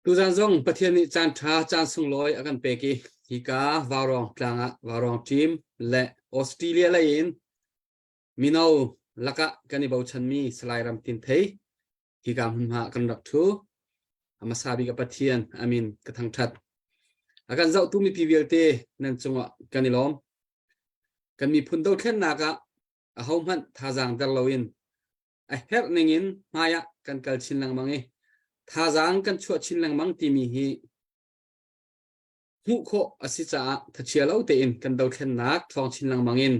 Tuzan zong Pathian nih caan ṭha caan sunglawi a kan pek i hika Vaurawng tlang ah Vaurawng team le Australia lei in mino lakah kan i bochanmi Salai Ram Tin Thei hika hmunhma kan rak ṭhu. A hmasa bik a Pathian amin ka thangṭhat. A kan zohtu mipi vialte nan cungah kan i lawm. Kan miphun dothlennak ah ahohmanh thazaang der loin a herh ningin hmaiah kan kal chin lengmang i thazaang kan chuah chin lengmang timi hi hmuh khawh a si caah thachia lo tein kan dothlennak ṭhawng chin lengmang in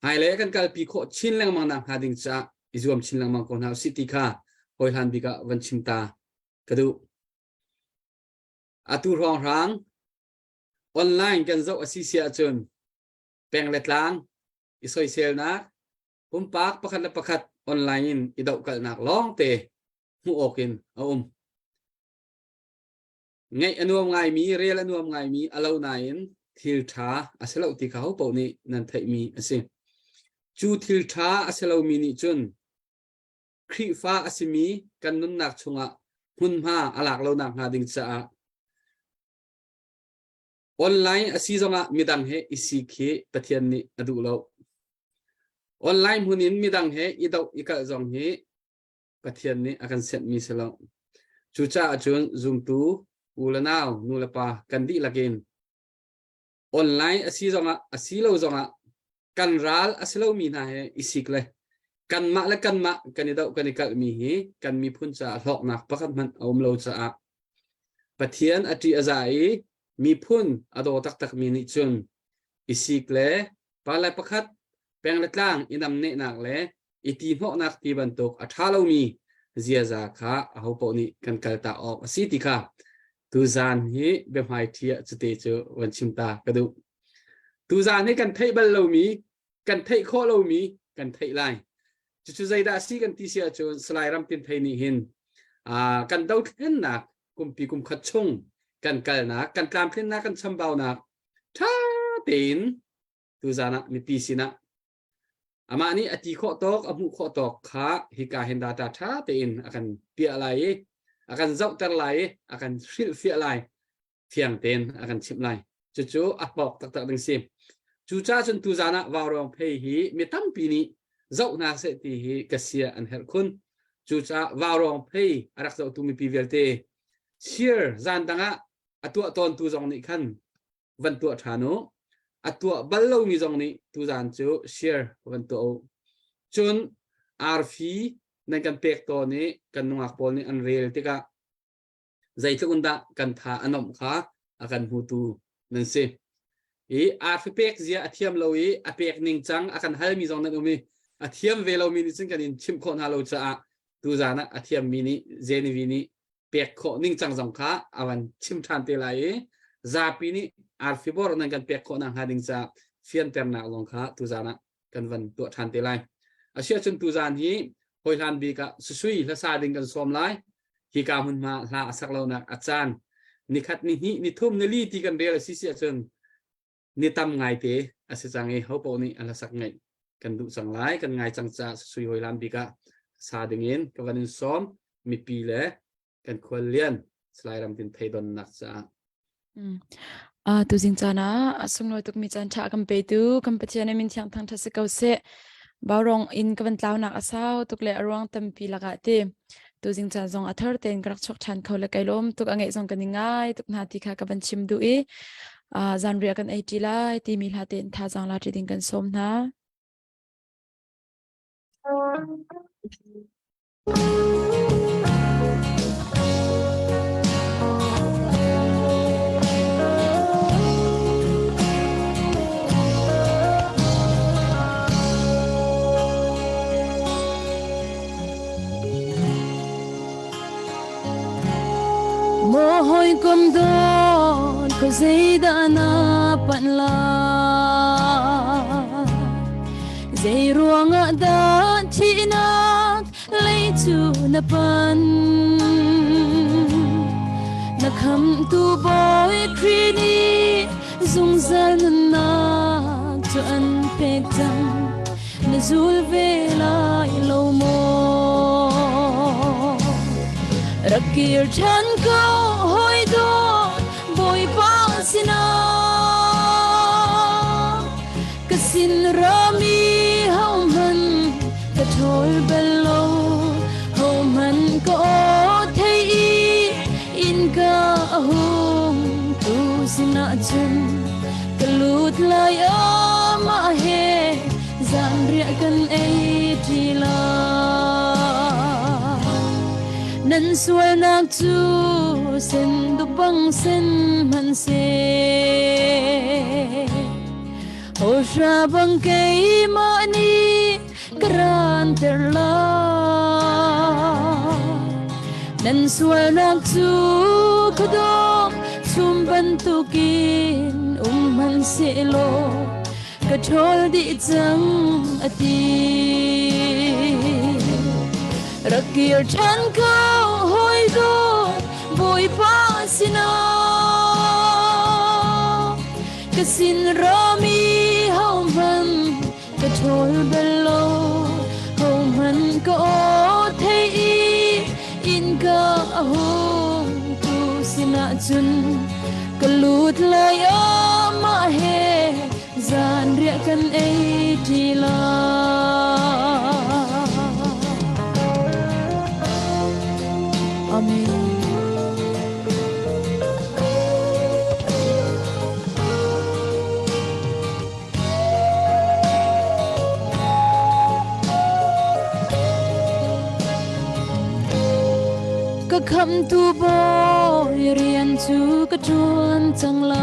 hmailei kan kalpi khawh chin lengmang nak hnga ding caah i zuam chin lengmang ko hna usih ti kha hawihlan bik ah van chim ta ka duh. Atu hrawnghrang online kan zoh a si si ahcun peng le tlang i soiselnak pumpak pakhat le pakhat online in i dohkalhnak lawngte hmuh awk in a um. Ngaih a nuam ngaimi, rel a nuam ngaimi a lo nain thil ṭha a si lo ti kha ho paoh nih nan theihmi a si. Cu thil ṭha a si lomi nih cun Khrihfa a simi kan nunnak chungah hmunhma a lak lo nakhnga ding caah Online a si zongah midang he i sik hi Pathian nih a duh lo. Online hmun in midang he i doh i kalh zong hi Pathian nih a kan sianhmi si lo. Cucaah cun zumtu u le nau, nu le pa kan dihlak in online a si zongah a si lo zongah kan ral a si lomi hna he i sik le kanmah le kanmah kan i doh kan i kalhmi hi kan miphun caah hlawknak pakhat hmanh a um lo caah Pathian a ṭih a za i miphun a daw taktakmi nih cun i sik le pa le pakhat peng le tlang i namnehnak le i ti hnawhnak ti bantuk a ṭha lomi ziaza kha ahopaoh nih kan kaltak awk a si ti kha tuzaan hi biahmaiṭhi ah cute cu van chim ta ka duh. Tuzaan hi kan theih bal lomi, kan theih khawh lomi kan theih lai. Cucu zeidah a si kan ti si ahcun Salai Ram Tin Thei nih hin kan dothlennak kumpi kum khat chung kan kalnak, kan tlamtlinnak, kan chambaunak ṭha tein tuzaan ah mipi sinah Amah nih a ti khawh tawk, a hmuh khawh tawk kha hika hin data ṭha tein a kan piah lai i a kan zohter lai i a kan hrilhfiah lai, fiang tein a kan chimh lai. Cucu a hlawk taktak ding si. Cucaah cun tuzaan ah vaurawng phei hi mi tampi nih zoh hna seh ti hi ka sia an herh khun. Cucaah vaurawng phei a rak zohtu mipi vialte share zan dang ah a tuah tawntu zong nih khan van tuah ṭhan u. A tuah bal lomi zong nih tuzaan cu share van tuah u. Cun arfi nan kan pek tawn i kan nungak pawl nih an rel tikah zeitluk in dah kan tha a nomh kha a kan hmutu nan si. I arfi pek zia a thiam lo i a pek ning cang a kan halmi zong nan um i a thiam ve lomi nih cun kan in chimh khawh hna lo caah tuzaan ah a thiammi nih Genevieve nih pek khawh ningcang zong kha a van chim ṭhan te lai i zapi nih arfi bor nan kan pek khawh nakhnga ding caah fianternak zong kha tuzaan ah kan van tuah ṭhan te lai. Asiahcun tuzaan hi hawihlan bik ah susui hlasa ding kan sawm lai. Hika hmunhma hla a sak lonak a caan nikhat ni hnih ni thum ni li ti kan rel a si si ahcun ni tam ngaite a si cang i hopaoh nih a hlasak ngaih kan duh cang lai kan ngai cang caah sui hoi lam bik ah sa dingin ka van in sawm mipi le kan khual lian Salai Ram Tin Thei donnak caah Tuzing caan ah a sunglawi tukmi caan ṭha kan petu kan Pathian min thiang thang ṭha si ko seh. Baurong in ka van tlaunak a sau tuk le a ruang tampi lakah ti. Tuzing caan zong a thar tein ka rak chuak ṭhan kho le kai lawm tuk a ngeih zong kan i ngai tuk hna ti kha ka van chim duh i zanriah kan ei ṭi lai timi hla tein thazaang la ṭi ding kan sawm hna. Maw hawikom dawt ko zeidah na panh lai Zei ruangah dah thihnak lei cu na pan Na khamtu Bawi Khrih nih zungzal nunnak cu an pek cang na zul ve lai lo maw? Rak kir ṭhan ko hawi dawt Bawipa sinah Ka sin rami hohmanh ka ṭhawl bal lo Hohmanh ka aw thei i innka a hung tu sinah cun ka lut lai amah he zanriah kan ei ṭi lai. Nan sualnak cu senduk bang sen hmanhseh Hawhra bang keimah nih ka ranter lai. Nan sualnak cu khuadawm chum bantukin um hmanhsehlaw ka ṭhawl dih cang a ti. Rak kir ṭhan ko hawi dawt Bawipa sinah ka sin rami hohmanh ka ṭhawl bal lo hohmanh ka aw thei i innka a hung tu sinah cun ka lut lai amah he zanriah kan ei ṭi lai. Amen. Ka khamtu Bawi rian cu ka ṭuan cang lai.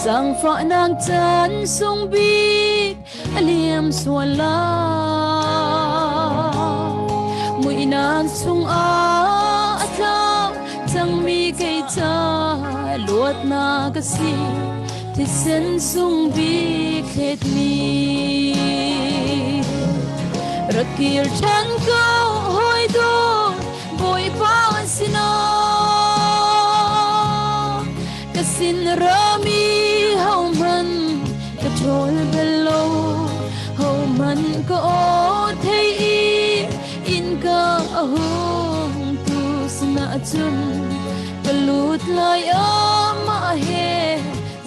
Zaangfahnak caan sung bik a liam sual lai. Muihnak chungah a tlau cangmi kei ca luatnak a si thisen sung bik thletmi. Rak kir ṭhan ko hawi dawt Bawipa sinah ka sin rami hohmanh ka ṭhawl bal lo hohmanh ka aw thei i innka a hung tu sinah cun ka lut lai amah he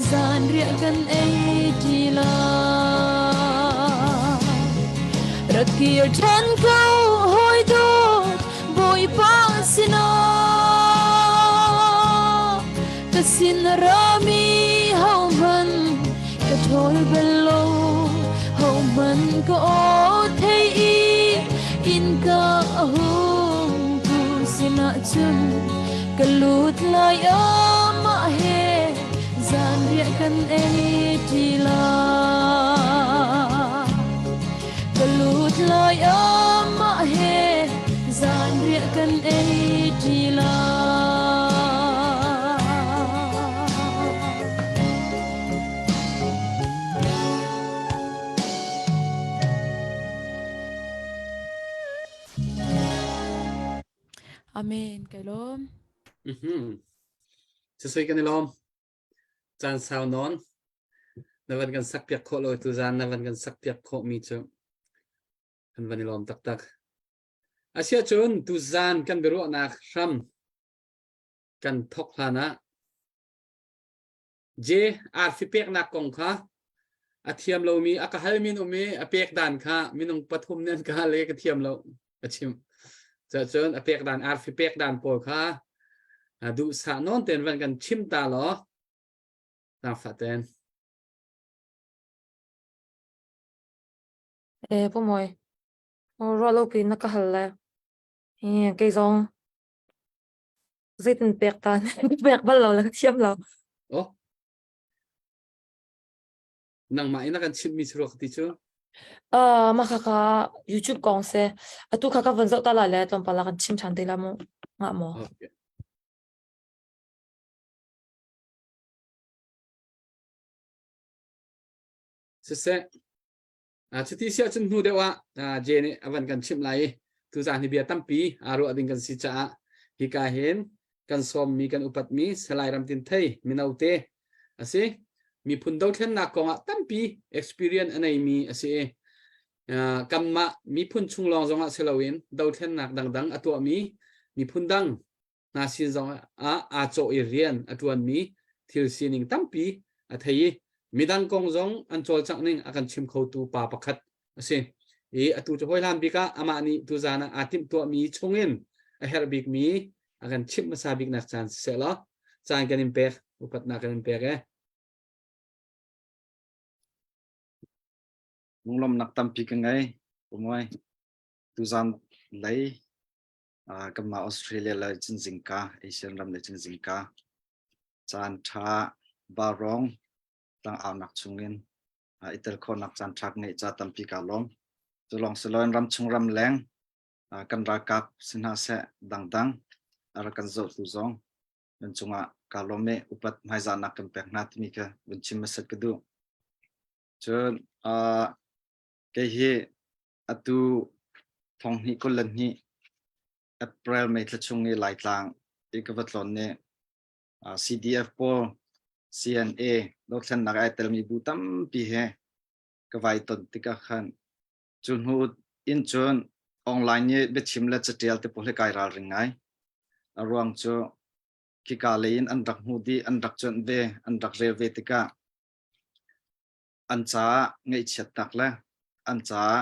zanriah kan ei ṭi lai. Rak kir ṭhan ko hawi dawt Bawipa sinah ka sin rami hohmanh ka ṭhawl bal lo hohmanh ka aw thei i innka a hung tu sinah cun ka lut lai amah he zanriah kan ei ṭi lai. Ka lut lai amah he zanriah kan ei ṭi lai. Amen. Kai lawm. Mhm. Sisoi kan i lawm. Caan sau nawn na van kan sak piak khawh lo tu zan na van kan sak piak khawh mi cu kan van i lawm taktak. Asia cun tu zan kan biaruahnak hram kan thok hlan ah J arfi peknak kong kha a thiam lomi a ka halmi an um i a pek dan kha minung pathum nih an ka hal i ka thiam lo a chim. Cun a pek dan arfi pek dan pawl kha duhsah nawn tein van kan chim ta law zaangfah tein. E pu moi ruah lo pi na ka hal le hi kei zong zeitin pek ta pek bal lo le ka thiam lo. Oh. Nangmah in a kan chimhmi cu ruak ti cu? Uh, mah kha kha YouTube kong se. Atu kha ka von zoh ta la le tlawmpal ah kan chim ṭhan te la mu. Ngah maw? Okay. Siseh, Cuti si ahcun hnu deuh ah Jay nih a van kan chimh lai i tuzaan hi bia tampi aa ruah ding kan si caah hika hin kan sawmmi kan upatmi Salai Ram Tin Thei mino te a si. Miphun dothlennak kongah tampi experience a neimi a si i. Kanmah miphun chung lawng zongah si loin dothlennak dangdang a tuahmi miphun dang hna sin zong ah aa cawh i rian a ṭuanmi thil sining tampi a thei i midang kong zong an cawlcangh ning a kan chim khotu pa pakhat a si. I atu cu hawihlan bik ah amah nih tuzan ah aa timhtuahmi chungin a herh bikmi a kan chimh hmasa biknak caan siseh law caan kan in pek upatnak kan in pek e. Lunglawmhnak tampi ka ngei. Pumoi tuzan lei kanmah Australia le cun zingka Asian ram le cun zingka caan ṭha barong tlangaunak chungin i tel khawhnak caan ṭha ka ngeih ca tampi kaa lawm. Cu lawng si loin ramchung ramleng kan ralkap si hna seh dangdang a rak kan zohtu zong nan cungah kaa lawm i upat hmaizahnak kan pek hna timi kha vun chim hmasat ka duh. Cun kei hi atu thonghnih 22 April May thla chung i Laitlang i ka va tlawn nih CDF pawl CNA dothlennak ai telmi bu tampi he ka vai ton tikah khan cu hnu in cun online i biachim le catial te pawl hi kai ralring ngai. A ruang cu khika lei in an rak hmuh dih, an rak cuanh ve, an rak rel ve tikah an caah ngaihchiatnak le an caah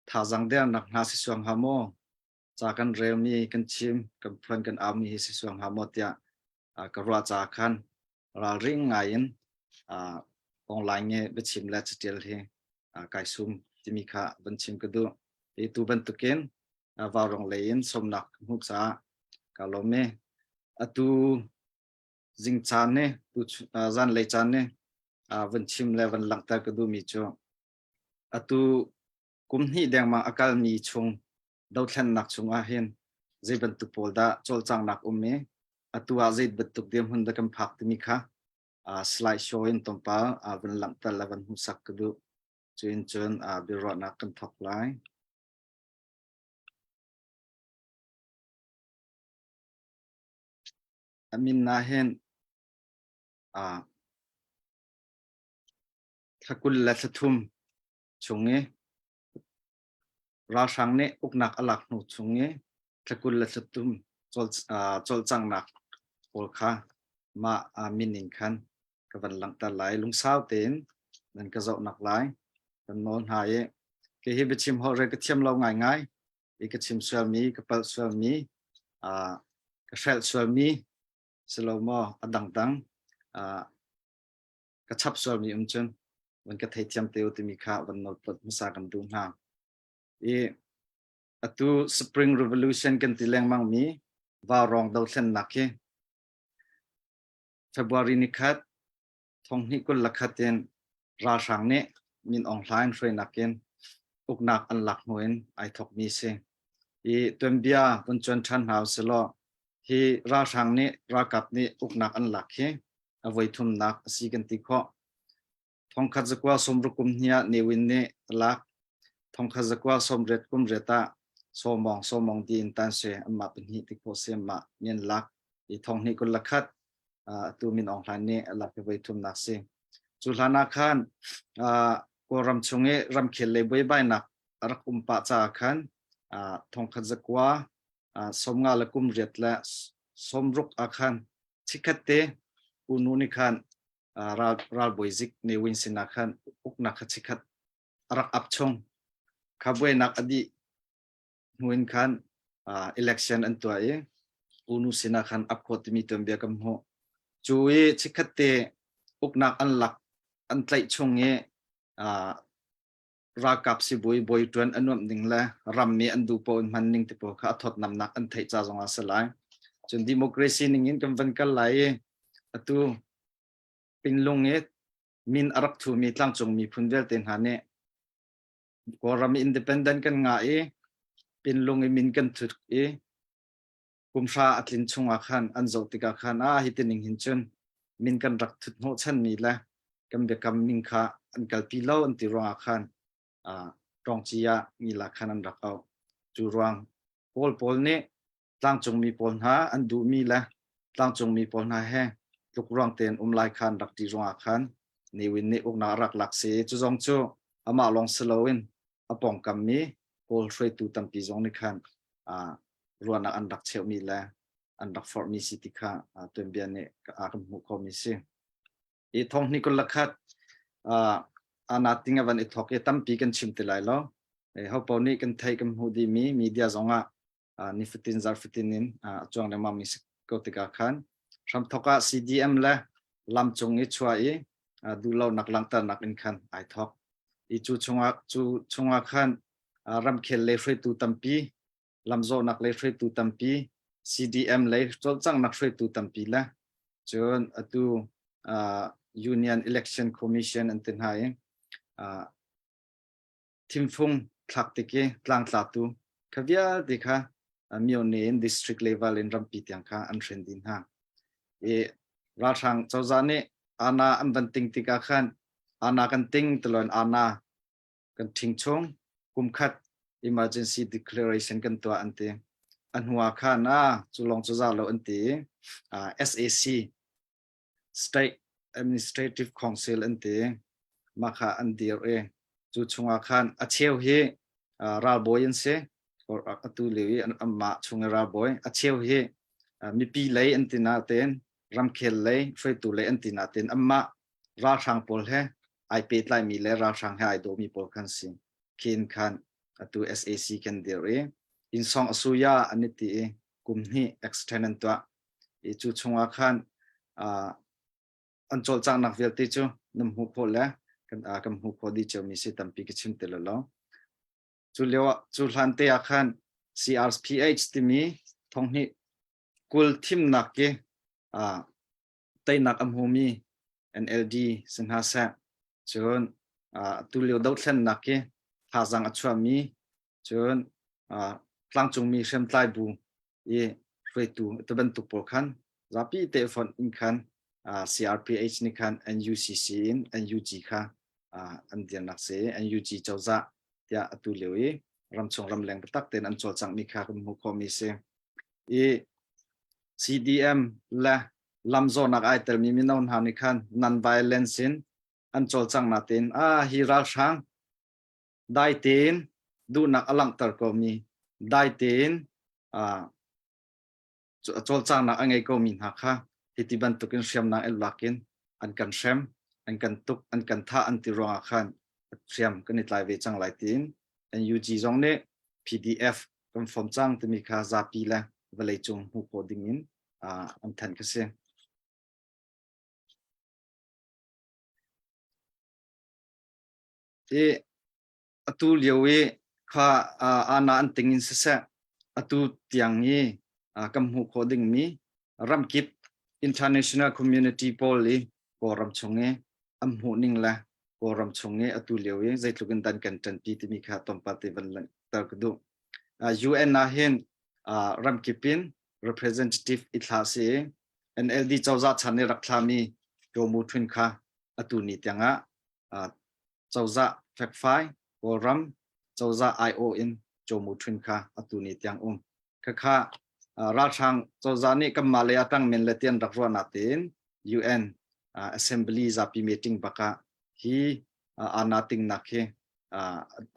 thazaang dernak hna si suang hnga maw ca kan relmi kan chim kan phuan kan aumi hi si suang hnga maw tiah ka ruah caah khan ralring ngai in online nge biachim le catial hi kai sum timi kha van chim ka duh. Hi tu bantukin vaurong lei in sawmnak hmuh caah ka lawm i atu zing caan nih tu zanlei caan nih van chim le van langhter ka duhmi cu atu kum hnih dengmang a kalmi chung dothlennak chung ah hin zei bantuk pawl dah cawlcanghnak um i atu ah zei bantuk dirhmun dah kan phak timi kha slide show in tlawmpal van langhter le van hmuhsak ka duh. Cuin cun biaruahnak kan thawk lai. A min ah hin thla 20 le thla thum chung i ralhrang nih uknak a lak hnu chung i thla 20 le thla thum cawlcanghnak pawl kha mah min in khan ka van langhter lai. Lungsau tein nan ka zohnak lai kan nawl hna i kei hi biachim holh re ka thiam lo ngaingai i ka chim sualmi ka palh sualmi ka hrelh sualmi silo maw a dangdang ka chap sualmi um cun van ka theithiam te u timi kha van nawlpot hmasa kan duh hna. I atu Spring Revolution kan ti lengmang mi vaurawng dothlennak hi February ni khat thonghnih 21 in ralhrang nih Min Aung Hlaing hruainak in uknak an lak hnu in ai thokmi si. I tuanbia vun cuan ṭhan hna usilaw hi ralhrang nih ralkap nih uknak an lak hi a voi thumnak a si kan ti khawh. Thongkhat zakua sawmruk kum hnih ah Ne Win nih a lak. Thongkhat zakua sawmriat kum riat ah Sawmawng Sawmawng di in tan se anmah pahnih ti khawh si anmah nih an lak. I thonghnih 21 atu Min Aung Hlaing nih a lak hi voi thumnak si. Cu hlan ah khan Kawlram chung i ramkhel lei buaibainak a rak um pah caah khan thongkhat zakua 50 le kum riat le 60 ah khan chikkhat te U Nu nih khan ral ralbawi zik Ne Win sin ah khan uknak kha chikkhat a rak ap chung. Kha buainak a dih hnu in khan election an tuah i U Nu sin ah khan ap khawh timi tuanbia kan hmuh. Cu i chikkhat te uknak an lak an tlaih chung i ralkap sibawi bawi ṭuan a nuamh ning le ram nih an duh paoh in hman ning ti pawl kha a thawtnamnak an theih ca zong ah a si lai. Cun democracy ning in kan van kal lai i atu Pinlung i min a rak thumi tlangcung miphun vialte hna nih Kawlram i independent kan ngah i Pinlung i min kan thut i kumhra a tlin chungah khan an zoh tikah khan ah hi tining hin cun min kan rak thut hnawhchanmi le kan biakam ning kha an kalpi lo an ti ruangah khan ṭawngci ah ngila khan an rak auh. Cu ruang Kawl pawl nih tlangcungmi pawl hna an duhmi le tlangcungmi pawl hna he tlukruang tein um lai khan rak ṭih ruangah khan Ne Win nih uknak a rak lak si. Cu zong cu amah lawng si loin. a pawngkam mi Kawl hruaitu tampi zong nih khan ruahnak an rak cheuhmi le an rak forhmi si ti kha tuanbia nih a kan hmuh khawhmi si. I thonghni 21 ana ting a van i thawk i tampi kan chim ti lai lo. Hopo nih kan theih kan hmuh dihmi media zong ah nifatin zarfatin in a cuang lengmang mi si ko tikah khan hramthawk ah CDM le lamcung i chuah i duhlonak langhternak in khan ai thawk. I cu chungah cu chungah khan ramkhel lei hruaitu tampi lamzawhnak lei hruaitu tampi CDM lei cawlcanghnak hruaitu tampi le cun atu Union Election Commission an ti hna i thimfung thlak tik i tlangtlatu kha vialte kha myone in district level in rampi tiang kha an hren dih hna. I ralhrang cozah nih ana an van ting tikah khan ana kan ting tiloin ana kan ṭhing chung kumkhat emergency declaration kan tuah an ti. A hnu ah khan a cu lawng cu za lo an ti i SAC State Administrative Council an ti. Mah kha an dir i cu chungah khan a cheu hi ralbawi an si. Atu lio i anmah chung i ralbawi. A cheu hi mipi lei an ti natein ramkhel lei hruaitu lei an ti natein anmah ralhrang pawl he ai pehtlaimi le ralhrang he ai dawmi pawl khan si. Khin khan atu SAC kan dir i innsawng asuya an i ti i kum hnih extend an tuah. I cu chungah khan an cawlcanghnak vialte cu nan hmuh khawh le kan kan hmuh khawh dih ciomi si tampi ka chim ti lo. Cu lio ah cu hlan te ah khan CRPH timi thonghnih 20 thimnak ki teinak a hmumi NLD si hna seh cun tulio dothlennak hi thazaang a chuahmi cun tlangcungmi hriamtlai bu i hruaitu ti bantuk pawl khan zapi te fonh in khan CRPH nih khan NUCC in NUG kha an dirnak si NUG cozah tiah atu lio i ramchung ramleng biatak tein an cawlcanghmi kha kan hmuh khawhmi si. I CDM le lamzawhnak ai telmi mino hna nih khan non-violence in an cawlcang natein ah hi ralhrang dai tein duhnak a langhter komi dai tein cawlcangnak a ngei komi hna kha hiti bantukin hriamnam in lak in an kan hrem an kan tuk an kan thah an ti ruangah khan hriam kan i tlai ve cang lai tiin NUG zong nih PDF kan fom cang timi kha zapi le vawleicung hmuh khawh ding in an thanh ka si. I atu lio i kha ana an ting in siseh atu tiang i kan hmuh khawh dingmi ramkip international community pawl i Kawlram chung i an hmuh ning le Kawlram chung i atu lio i zeitluk in dan kan ṭanpi timi kha tlawmpal te van langhter ka duh. UN ah hin ramkip in representative i thlah si i NLD cozah chan i rak thlami Kyaw Mu Htun kha atu ni tiangah cozah fekfai Kawlram cozah IO in Kyaw Mu Htun kha atu ni tiang um. Khakha ralhrang cozah nih kanmah lei ah ṭang men le tian rak ruah natein UN Assembly zapi meeting bak ah hi ana tingnak hi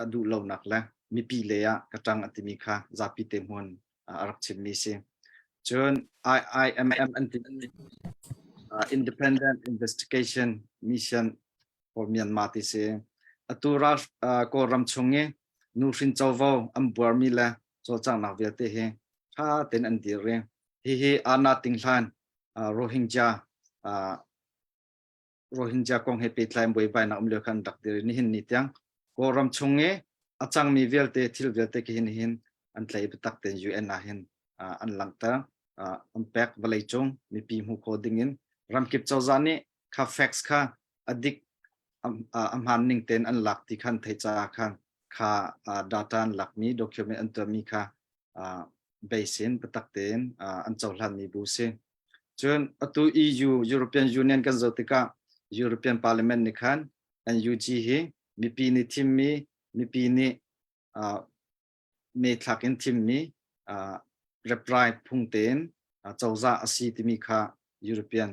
a duh lonak le mipi lei ah ka ṭang a timi kha zapi te hmun a rak chimmi si. Cun IIMM an ti Independent Investigation Mission for Myanmar ti si. Atu ral Kawlram chung i nuhrin covo an buarmi le cawlcanghnak vialte hi ṭha tein an dir i hihi ana ting hlan Rohingya Rohingya kong he pehtlai in buaibainak um lio khan rak dir i nihin ni tiang Kawlram chung i a cangmi vialte thil vialte khi hin hin an tlai biatak tein UN ah hin an langhter an pek vawleicung mipi hmuh khawh ding in ramkip cozah nih kha facts kha a dik a hmaan ning tein an lak ti khan thei caah khan kha data an lakmi document an tuahmi kha base in biatak tein an cohlanmi bu si. Cun atu EU European Union kan zoh tikah European Parliament nih khan NUG hi mipi nih thimmi mipi nih me thlak in thimmi reprai phung tein cozah a si timi kha European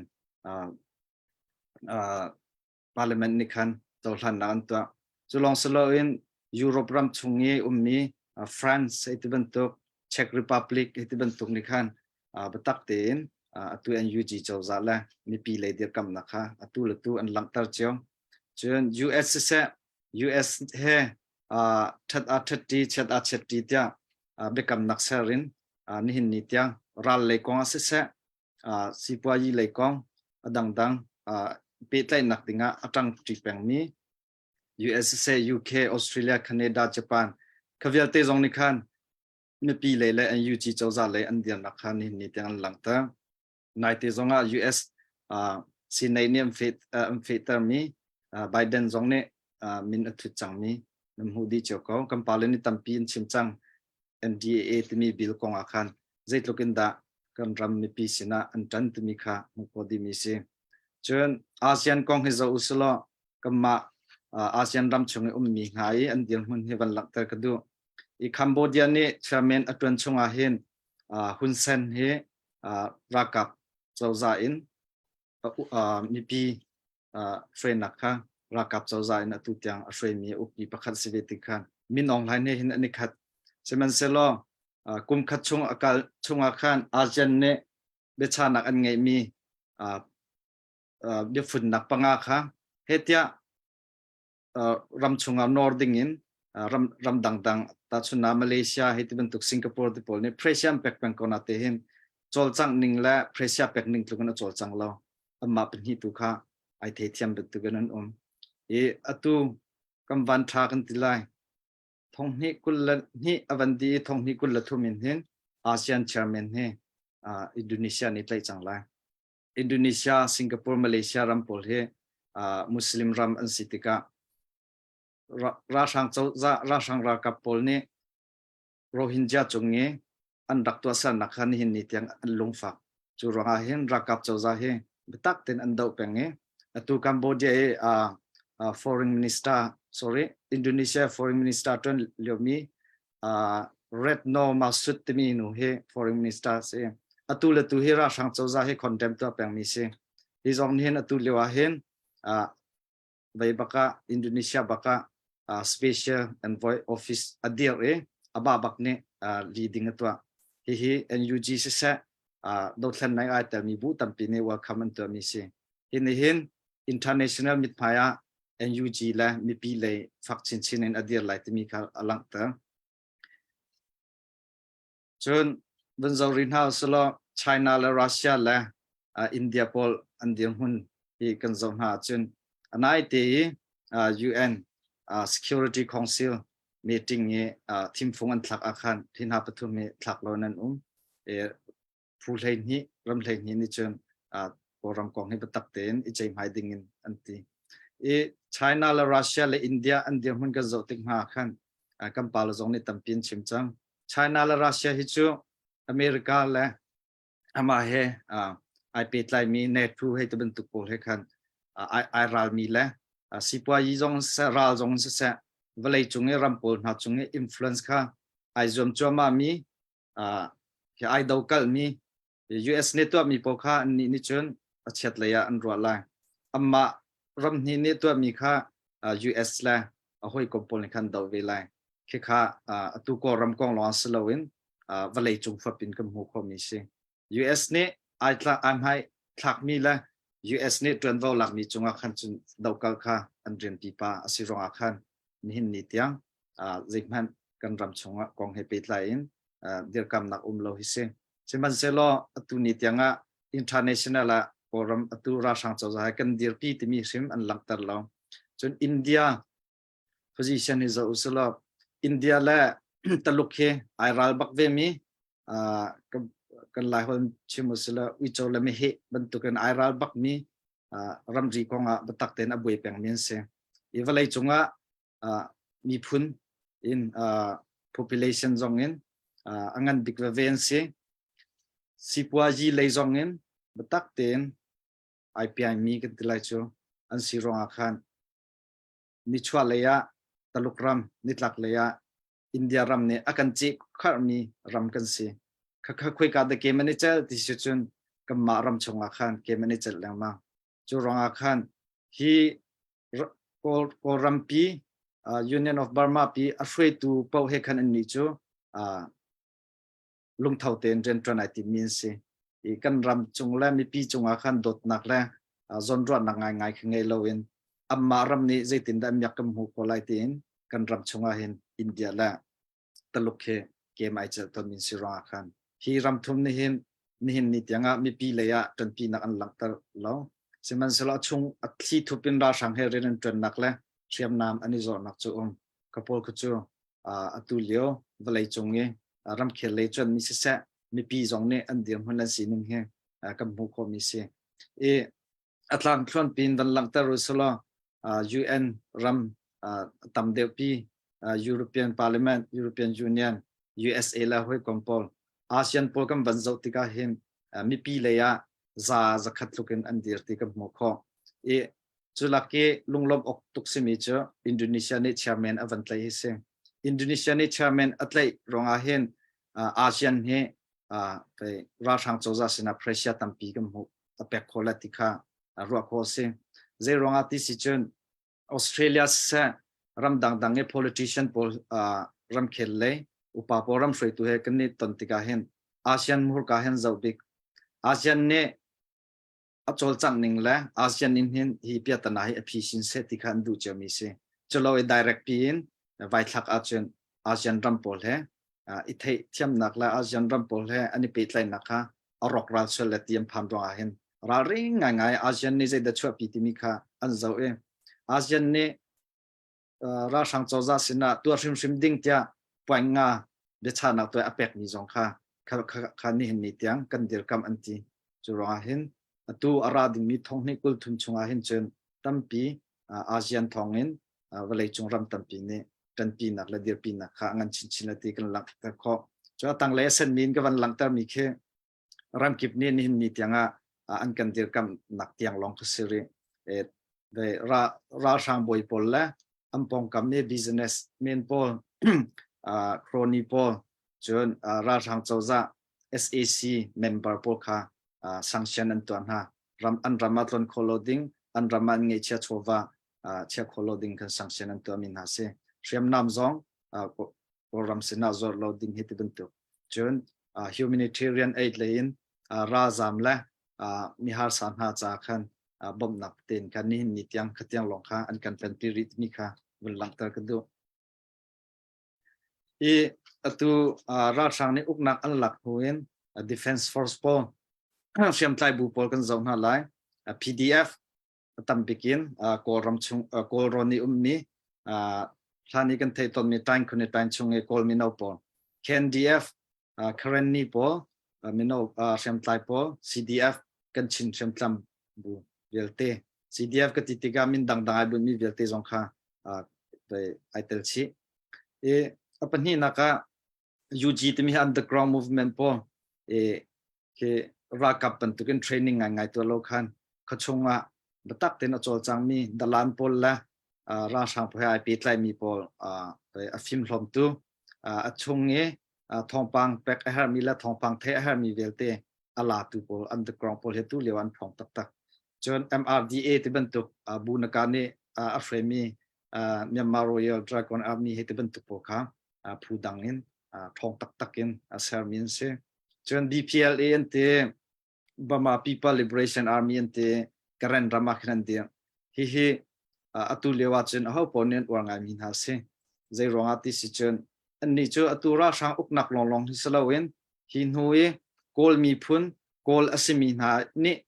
Parliament nih khan cohlannak an tuah. Cu lawng si loin. Europe ram chung i ummi France hei ti bantuk Czech Republic hei ti bantuk nih khan biatak tein atu NUG cozah le mipi lei dirkamnak kha atu le tu an langhter cio. Cun US siseh US he ṭhat ah ṭhat ṭi chiat ah chiat ṭi tiah biakamnak ser in nihin ni tiang ral lei kong ah siseh sipuayi lei kong a dangdang pehtlaihnak dingah a ṭangṭi pengmi USA, UK, Australia, Canada, Japan kha vialte zong nih khan mipi lei le NUG cozah lei an dirnak kha nihin ni tiang an langhter. Naite zong ah US uh, Senate nih an feh, uh, an fehtermi uh, Biden zong nih uh, min a thut cangmi nan hmuh dih cio ko. Kan pale nih tampi an chim cang. NDAA timi bill kong ah khan zeitluk in dah kan ram mipi sinah an ṭan timi kha hmuh khawh dihmi si. Cun ASEAN kong hi zoh usilaw kanmah ASEAN ram chung i ummi hna i an dirhmun hi van langhter ka duh. I Cambodia nih chairman a ṭuan chungah hin Hun Sen hi ralkap cozah in mipi hruainak kha ralkap cozah in atu tiang a hruaimi ukpi pakhat si ve ti khan Min Aung Hlaing he hin an i khat. Sihmanhsehlaw kum khat chung a kal chungah khan ASEAN nih biachahnak an ngeihmi biafunnak panga kha he tiah ram chungah nawr ding in ram ram dangdang tahchunhnak Malaysia hei ti bantuk Singapore te pawl nih pressure an pek peng ko na te hin cawlcangh ning le pressure pek ning tluk in a cawlcang lo anmah pahnih tu kha ai theithiam bantuk in an um i atu kan van tha kan ti lai thonghnih 22 a van di i thonghnih 23 in hin ASEAN chairman hi Indonesia nih tlaih cang lai Indonesia, Singapore, Malaysia ram pawl hi Muslim ram an si tikah ralhrang cozah ralhrang ralkap pawl nih Rohingya cung i an rak tuahsernak kha nihin ni tiang an lungfak. Cu ruangah hin ralkap cozah hi biatak tein an doh peng i atu Cambodia i uh, foreign minister sorry Indonesia foreign minister tuan liomi uh, Retno Marsud timi nu hi foreign minister si. Atu le tu hi ralhrang cozah hi condemn tuah pengmi si. Hi zong nih hin atu lio ah hin uh, vei baka Indonesia baka uh, special envoy office a dir i aba bak nih uh, leading a tuah. Hihi NUG siseh uh, dothlennak ai telmi bu tampi nih welcome an tuahmi si. Hi nih hin international mithmai ah NUG le mipi lei fak chinchin in a dir lai timi kha a langhter. Cun vun zoh rih hna usulaw China le Russia le uh, India pawl an dirhmun hi kan zoh hna ahcun a naite i uh, UN uh, Security Council meeting i uh, thimfung an thlak ah khan hi hna pathum hi thlak lo nan um. E, phu 12 ram 12 nih cun Kawlram kong hi biatak tein i ceihmai ding in an ti. I China le Russia le India an dirhmun kan zoh tik hna khan kan pa le zong nih tampi an chim cang. China le Russia hi cu America le amah he ai pehtlaimi NATO hei ti bantuk pawl he khan ai, ai ralmi le sipuayi zong siseh ral zong siseh vawlei cung i ram pawl hna cung i influence kha ai zuam cuahmah mi hi ai dokalhmi US nih tuahmi pawl kha annih nih cun a chiat lei ah an ruah lai. Amah ram hnih nih tuahmi kha US le a hawikom pawl nih khan doh ve lai. Khikha atu Kawlram kong lawng si loin vawlei cung huap in kan hmuh khawhmi si. US nih ai tla ai hmai thlakmi le US nih ṭuanvo lakmi cungah khan cun dokal kha an rian pipa a si ruangah khan nihin ni tiang zeihmanh kan ram chungah kong he pehtlai in dirkamnak um lo hi si. Sihmanhsehlaw atu ni tiangah international ah Kawlram atu ralhrang cozah he kan dirpi timi hrim an langhter lo. Cun India position hi zoh usilaw India le Taluk hi ai ral bak ve mi kan Laiholh chim usilaw uico le meheh bantukin ai ral bak mi ramri kongah biatak tein a buai pengmi an si. Hi vawlei cungah miphun in population zong in a ngan bik veve an si. Sipuazi lei zong in biatak tein ai piaimi kan ti lai cu an si ruangah khan nichuah lei ah Taluk ram, nitlak lei ah India ram nih a kan cih kharmi ram kan si. Khakha khuika da kem an i cel ti si cun kanmah ram chungah khan kem an i celh lengmang. Cu ruangah khan hi Kawl, Kawlrampi. Union of Burma pi a hruaitu paoh he khan an nih cu lungtho tein rianṭuan ai timmi an si. I kan ram cung le mipi cungah khan dawtnak le zawnruahnak ngaingai kha ngei loin anmah ram nih zeitindah miak kan hmuh khawh lai tiin kan ram chungah hin India le Taluk hi game ai celh tawnmi si ruangah khan hi ram thum nih hin nihin ni tiangah mipi lei ah ṭanpinak an langhter lo. Sihmanhsehlaw a chung a thli thup in ralhrang he rian an ṭuannak le hriamnam an i zawrnak cu um. Ka pawl kha cu atu lio vawlei cung i ramkhel lei cuanmi siseh mipi zong nih an dirhmun an sining hi kan hmuh khawhmi si. I a tlangthluan pin van langhter u selaw UN ram tam deuhpi European Parliament, European Union, USA le hawikom pawl ASEAN pawl kan van zoh tikah hin mipi lei ah za zakhat tluk in an dir ti kan hmuh khawh. I cu lak i lunglawmh awk tuk simi cu Indonesia nih chairman a van tlaih hi si. Indonesia nih chairman a tlaih ruangah hin ASEAN hi ralhrang cozah sinah pressure tampi kan hmuh a pek khawh le ti kha ruah khawh a si. Zei ruangah ti si cun Australia siseh ramdang dang i politician pawl ramkhel lei upa pawl ram hruaitu he kan i ton tikah hin ASEAN hmurka hin zoh bik ASEAN nih a cawlcangh ning le ASEAN in hin hi piatana hi a phi sin seh ti kha an duh ciomi si. Culo i direct pi in vai thlak ahcun ASEAN ram pawl he i theih thiamnak le ASEAN ram pawl he an i pehtlaihnak kha a rawk ral sual le ti an phan ruangah hin ralring ngaingai ASEAN nih zeidah chuahpi timi kha an zoh i ASEAN nih ralhrang cozah sinah tuah hrimhrim ding tiah point nga biachahnak tuah a pekmi zong kha kha nihin ni tiang kan dirkamh an ti. Cu ruangah hin atu a ra dingmi thonghnih 23 chungah hin cun tampi ASEAN thawngin vawleicung ram tampi nih ṭanpinak le dirpinak kha a ngan chinchin le ti kan langhter khawh. Cu a tanglei a senmi in ka van langhtermi khi ramkip nih nihin ni tiangah an kan dirkamhnak tiang lawng kha si rih. Ralhrang bawi pawl le an pawngkam i business men pawl, crony pawl, cun ralhrang cozah SAC member pawl kha sanction an tuah hna. Ram an ram ah tlon kho lo ding, an ram ah an ngeihchia chawva chia kho lo ding kan sanction an tuahmi hna si. Hriamnam zong Kawlram sinah zuar lo ding hi ti bantuk. Cun humanitarian aid lei in ralzam le miharsa hna ca khan bawmhnak tein khan nihin ni tiang khatiang lawng kha an kan ṭanpi rih timi kha vun langhter ka duh. I atu ralhrang nih uknak an lak hnu in Defense Force pawl hriamtlai bu pawl kan zoh hna lai. PDF a tambik in Kawlram chung Kawlrawn i ummi hlan i kan theih tawnmi Tain khun i Tain chung i Kawl mino pawl KNDF Karenni pawl mino hriamtlai pawl CDF kan Chin hriamtlam bu vialte CDF ka ti tikah min dangdang ai bunmi vialte zong kha ai tel chih. I a pahnihnak ah UG timi hi underground movement pawl i khi ralkap bantukin training ngaingai tuah lo khan khuachung ah biatak tein a cawlcangmi dalan pawl le ralhrang pawl he ai pehtlaimi pawl a fimhlawmtu a chung i thawngpang pek a herhmi le thawngpang theih a herhmi vialte a latu pawl underground pawl he tu lio an phong taktak. Cun MRDA ti bantuk bu naka nih a hruaimi Myanmar Royal Dragon Army he ti bantuk pawl kha phu dang in ṭhawng taktak in a sermi an si. Cun BPLA an ti, Burma People Liberation Army an ti, Karen ram ah khin an dir. Hihi atu lio ahcun aho paoh nih an uar ngaimi hna a si. Zei ruangah ti si cun annih cu atu ralhrang uknak lawnglawng hi si loin hi hnu i Kawl miphun, Kawl a simi hna nih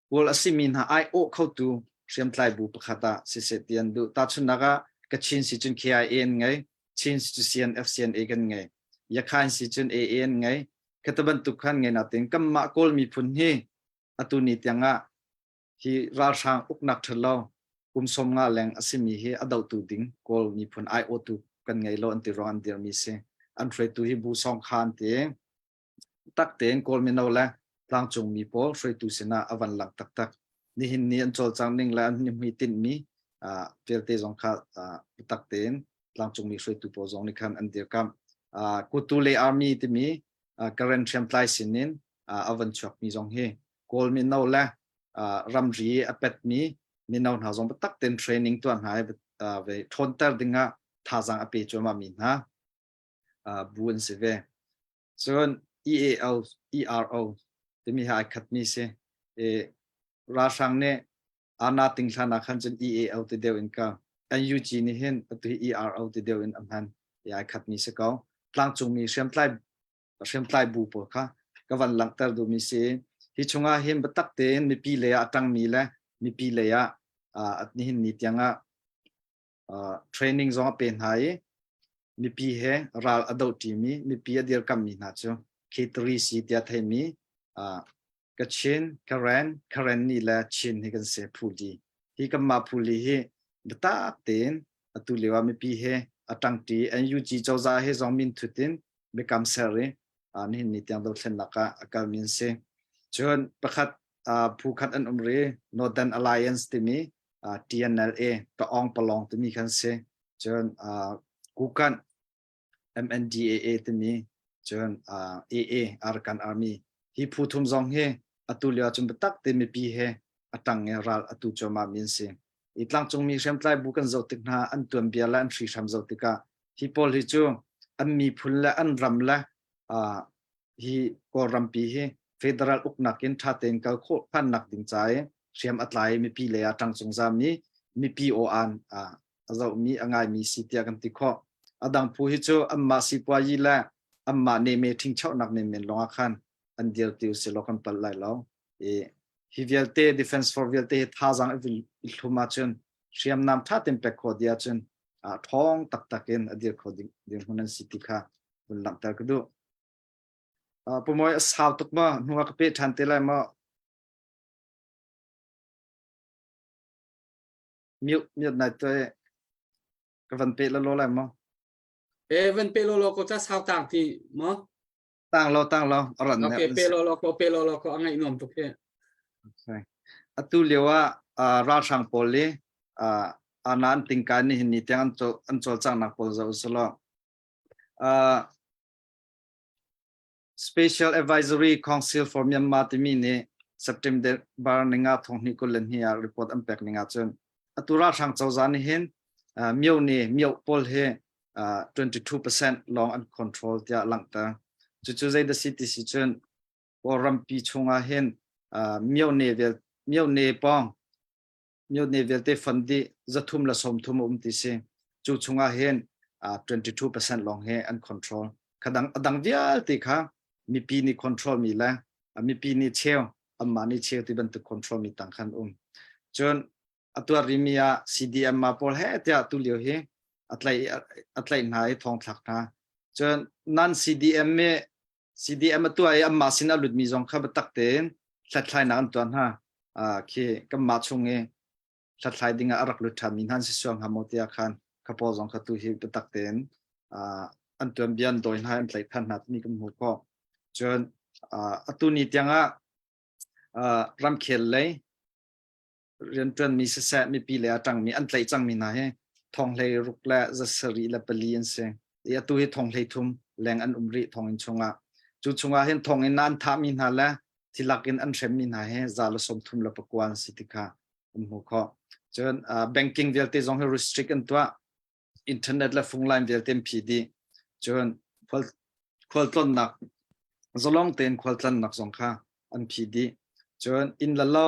Kawl a simi hna aiawh khotu hriamtlai bu pakhat ah siseh ti an duh. Tahchunhnak ah Kachin si cun KIA an ngei, Chin si cu CNF CNA kan ngei, Yakhain si cun AA an ngei. Khata bantuk khan ngei natin kanmah Kawl miphun hi atu ni tiang ah hi ralhrang uknak ṭhalo kum 50 leng a simi hi a dohtu ding Kawl miphun aiawhtu kan ngei lo an ti ruang an dirmi si. An hruaitu hi Bu Song Kha an ti. Tak tein Kawl mino le tlangcungmi pawl hruaitu sinah a van lang taktak. Nihin ni an cawlcang ning le an hmuitinh mi vialte zong kha biatak tein tlangcungmi hruaitu pawl zong nih khan an dirkamh. Kutule Army timi Karen hriamtlai sinin a van chuakmi zong hi Kawl mino le ramri a petmi mino hna zong biatak tein training tuah hna i ve ṭhawnter dingah thazaang a pe cuahmah mi hna bu an si ve. Cun EAO, ERO timi he ai khatmi si. I ralhrang nih ana ting hlan ah khan cun EAO ti deuh in ka NUG nih hin atu hi ERO ti deuh in a hman i ai khatmi si ko. Tlangcungmi hriamtlai hriamtlai bu pawl kha ka van langhter duhmi si. Hi chungah hin biatak tein mipi lei ah a ṭangmi le mipi lei ah nihin ni tiangah training zong a pe hna i mipi he ral a dohṭimi mipi a dirkammi hna cu K3C tiah theimi Kachin, Karen, Karenni le Chin hi kan si phuli. Hi kanmah phuli hi biatak tein atu lio ah mipi he a ṭangṭi NUG cozah he zong min thut in biakam ser i nihin ni tiang dothlennak ah a kalmi an si. Cun pakhat phu khat an um ri Northern Alliance timi TNLA Taong Palong timi khan si. Cun Kukanh MNDAA timi cun AA Arakan Army hi phu thum zong hi atu lio ahcun biatak te mipi he a tang i ral atu cuahmah mi an si. I tlangcungmi hriamtlai bu kan zoh tik hna an tuanbia le an hrihhram zoh tikah hi pawl hi cu an miphun le an ram le hi Kawlrampi hi federal uknak in ṭha tein kal khawh phannak ding ca i hriam a tlai mipi lei ah ṭang zungzalmi mipi aw-an a zohmi a ngaimi si tiah kan ti khawh. A dang phu hi cu anmah sipuayi le anmah neme ṭhingchohnak menmen lawngah khan an dir ti usih law kan palh lai lo. I hi vialte defense force vialte hi thazaang i hlum ahcun hriamnam ṭha tein pek khawh dih ahcun ṭhawng taktak in a dir kho ding dirhmun an si ti kha vun langhter ka duh. Pumawi a sau tuk maw? Hnu ah ka peh ṭhan te lai maw? Mute mute nai te ka van pe la lo lai maw? E van pe lo lo ko cha sau tang ti maw? Tang lo tang lo ran Okay pe lo lo ko pe lo lo ko a ngaih nuam tuk he. Okay. Atu lio ah ralhrang pawl le ana an tingkai ni hin ni tiang an col an cawlcanghnak pawl zoh usulaw Special Advisory Council for Myanmar timi nih September ninga thong hnih 22 ah report an pek ning ahcun atu ralhrang cozah nih hin myo nih myo pawl hi 22% lawng an control tiah langhter. Cucu zei dah si ti si cun Kawlrampi chungah hin myo ne vel myo ne pawng myone vialte fund dih 330 a um ti si. Cu chungah hin 22% lawng hi an control. Khadang adang vialte kha mipi nih control mi le mipi nih cheu anmah nih cheu ti bantuk control mi tang khan um. Cun atuar rimi ah CDM ma pawl he tiah tu lio hi atlai atlai hna i thong thlak hna. Cun non CDM mi CDM a tuah i anmah sin a lutmi zong kha biatak tein hlathlainak an tuah hna. Khi kanmah chung i hlathlai ding ah a rak lut ṭhanmi hna an si sual hnga maw tiah khan kha pawl zong kha tu hi biatak tein an tuanbia an dawi hna an tlaih than hna timi kan hmuh khawh. Cun atu ni tiangah ramkhel lei rianṭuanmi siseh mipi le a ṭangmi an tlaih cangmi hna hi thonghlei ruk le zasarih le pali an si. I atu hi thonghlei thum leng an um rih thonginn chungah. Cu chungah hin thonginn ah an thahmi hna le thilak in an hremmi hna hi za le 33 an si ti kha an hmuh khawh. Cun uh, banking vialte zong hi restrict an tuah. Internet le phone line vialte an phih dih. Cun khualtlawnnak zalong tein khualtlannak zong kha an phih dih. Cun inn le lo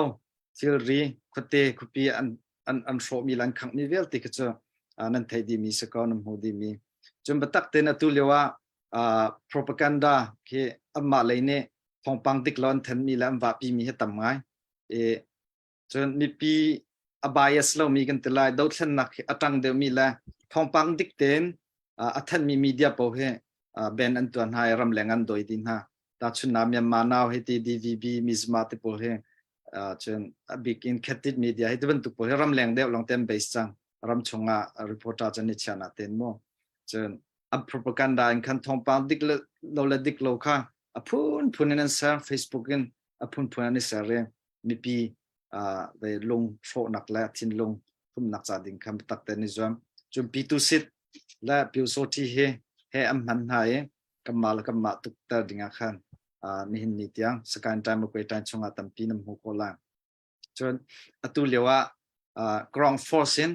thilri khuate khuapi an an an hrawhmi le an khanghmi vialte khi cu nan theih dihmi si ko nan hmuh dihmi. Cun biatak tein atu lio ah propaganda khi anmah lei nih thawngpang dik lo an thenmi le an vahpimi hi tam ngai. I Cun mipi a bias lomi kan ti lai dothlennak hi a ṭang deuhmi le thawngpang dik tein a thanhmi media paoh hi ban an tuah hna i ramleng an dawi dih hna. Tahchunhnak Myanmar Now hi ti DVB, Mizma te pawl hi cun a bik in Khatit media hi ti bantuk pawl hi ramleng deuh lawng te an base cang. Ram chungah reporter cun ni chia na ten mu. Cun an propaganda in khan thawngpang dik lo le dik lo kha a phunphun in an ser Facebook in a phunphun an i ser i mipi ve lung hrawhnak le thinlung thumnak ca ding kha biatak tein i zuam. Cun Pitu Sit le Pyusawthi hi he an hman hna i kanmah le kanmah tukter ding ah khan nihin ni tiang Sakaing Time Makwe Time chungah tampi nan hmuh khawh lai. Cun atu lio ah ground force in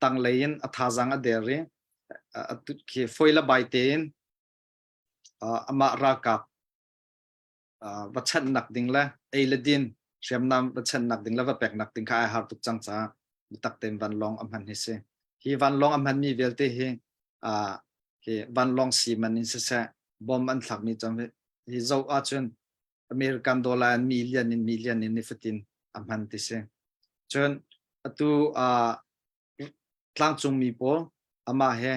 tanglei in a thazaang a der i. Khi foi la bai tein amah ralkap va chanhnak ding le ei le din hriamnam va chanhnak ding le va peknak ding kha ai har tuk cang caah biatak tein vanlawng a hman hi si. Hi vanlawng a hmanmi vialte hi hi vanlawng si man in siseh bomb an thlakmi cang hi zoh ahcun American dollar in million in million in nifatin a hman ti si. Cun atu tlangcungmi pawl amah he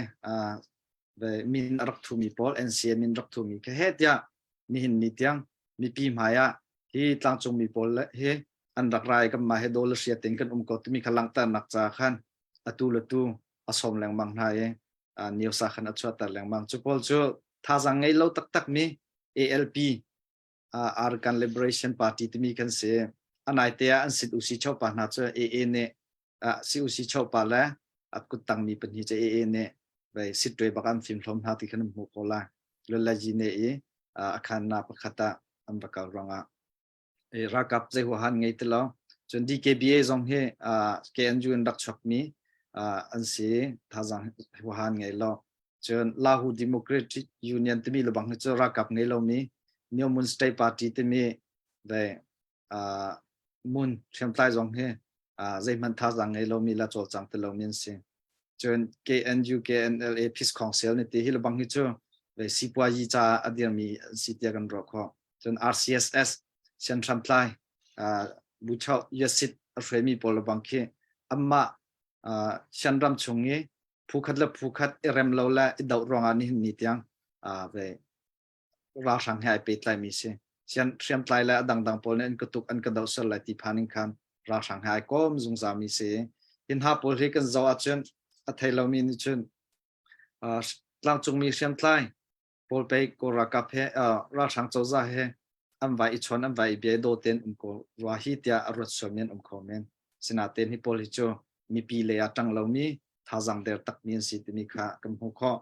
min a rak thumi pawl NCA min rak thumi kha he tiah nihin ni tiang mipi hmai ah hi tlangcungmi pawl hi an rak rai kan mah he dol hria tein kan um ko timi kha langhternak ca khan atu le tu a sawm lengmang hna i news ah khan a chuahter lengmang. Cu pawl cu thazaang ngei lo taktak mi ALP Arakan Liberation Party timi kan si. Anai te ah an sit usi chopa hna cu AA nih CUC chopa le a kuttang mi pahnih cu AA nih vei sitwe bak an fim hlawm hna ti khan an hmuh ko lai. Lulaji ne i a khan na pakhat ah an va kal ruangah ralkap zei huahan ngei ti lo. Cun DKBA zong hi KNU in rak chuakmi an si thazang huahan ngei lo. Cun Lahu Democratic Union timi lebang hi cu ralkap ngei lomi Neo Mun State Party timi ve mun hriamtlai zong hi zeihmanh thazaang ngei lomi la cawlcang ti lomi an si. Cun KNU KNLA Peace Council ni ti hi lebang hi cu ve sipuayi ca a dirmi an si tiah kan ruah khawh. Cun RCSS sianhramtlai buchoh yasit a hruaimi pawl lebang khi anmah sianram chung i phu khat le phu khat i rem lo le i doh ruangah nihin ni tiang ve ralhrang he ai pehtlaimi si. Sian hriamtlai le a dangdang pawl nih an ka tuk an ka doh sual lai ti phan in khan ralhrang he ai kawm zungzalmi si. Hin ha pawl hi kan zoh ahcun a thei lomi nih cun tlangcungmi hriamtlai pawl pei Kawl ralkap he ralhrang cozah he an vai i chawn an vai i bia daw tein um ko rua hi tiah a ruat sual men um kho men. Sinain hi pawl hi cu mipi lei ah ṭang lomi thazaang der takmi an si timi kha kan hmuh khawh.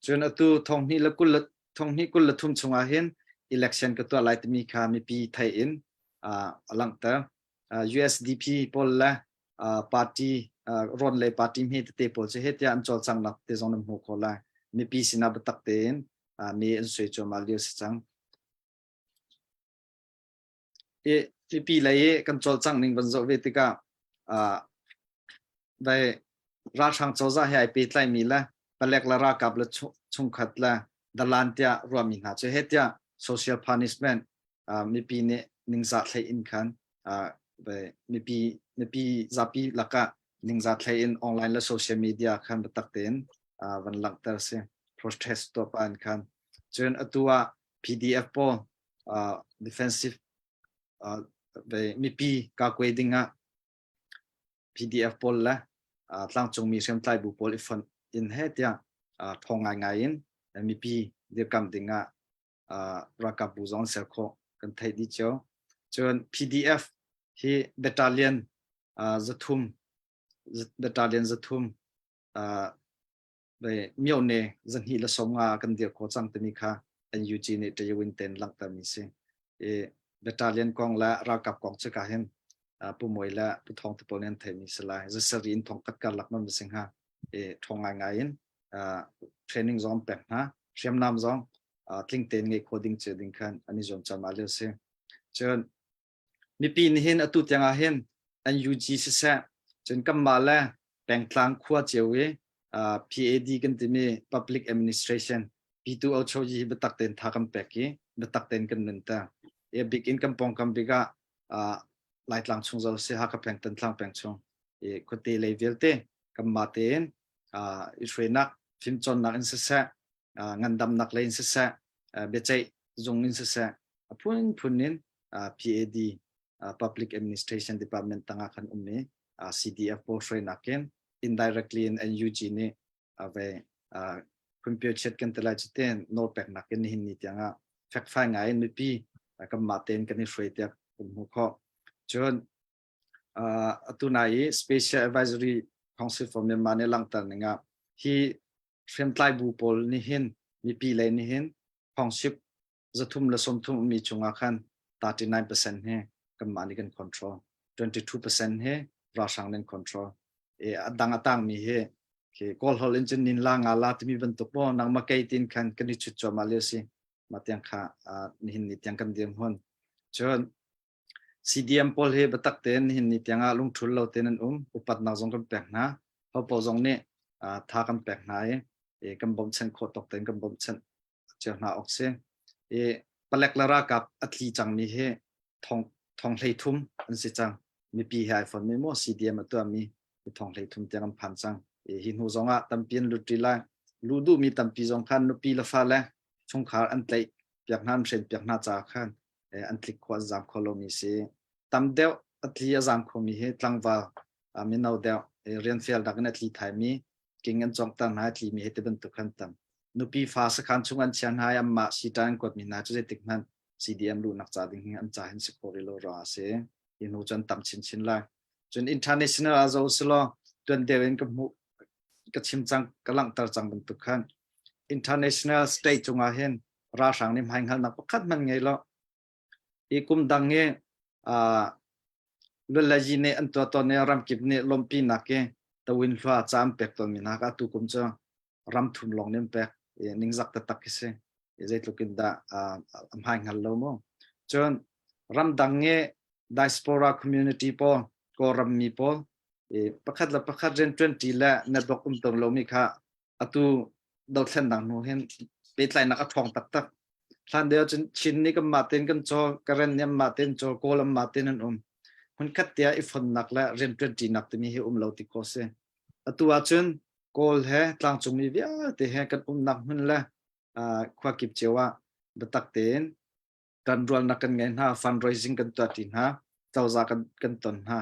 Cun atu thonghnih le kul le thonghnih 23 chungah hin election ka tuah lai timi kha mipi thei in a langhter. USDP pawl le party rawn lei party hme tete pawl cu he tiah an cawlcanghnak te zong nan hmuh khawh lai. Mipi sinah biatak tein me an suai cuahmah lio si cang. I mipi lei i kan cawlcangh ning van zoh ve tikah dai ralhrang cozah he ai pehtlaimi le palek le ralkap le chungkhat le dalan tiah ruahmi hna cu he tiah social punishment mipi nih ningzah thlei in khan mipi mipi zapi lakah ningzah thlei in online le social media khan biatak tein van langhter si protest tuah pa in khan cun atu ah PDF pawl defensive mipi kakwe ding ah PDF pawl le tlangcungmi hriamtlai bu pawl i fonh in he tiah ṭhawng ngaingai in mipi dirkamh ding ah ralkap bu zong ser khawh kan theih dih cio. Cun PDF hi battalion 300 battalion 300 myone 250 kan dir khawh cang timi kha NUG nih Tayawin ten langhtermi si. I battalion kong le ralkap kong cu ka hin Pu Mawi le Pu Thawng te pawl nih an theihmi si lai. Zasari in thong kat karlak man si hnga. I ṭhawng ngaingai in training zong pek hna. Hriamnam zong tling tein ngeih khawh ding cu ding khan an i zuam cuahmah lio si. Cun mipi nih hin atu tiang ah hin NUG siseh cun kanmah le pengtlang khua cio i PAD kan timi Public Administration P2 Ochoji hi biatak tein tha kan pek i biatak tein kan nunter. I a bik in kan pawngkam bik ah Laitlang chung zo si Hakha peng Tantlang peng chung i khuate lei vialte kanmah tein i hruainak fimcawnnak in siseh ngandamnak lei in siseh biaceih zung in siseh a phunphun in PAD Public Administration Department tangah khan um i CDF pawl hruainak in indirectly in NUG nih ve phunpio chiat kan ti lai cu ten nawl peknak in nihin ni tiangah fekfai ngai in mipi kanmah tein kan i hruai tiah kan hmuh khawh. Cun atu nai i Special Advisory Council for Myanmar nih langhter ning ah hi hriamtlai bu pawl nih hin mipi lei nih hin township 330 ummi chungah khan 39% hi kanmah nih kan control 22% hi ralhrang nih an control i a dang a tangmi hi Khi Kawl holh in cun nin la nga la timi bantuk maw nangmah kei tin khan kan i chut cuahmah lio si. Mah tiang kha nihin ni tiang kan dir hmun. Cun CDM pawl hi biatak tein nihin ni tiang ah lungthul lo tein an um. Upatnak zong kan pek hna. Hopo zong nih tha kan pek hna i kan bawmhchanh khawh tawk tein kan bawmhchanh cio hna awk si. I palek le ralkap a tli cangmi hi thong thong 33 an si cang. Mipi he ai fonmi maw CDM a tuahmi thong 33 tiang an phan cang. I hi hnu zong ah tampi an lut rih lai. Luh duhmi tampi zong khan nupi le fale chungkhar an tlaih piak hna an hren piak hna caah khan an tlik khawh an zaam kho lomi si. Tam deuh a tli a zaam khomi hi tlangval mino deuh rian fial dak in a tli thaimi king an cawngter hna i tlimi hi ti bantuk khan tam. Nupi fa sakhan chung an chia hna i anmah sita an kuatmi hna cu zeitik hmanh CDM luhnak ca ding hi an ca hin si khawh rih lo ruangah a si. Hi hnu cun tam chinchin lai. Cun international ah zo silaw tuan deuh in ka hmuh ka chim cang ka langhter cang bantuk khan international state cungah hin ralhrang nih hmaihngalnak pakhat hmanh ngei lo. I kum dang i uh, Lulayi nih an tuah tawn i ramkip nih lawmhpinak i tawin hlua ca an pek tawnmi hna kha atu kum cu ram thum lawng nih an pek i ningzak taktak khi si. I zeitluk in dah uh, a hmaihngal lo mu. Cun ramdang i diaspora community pawl, Kawlram mi pawl, i pakhat le pakhat rian ṭuanṭi le network um tawn lomi kha atu dothlennak hnu hin pehtlaihnak a ṭhawng taktak. Hlan deuh cun Chin nih kanmah tein kan caw, Karen nih anmah tein caw, Kawl anmah tein an um. Hmunkhat tiah i fonnak le rianṭuanṭinak timi hi um lo ti khawh si. Atu ahcun Kawl he tlangcungmi vialte he kan umnak hmun le khua kip cio ah biatak tein ṭanrualnak kan ngei hna, fundraising kan tuahṭi hna, cozah kan, kan ton hna.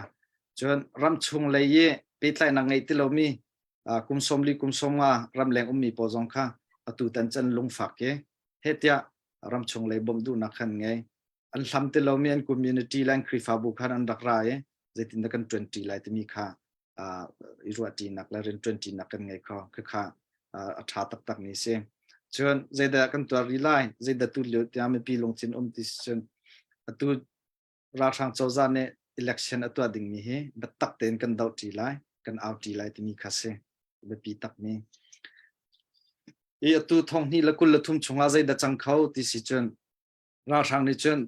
Cun ramchung lei i pehtlaihnak ngei ti lomi kum 40 kum 50 ramleng ummi pawl zong kha atu tan can lungfak i heh tiah ramchung lei bawmh duhnak khan ngei. An hlam ti lomi an community le an Khrihfabu khan an rak ra i zeitindah kan ṭuanṭi lai timi kha i ruahṭinak le rianṭuanṭinak kan ngei kho. Khakha a ṭha taktakmi si. Cun zeidah kan tuar rih lai? Zeidah tu lio tiang mipi lungthin um ti si cun atu ralhrang cozah nih election a tuah dingmi hi biatak tein kan dohṭi lai, kan auṭi lai timi kha si. Biapi takmi. I atu thong hnih le 23 chungah zeidah cang kho ti si cun Ralhrang nih cun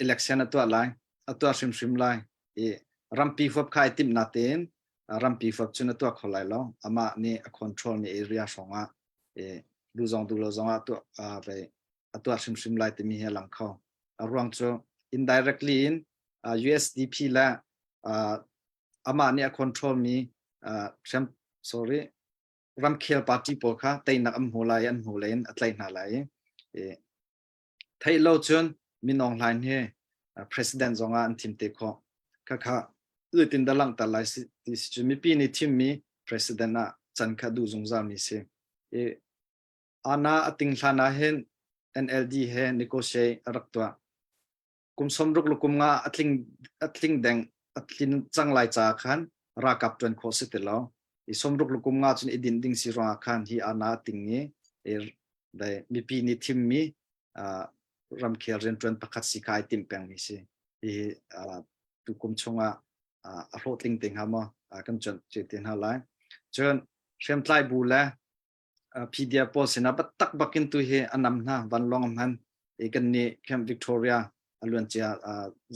election a tuah lai, a tuah hrimhrim lai i rampi huap kha ai timh natein rampi huap cun a tuah kho lai lo. Amah nih a control mi area hrawng ah i duh zong duh lo zong ah tuah uh, a tuah hrimhrim lai timi hi a lang kho. A ruang cu indirectly in uh, USDP le uh, amah nih a control mi uh, sorry ramkhel party pawl kha teinak an hmu lai an hmu lei in a tlaih hna lai i Theih lo cun Min Aung Hlaing hi president zong ah an thim te khawh. Khakha zeitin dah langhter lai ti si cu mipi nih thimmi president ah can kha duh zungzal mi si. I ana a ting hlan ah hin NLD he negotiate a rak tuah. Kum 60 le kum nga a tling a tling deng a tlin cang lai caah khan ralkap ṭuan khawh si ti lo. I 60 le kum nga cun i din ding si ruangah khan hi ana a ting i mipi nih thimmi ramkhel rianṭuan pakhat si kha ai timh pengmi si. Hi tukum chungah a hlawhtling te hnga maw kan cuanh te hna lai. Cun hriamtlai bu le PDF pawl sinah biatak bakin tu hi a nam hna vanlawng a hman i kan nih Camp Victoria a luancia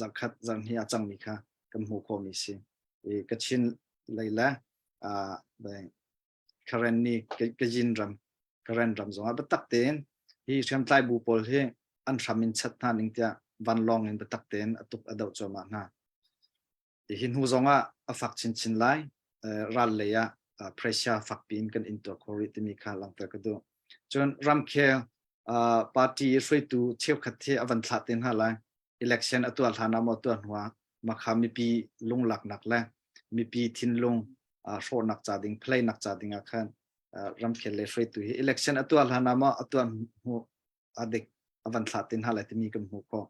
zarhkhat zarhhnih a cangmi kha kan hmuh khawhmi si. I Kachin lei le Karen ni Kajin ram Karen ram zongah biatak tein hi hriamtlai bu pawl hi an hram in chat hna ning tiah vanlawng in biatak tein a tuk a doh cuahmah hna. Hi hnu zongah a fak chinchin lai. Ral lei ah pressure fakpi in kan intuar khawh rih timi kha langhter ka duh. Cun ramkhel party hruaitu cheukhat hi a van thlah te hna lai. Election a tuah hlan ah maw tuah hnu ah makha mipi lunglaknak le mipi thinlung hrawhnak ca ding, phlainak ca ding ah khan ramkhel lei hruaitu hi election a tuah hlan ah maw a tuah hnu a dik a van thlah te hna lai timi kan hmuh khawh.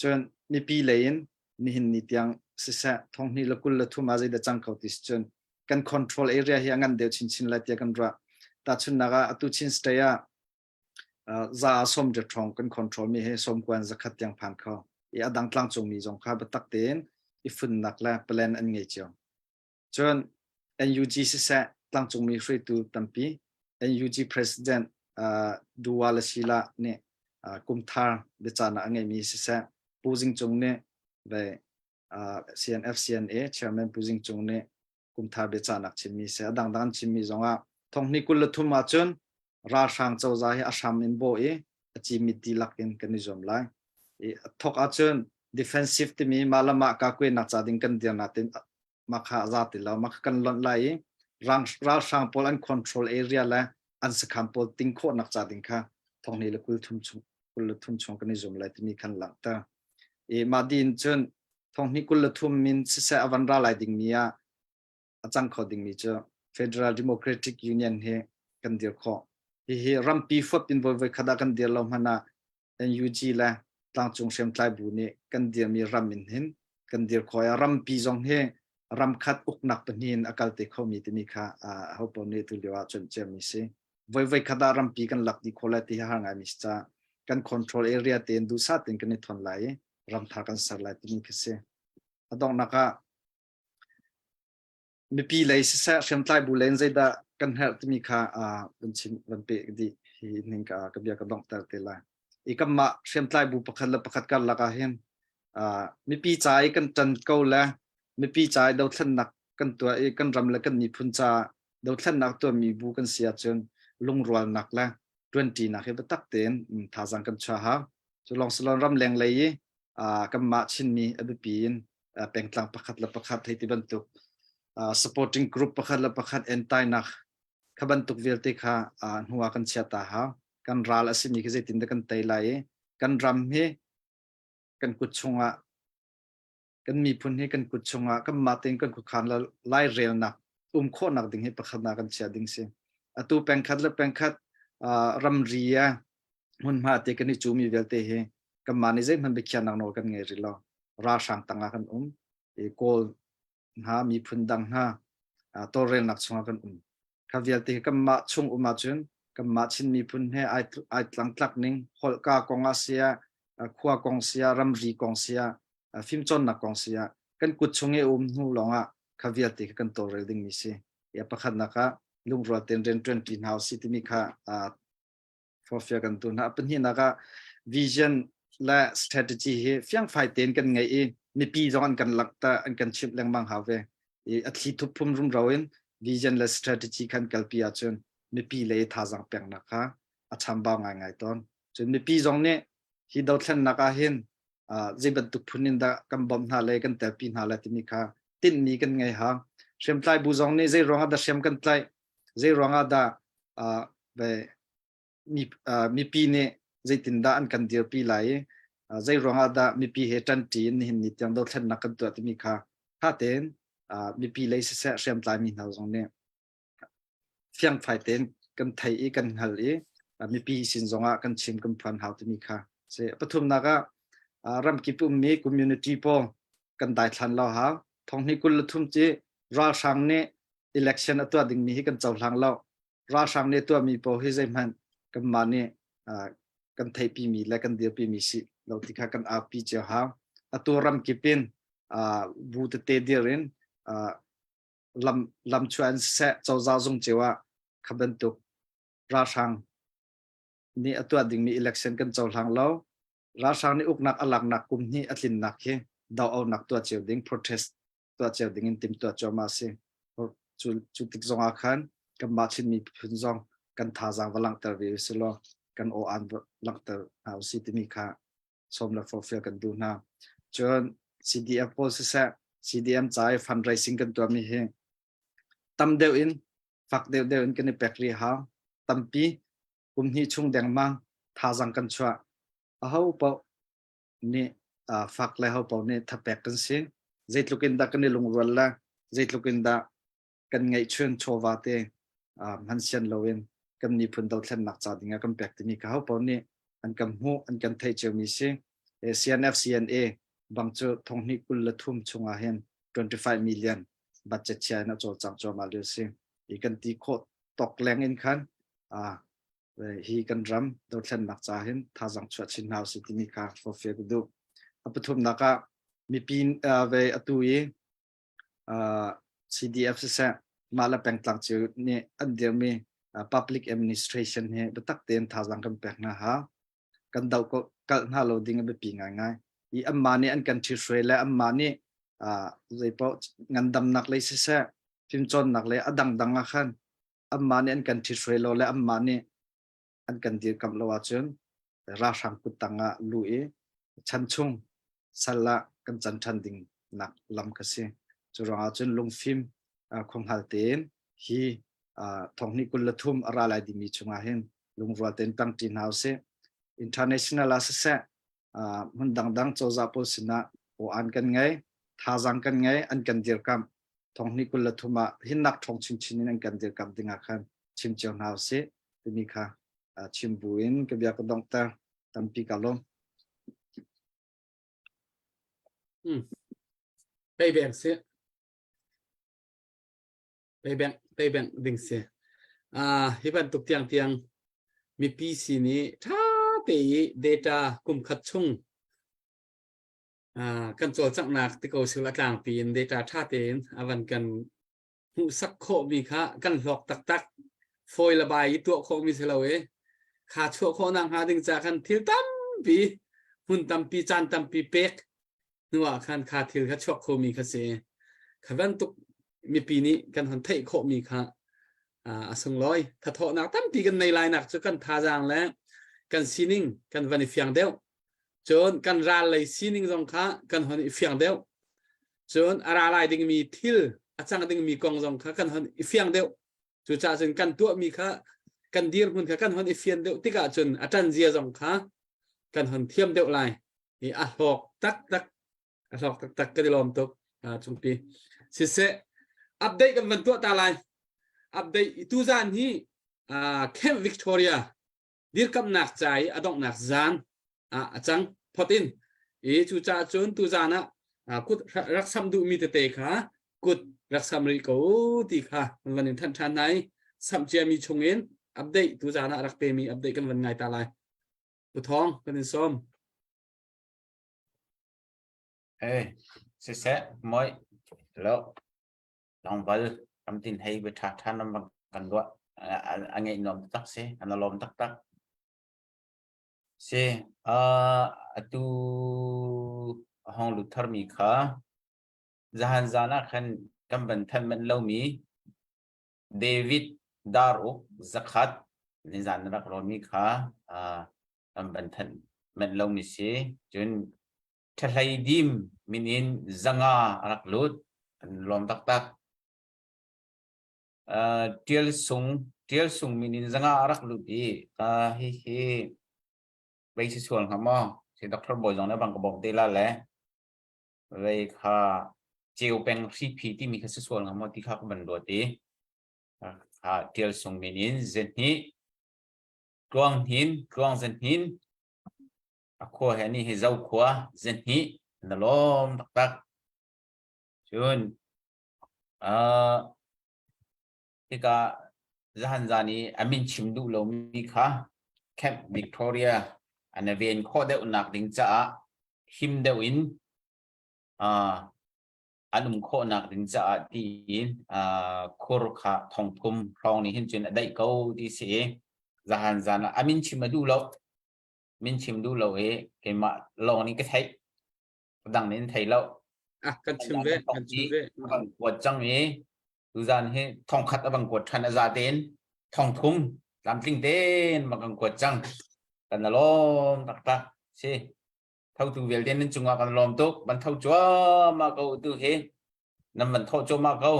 Cun mipi lei in nihin ni tiang siseh thonghnih le 23 ah zeidah cang kho ti si cun kan control area hi a ngan deuh chinchin lai tiah kan ruah. Tahchunhnak ah atu Chin State ah za som riat hrawng kan control mi hi sawmkuan zakhat tiang phan kho. I a dang tlangcungmi zong kha biatak tein i funnak le plan an ngei cio. Cun NUG siseh, tlangcungmi hruaitu tampi NUG President uh, Duwa Lasila nih uh, kumthar biacanak a ngeimi siseh Pu Zing Cung nih ve uh, CNF CNA Chairman Pu Zing Cung nih kumthar biacanak chimmi si a dangdang an chimmi zongah thonghni 23 ahcun ralhrang cozah hi a hram in bawh i a cimit dihlak in kan i zuam lai. I thok ahcun defensive timi mah le mah kakuainak ca ding kan dir natin mah kha a za ti lo mah kha kan lonh lai i ralhrang pawl an control area le an sakhan pawl ting khawhnak ca ding kha thonghni le 30 chung 23 chung kan i zuam lai timi khan langhter. I mah din cun thonghni 23 min siseh a van ra lai dingmi ah a cang kho dingmi cu Federal Democratic Union hi kan dir khawh. Hihi rampi fuap in voi voi khat ah kan dir lo hmanh ah NUG le tlangcung hriamtlai bu nih kan dirmi ram in hin kan dir khawh i rampi zong hi ramkhat uknak pahnih in a kal te khomi timi kha ho paoh nih tu lio ah cuanh ciami si. Voi voi khat ah rampi kan lak dih khawh lai ti hi har ngaimi si caah kan control area tein duhsah tein kan i thawn lai i ramthar kan ser lai timi khi si. A donghnak ah mipi lei siseh hriamtlai bu lei in zeidah kan herh timi kha van chim van peh dih hi ning ka ka bia ka donghter te lai. I kanmah hriamtlai bu pakhat le pakhat karlak ah hin mipi ca i kan ṭan ko le mipi ca i dothlennak kan tuah i kan ram le kan miphun ca dothlennak tuahmi bu kan si ahcun lungrualnak le ṭuanṭinak hi biatak tein thazaang kan chuah hau. Cu lawng si lo ramleng lei i kanmah Chinmi a biapi in pengtlang pakhat le pakhat hei ti bantuk supporting group pakhat le pakhat entainak kha bantuk vialte kha hnu ah kan chia ta hau. Kan ral a simi khi zeitindah kan tei lai i kan ram hi kan kut chungah kan miphun hi kan kut chungah kanmah tein kan khuakhan le lairelnak um khawhnak ding hi pakhatnak kan chia ding si. Atu pengkhat le pengkhat ramri ah hmunhma te kan i cumi vialte hi kanmah nih zeihmanh biakhiahnak nawl kan ngei rih lo. Ralhrang tangah kan um. I Kawl hna miphun dang hna tawlrelnak chungah kan um. Kha vialte hi kanmah chung um ahcun kanmah Chin miphun he ai tlangtlak ning holhka kong ah siah khua kong siah ramri kong siah fimcawnnak kong siah kan kut chung i um hnu lawngah kha vialte kha kan tawlrel dingmi si. Ya pakhatnak ah lungrual tein rianṭuan ṭi hna usih timi kha forfia kan tu hna. Pahnihnak ah vision le strategy hi fiangfai tein kan ngei i mipi zong an kan langhter an kan chimh lengmang hau ve. I a thli thup phum rumro in vision le strategy khan kalpi ahcun mipi lei thazaang peknak kha a chambau ngaingai tawn. Cun mipi zong nih hi dothlennak ah hin zei bantuk phun in dah kan bawmh hna le kan telpi hna le timi kha tinhmi kan ngei hau. Hriamtlai bu zong nih zei ruangah dah hriam kan tlaih, zei ruangah dah mipi nih zeitindah an kan dirpi lai i zei ruangah dah mipi he ṭanṭi in nihin ni tiang dothlennak kan tuah timi kha ṭha tein mipi lei siseh hriamtlai mi hna zong nih fiangfai tein kan thei i kan hngal i mipi sin zongah kan chim kan phuan hau timi kha si. Pathumnak ah ramkip ummi community pawl kan daithlan lo hau. Thonghni 23 ci ralhrang nih election a tuah dingmi hi kan cohlang lo. Ralhrang nih tuahmi pawl hi zeihmanh kanmah nih kan theihpimi le kan dirpimi si lo ti kha kan aupi cio hau. Atu ramkip in bu tete dir in lam lamchuah in siseh cozah zung cio ah kha bantuk ralhrang nih a tuah dingmi election kan cohlang lo. Ralhrang nih uknak a laknak kum hnih a tlinnak hi doh-aunak tuah cio ding protest tuah cio ding in timhtuah cuahmah a si. Cu, cu tik zong ah khan kanmah Chin miphun zong kan thazaang va langhter ve usih law kan aw aan va langhter hna usih timi kha sawm le forhfial kan duh hna. Cun CDF pawl siseh CDM ca i fundraising kan tuahmi hi tam deuh in fak deuh deuh in kan i pek rih hau. Tampi kum hnih chung dengmang thazaang kan chuah. Aho paoh nih fak le ho paoh nih thapek kan si. Zeitluk in dah kan i lungrual le zeitluk in dah kan ngeihchun chawva te hman sian loin kan miphun dothlennak ca dingah kan pek timi kha ho paoh nih an kan hmuh an kan theih ciomi si. CNF CNA bang cu thonghnih 23 chungah hin 25 million budget chia in a cawlcang cuahmah lio si. Hi kan ti khawh tawk leng in khan hi kan ram dothlennak ca hin thazaang chuah chin hna usih timi kha forhfial ka duh. A pathumnak ah mipi ve atu i CDF siseh. Mah le pengtlang cio nih an dirmi public administration hi biatak tein thazaang kan pek hna hau. Kan doh kalh hna lo ding a biapi ngaingai. I anmah nih an kan ṭhithruai le anmah nih zeipaoh ngandamnak lei siseh, fimcawnnak lei a dangdang ah khan anmah nih an kan ṭhithruai lo le anmah nih an kan dirkamh lo ahcun ralhrang kuttang ah luh i chanchung sal ah kan can ṭhan ding nak lam kha si. Cu ruangah cun lungfim khuanghal tein hi thonghnih 23 a ra lai dingmi chungah hin lungrual tein ṭangṭi hna usih. International ah siseh, hmun dangdang cozah pawl sinah aw-an kan ngei, thazaang kan ngei, an kan dirkamh. Thonghnih 23 ah hinnak ṭhawng chinchin in an kan dirkamh dingah khan chim cio hna usih timi kha chim buin ka bia ka donghter. Tampi ka lawm. Tei beng si. Tei beng tei beng ding si. Ah hi bantuk tiang tiang mipi sin i ṭha te i data kum khat chung ah kan cawlcanghnak ti ko sil a tlangpi in data ṭha tein a van kan hmuhsak khawhmi kha kan hlawk taktak. Fawi le bai i tuah khawhmi si lo i kha chuah khawhnak hnga ding ca khan thil tampi hmun tampi caan tampi pek hnu ah khan kha thil kha chuak khomi kha si. Kha bantuk mipi nih kan hon theih khawhmi kha a sunglawi. Thathawhnak tampi kan nei lai nak cu kan thazaang le kan sining kan van i fiang deuh. Cun kan ral lei sining zong kha kan hon i fiang deuh. Cun a ra lai dingmi thil a cang dingmi kong zong kha kan hon i fiang deuh. Cucaah cun kan tuahmi kha kan dirhmun kha kan hon i fian deuh tikah cun a ṭan zia zong kha kan hon thiam deuh lai. I a hlawk taktak a hlawk taktak kan i lawm tuk chungpi. Siseh update kan van tuah ta lai. Update tuzan hi Camp Victoria dirkamhnak ca i a donghnak zan ah a cang phot in i cucaah cun tuzan ah kut rak sam duhmi tete kha kut rak sam rih ko ti kha van in thanh ṭhan nai samh ciami chungin update tuzan ah rak pemi update kan van ngai ta lai Pu Thawng kan in sawm. Hey, siseh, moi, lo, tlangval ramtin hei bia ṭha ṭha nan van kan ruah a ngeih nuam taktak si an lawm taktak si atu hong lut tharmi kha zahan zan ah khan kan van than manh lomi David Daruk zakhat nizan na rak rawnmi kha kan van thanh manh lomi si cun Ṭhahlei dim min in zanga a rak lut. An lawm taktak. Uh, Ṭial Sung, Ṭial Sung min in zanga a rak lut i uh, hihi vei si sual hnga maw? Si Dr. Bawi zong nih bang ka bawmh te la le vei kha ceu peng hriphi timi kha si sual hnga maw ti kha ka van ruat i kha Ṭial Sung min in zenhnih Tluang Hnin, Tluang Zenhnin A khua he nih hi Zokhua zenhnih na lawm taktak. Cun uh, hika zahan zan i a min chim duh lomi kha Camp Victoria an ven khawh deuhnak ding caah him deuh in uh, an um khawhnak ding caah tiin uh, khur kha thongthum hrawng nih hin cun a daih ko ti si i zahan zan ah a min chim a duh lo min chim duh lo i keimah lawng nih ka theih dang nih an thei lo ah kan chim ve kan chim ve kan kuat cang i tuzan hi thongkhat a bang kuat than a za tein thongthum tlamtling tein ma kan kuat cang kan lawm taktak si thotu vialte nan cungah kan lawm tuk ban tho cuahmah ko tu hi nan van tho cuahmah ko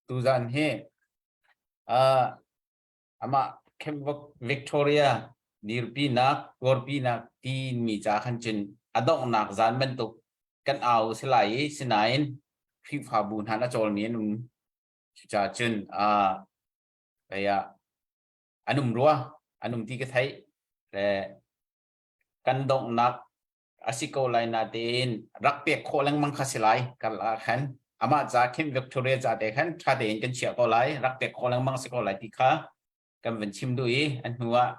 tuzan hi uh, Amah Camp Victoria dirpinak, tuarpinak timi ca khan cun a donghnak zan bantuk kan au si lai i sinain Khrihfabu hna na cawlmi an um. Cucaah cun uh, an um rua, an um ti ka theih. Le kan donghnak a si ko lai natein rak pek khawh lengmang kha si lai kar ah khan amah ca Camp Victoria ca te khan ṭha tein kan chiah ko lai rak pek khawh lengmang si ko lai ti kha kan van chim duh i an hnu ah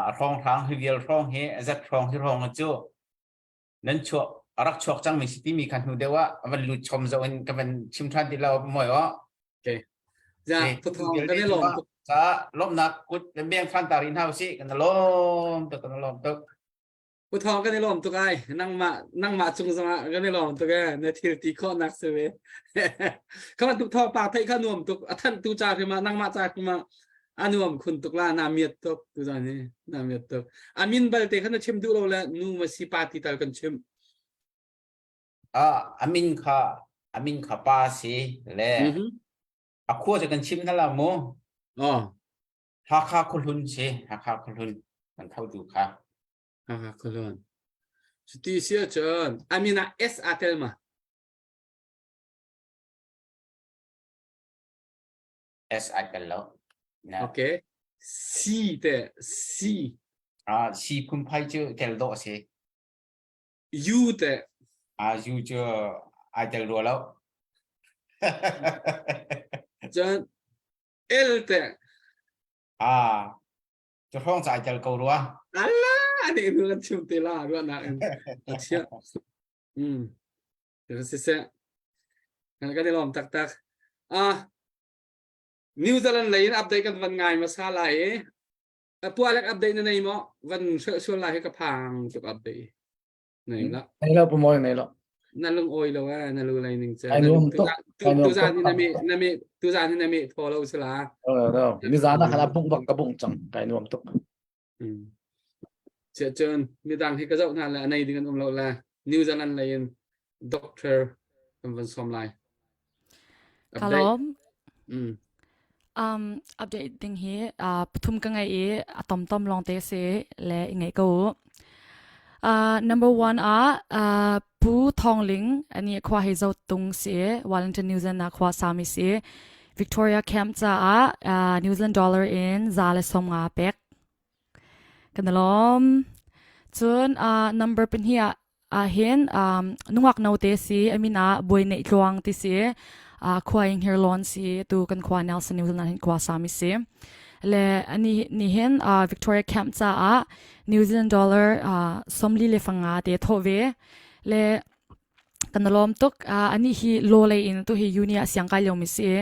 a hrawng hrang hi vial hrawng hi a zat hrawng hi hrawng cu nan chuak a rak chuak cangmi si timi kha hnu deuh ah a van lut chom zo in ka van chim ṭhan ti lo moi aw. Okay. Ja, puthong kan i lawm tuk. Ca lawmnak kut kan beng than ta rih hna usih kan lawm tuk kan lawm tuk. Puthong kan i lawm tuk ai. Nangmah nangmah cung zongah kan i lawm tuk e. Na thil ti khawhnak si ve. Kha tu thawng pa theih kha nuam tuk. A thanh tu ca hrim ah nangmah ca hrim ah a nuam khun tuk la na miat tuk tu zan hi na miat tuk. A min balte kha na chim duh lo le nu ma si pa ti tal kan chim. Ah, a min kha a min kha pa si le Mhm. a khua cu kan chim hna la mu. Oh, Hakha khuahlun si, Hakha khuahlun kan thotu kha. Hakha khuahlun. Cuti si ahcun a min ah S aa tel ma? S ai tel lo. Na. Okay. C te C. Ah, C phunphai cu tel dawh a si. U teh. Ah, U cu ai tel rua lo. Cun L teh. Ah, cu hrawng ca ai tel ko rua. Ala, ani nu kan chim te la ruahnak in. A chia. Mm. Siseh. Kan kan i lawm taktak. Ah, New Zealand lei in update kan van ngai hmasa lai i Pualek update na nei maw? Van sual lai hi ka phang tuk update. Nei la. Nei lo pamoy nei lo. Na lung oi lo eh na lu lai ning che. Ai nuam tuk. Tu zan hi na mi na mi tu zan hi na mi tho lo sila. No no. Ni zan ah khala bung bang ka bung chang kai nuam tuk. Che chun midang hi ka zoh hna le anei ding an um lo le New Zealand lei in doctor kan van som lai. Ka lawm. Um, update ding hi uh, pathum ka ngai i a tom tom long te si le i ngai ko. Uh, number one ah uh, Pu Thong Ling ani khwa hei zo tung si Wellington New Zealand na khwa sami si Victoria Camp ca ah uh, New Zealand dollar in za le som nga pek Kan i lawm. Cun uh, number pahnih ah ahhin um, nungak note si a min ah Buai Neih Tluang ti si uh, khua in Hirlawn si tu kan khua Nelson New Zealand hin khua sami si. Le ani ni hin uh, Victoria Camp caah New Zealand dollar uh, somli le fanga te tho ve. Le Kan i lawm tuk. Uh, anih hi law lei in tu hi uni ah siang kai liomi si i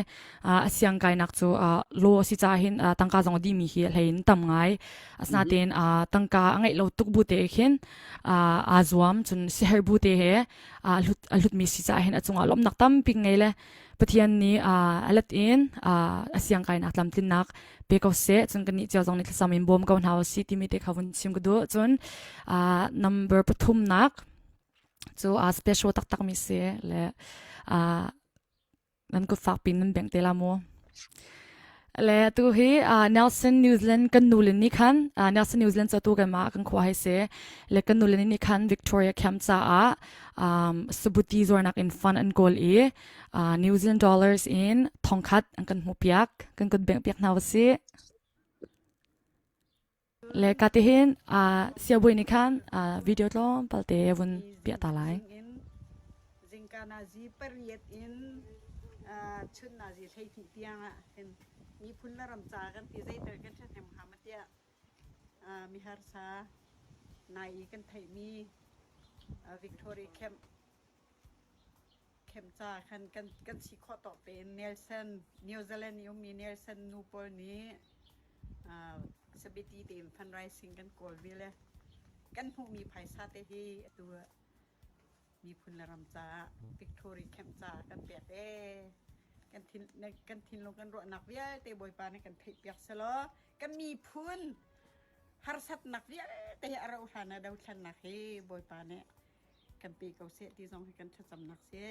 uh, a siang kainak cu uh, law a si caah hin uh, tangka zong a dihmi hi hlei in tam ngai. Asinain uh, tangka a ngeih lo tuk bu te khin uh, aa zuam cun siherh bu te he uh, a hlut a hlutmi si caah hin a cungah lawmhnak tampi ngei le Pathian nih uh, a let in uh, a siang kainak tlamtlinnak pe ko seh cun kannih cio zong nih thlacam in bawm ko hna usih timi te kha vun chim ka duh. Cun uh, number pathumnak Cu aa special taktak mi si le uh, nan kut fak pin nan bengh te la mu. Le tu hi uh, Nelson New Zealand kan nu le nih khan uh, Nelson New Zealand cu tu kanmah kan khua hei si le kan nu le nih khan Victoria Camp caah um, sabuti zuarnak in fund an kawl i uh, New Zealand dollars in thongkhat an kan hmuh piak kan kut bengh piak hna usih. Le ka tihin uh, siabawi nih khan uh, video tlawmpal te vun piah ta lai. Zingka nazi pariat in chun nazi 12 tiang ah hin miphun le ram ca kan ti zeitel kan ṭhahnem hnga ma tiah mi harsa nai i kan theihmi Victory Camp Camp ca khan kan kan si khawh tawk tein Nelson New Zealand i ummi Nelson nu pawl nih sabiti tein fundraising kan kawl ve le kan hmuhmi phaisa te hi atu miphun le ram caah Victory Camp caah kan pek ee kan thin kan thinlung kan ruahnak vialte Bawipa nih kan theihpiak selaw kan miphun harsatnak vialte hi a rauh hlan ah dothlennak hi Bawipa nih kan pe ko seh ti zong hi kan thlacamnak si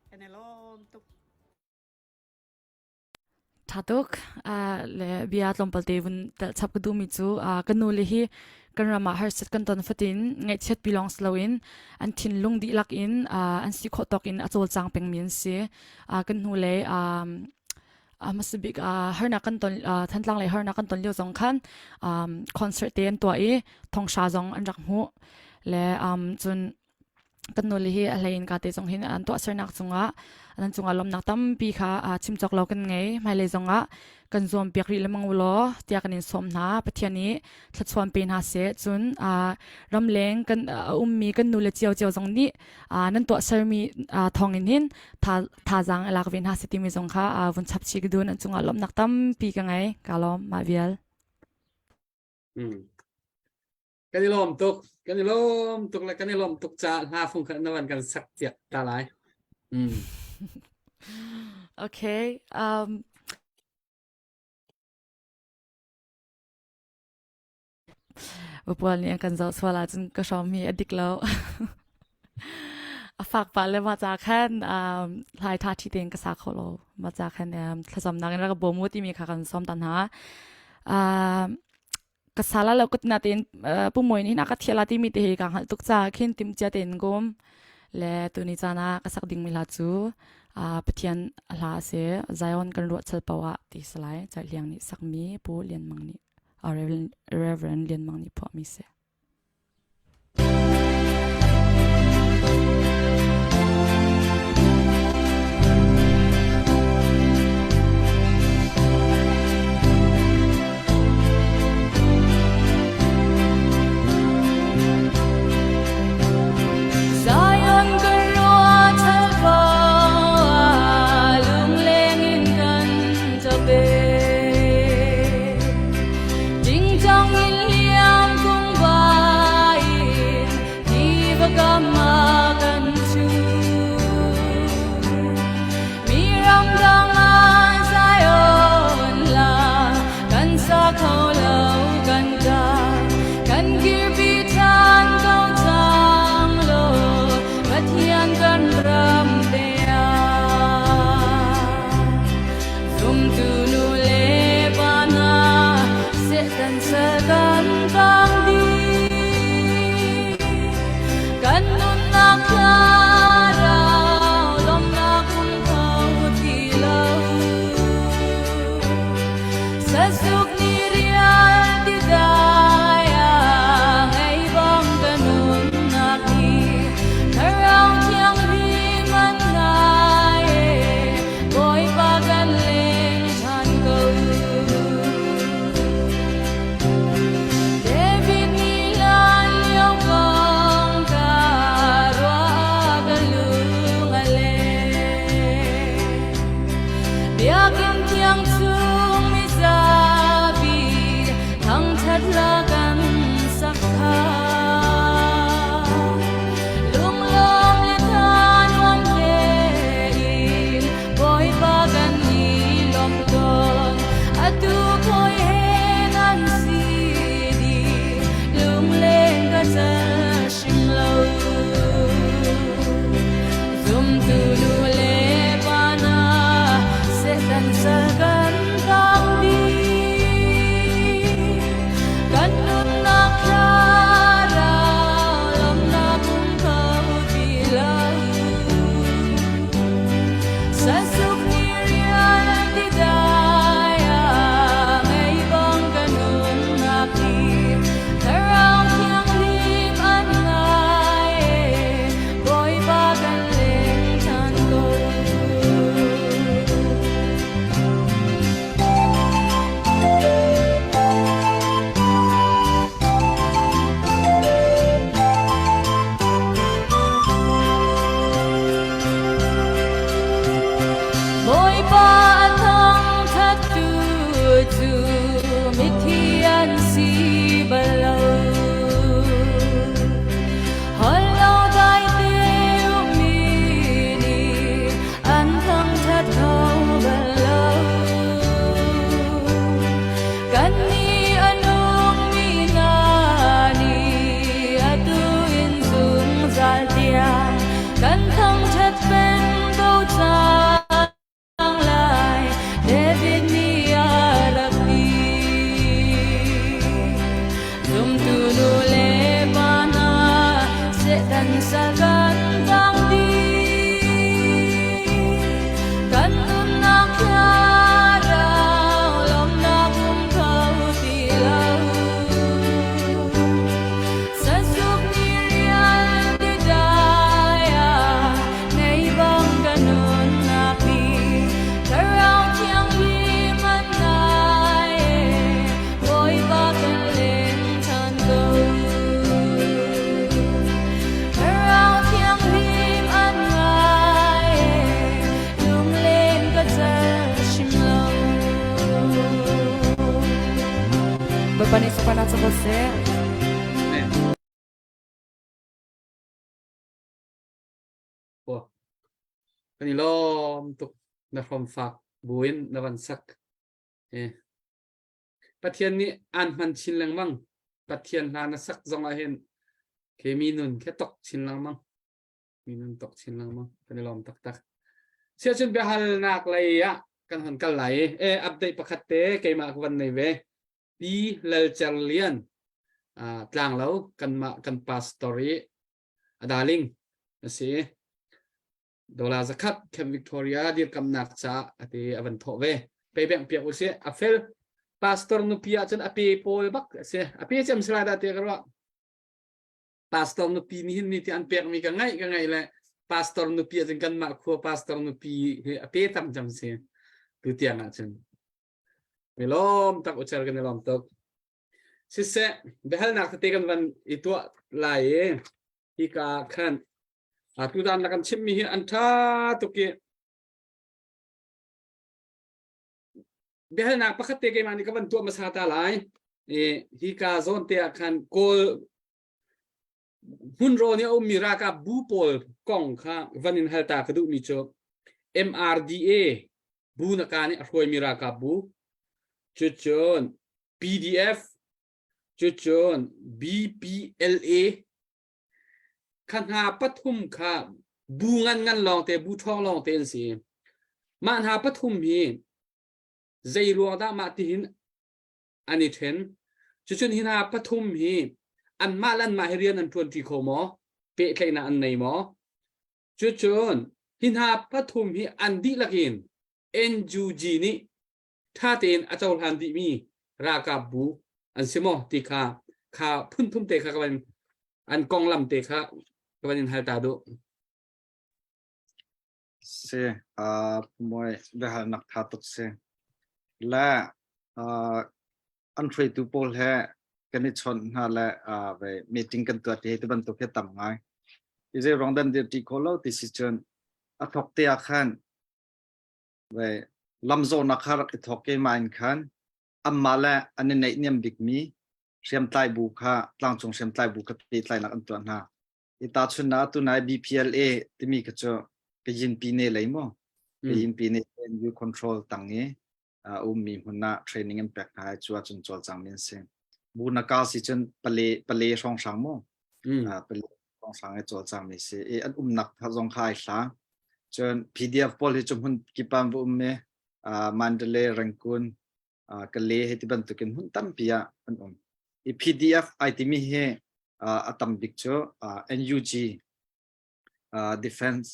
kan i lawm tuk. Tha tuk le bia tlawmpal te vun tel chap ka duhmi cu ka nu le hi kan ram ah harsat kan ton fatin ngaihchiat pi lawng si loin an thinlung dihlak in an si khawh tawk in a cawlcang pengmi an si. Kan hnu le hmasa bik harnak kan ton Thantlang lei harnak kan ton lio zong khan concert te an tuah i thonghra zong an rak hmuh le cun. Kan nu le hi a hlei in ka te zong hin an tuahsernak cungah an cungah lawmnak tampi kha chim cawk lo kan ngei. Hmailei zongah kan zuam piak rih lengmang u law tiah kan in sawm hna. Pathian nih thluachuan pe hna seh. Cun ramleng kan a ummi kan nu le cio cio zong nih nan tuahsermi thawng in hin thazaang i lak ve hna seh timi zong kha vun chap chih ka duh. An cungah lawmhnak tampi ka ngei. Ka lawm mah vial. Kan i lawm tuk. Kan i lawm tuk le kan i lawm tuk ca hla fung kha na van kan sak piak ta lai. Okay. Vapual nih an kan zoh sual ahcun ka hrawm hi a dik lo. A fak pah le mah ca khan um, hlai ṭha ṭhi tein ka sa kho lo. Mah ca khan um, thlacamnak in rak ka bawm u timi kha kan sawm ta hna. Um, ka sala lo ka tina tein pumawi nih hin a ka thial la timi te hi ka hngalh tuk caah khin timhcia tein gum le tuni caan ah ka sak dingmi hla cu Pathian hla a si Zion kan ruah chal paoh ah ti salai Caihliang nih sakmi Pu Lian Mang nih Reverend Lian Mang nih phuahmi si. Zion kan ruah chalpa lungleng in kan ṭap e. Tingtang in liam kung vai in tiva kam ah kan ṭhu. Mi ramdang ah Zion la kan sa kho lo kan ta kan kirpi ṭhan ko cang law Pathian kan ram te ah Zumtu nu le pa hna Satan sal kan tang dih. Kan nunnak thlarau lawmnak um kho ti lo. Sazuk nih rial ti dai ah ngei bang ka nunnak hi Thlarau Thianghlim an ngai e Bawipa kan leng ṭhan ko. David nih hlan lio kong ka ruah ka lung a leng. Biakinn thiang chung mizapi thangṭhat hla kan sak kha. Lunglawm le thanuam tein Bawipa kan i lawm tawn. Atu khawi he nan si dih, lungleng ka cal hrim lo. Zumtu nu le pa hna, Satan sal kan tang dih. Kan. Bawipa nih sunparnak co ko seh. Kan i lawm tuk na hrom fak buin na van sak. Eh. Pathian nih aan hman chin lengmang. Pathian hla na sak zong ah hin ke mi nun khe tok chin lengmang. Mi nun tok chin lengmang. Kan i lawm taktak. Siacun biahalnak lei ah kan hon kal lai i e update pakhat te keimah ka van nei ve. Pi Lal Cer Lian tlanglo kanmah kan pastor i a darling a si. Dollar zakhat Camp Victoria dirkamnak ca ati a van thawh ve. Pei beng piak usih. A fel pastor nupi ahcun a pe pawl bak a si. A pe cem si lai dah ti ka ruah. Pastor nupi nih hin ni ti an pekmi ka ngaih ka ngaih le pastor nupi ahcun kanmah khua pastor nupi hi a pe tam cem si. Tu tiang ahcun. Mi lawm tak ucer kan i lawm tuk. Siseh, biahalnak tete kan van i tuah lai i hika khan tutan na kan chimmi hi an ṭha tuk i biahalnak pakhat te keimah nih ka van tuah hmasa ta lai. I hika zawn te ah khan Kawl hmunrawn i a ummi ralkap bu pawl kong kha van in hal ta ka duhmi cu MRDA bu naka nih a hruaimi ralkap bu cucun PDF cucun BPLA kha hna pathum kha bu ngan ngan lawngte bu ṭhawng lawngte an si. Mah hna pathum hi zei ruang dah mah tihin an i ṭhen? Cucun hi hna pathum hi anmah le anmah hi rian an ṭuanṭi kho maw? Pehtlaihnak an nei maw? Cucun hi hna pathum hi an dihlak in NUG nih ṭha tein a cohlan dihmi ralkap bu an si maw ti kha kha phunthum te kha ka van an konglam te kha ka van in hal ta duh. Si, uh, moi biahalnak tha tuk si. Le uh, an hruaitu pawl he kan i chawnh hna le uh, ve meeting kan tuah ti ti bantuk hi tam ngai. I zei ruang dan dir ti kho lo ti si cun a thok te ah khan ve lamzawhnak kha rak i thawk keimah in khan anmah le an i neihniam bikmi hriamtlai bu kha tlangcung hriamtlai bu kha pehtlainak an tuah hna. I tahchunhnak ah tunai BPLA timi kha cu Kayin Pine lei maw Kayin Pine NU control tang i a ummi hmun ah training an pek hna i cu ahcun cawlcangmi an si. Bu na ka si cun pale pale hrawnghrang maw pale hrawnghrang i cawlcangmi si i an umnak zong kha ai hla. Cun PDF pawl hi cu hmun kip ah an va um i Mandalay, Rangoon, Kale hei ti bantukin hmun tampi ah an um. I PDF ai timi hi a tam bik cu NUG Defense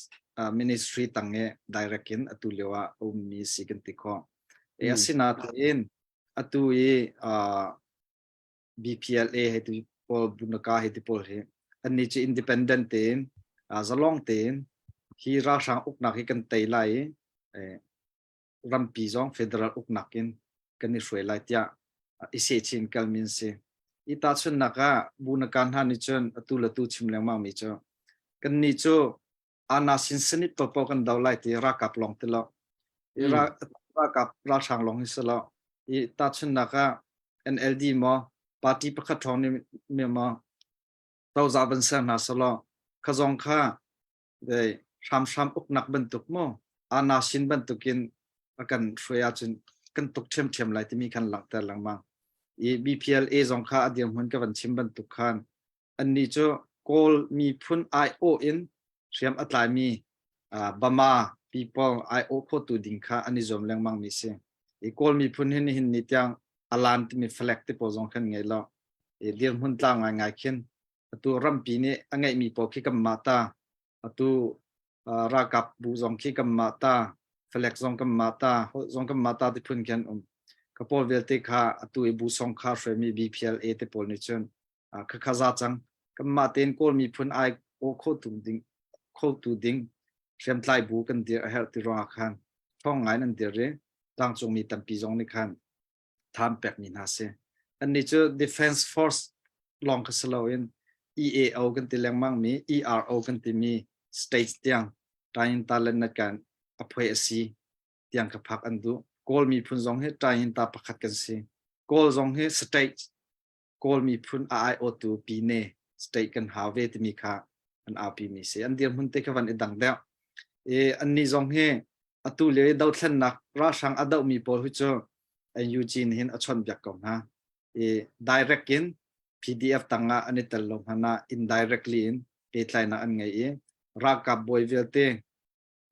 Ministry tang i direct in atu lio ah a ummi si kan ti khawh. E asinain atu i BPLA hei ti pawl Bunaka hei ti pawl hi annih cu independent tein zalong tein hi ralhrang uknak hi kan tei lai i rampi zong federal uknak in kan i hruai lai tiah i sehchin kalmi an si. I tahchunhnak ah Bunaka hna nih cun atu le tu chim lengmang mi cu kannih cu ana sin sanit to po kan do lai ti ralkap lawng ti lo. I ralkap ralhrang lawng hi si lo. I tahchunhnak ah NLD maw party pakhat ṭhawng nih maw cozah van ser hna selaw kha zong kha hramhram uknak bantuk maw ana sin bantukin a kan hruai ahcun kan tuk ṭhiamṭhiam lai timi khan langhter lengmang. I BPLA zong kha a dirhmun ka van chim bantuk khan annih cu Kawl miphun aiawh in hriam a tlaimi Bama people aiawh khotu ding kha an i zuam lengmang mi si. I Kawl miphun hi nihin ni tiang alan timi flag te pawl zong khan ngei lo. I dirhmun tlang ngaingai khin atu rampi nih a ngeihmi pawl khi kanmah ta atu ralkap bu zong khi kanmah ta flag zong kanmah ta holh zong kanmah ta ti phun khin um ka pawl vialte kha atu i bu song kha hruaimi BPLA te pawl nih cun khakha za cang kanmah tein Kawl miphun ai aw khotu ding khotu ding hriamtlai bu kan dir a herh ti ruangah khan thawng ngai an dir i tlangcungmi tampi zong nih khan than pekmi hna si annih cu defense force lawng kha si loin EAO kan ti lengmang mi ERO kan timi state tiang Tayin Talent na kan a phuai a si tiang kha phak an duh Kawl miphun zong hi Tayin ta pakhat kan si Kawl zong hi state. Kawl miphun a aiawhtu Pine state kan hau ve timi kha an aupi mi si. An dirhmun te kha van i dang deuh. I annih zong hi atu lio i dothlennak ralhrang a dohmi pawl hi cu NUG nih hin a chawnhbiak ko hna. I direct in PDF tangah an i tel lo hmanh ah indirectly in pehtlainak an ngei i ralkap bawi vialte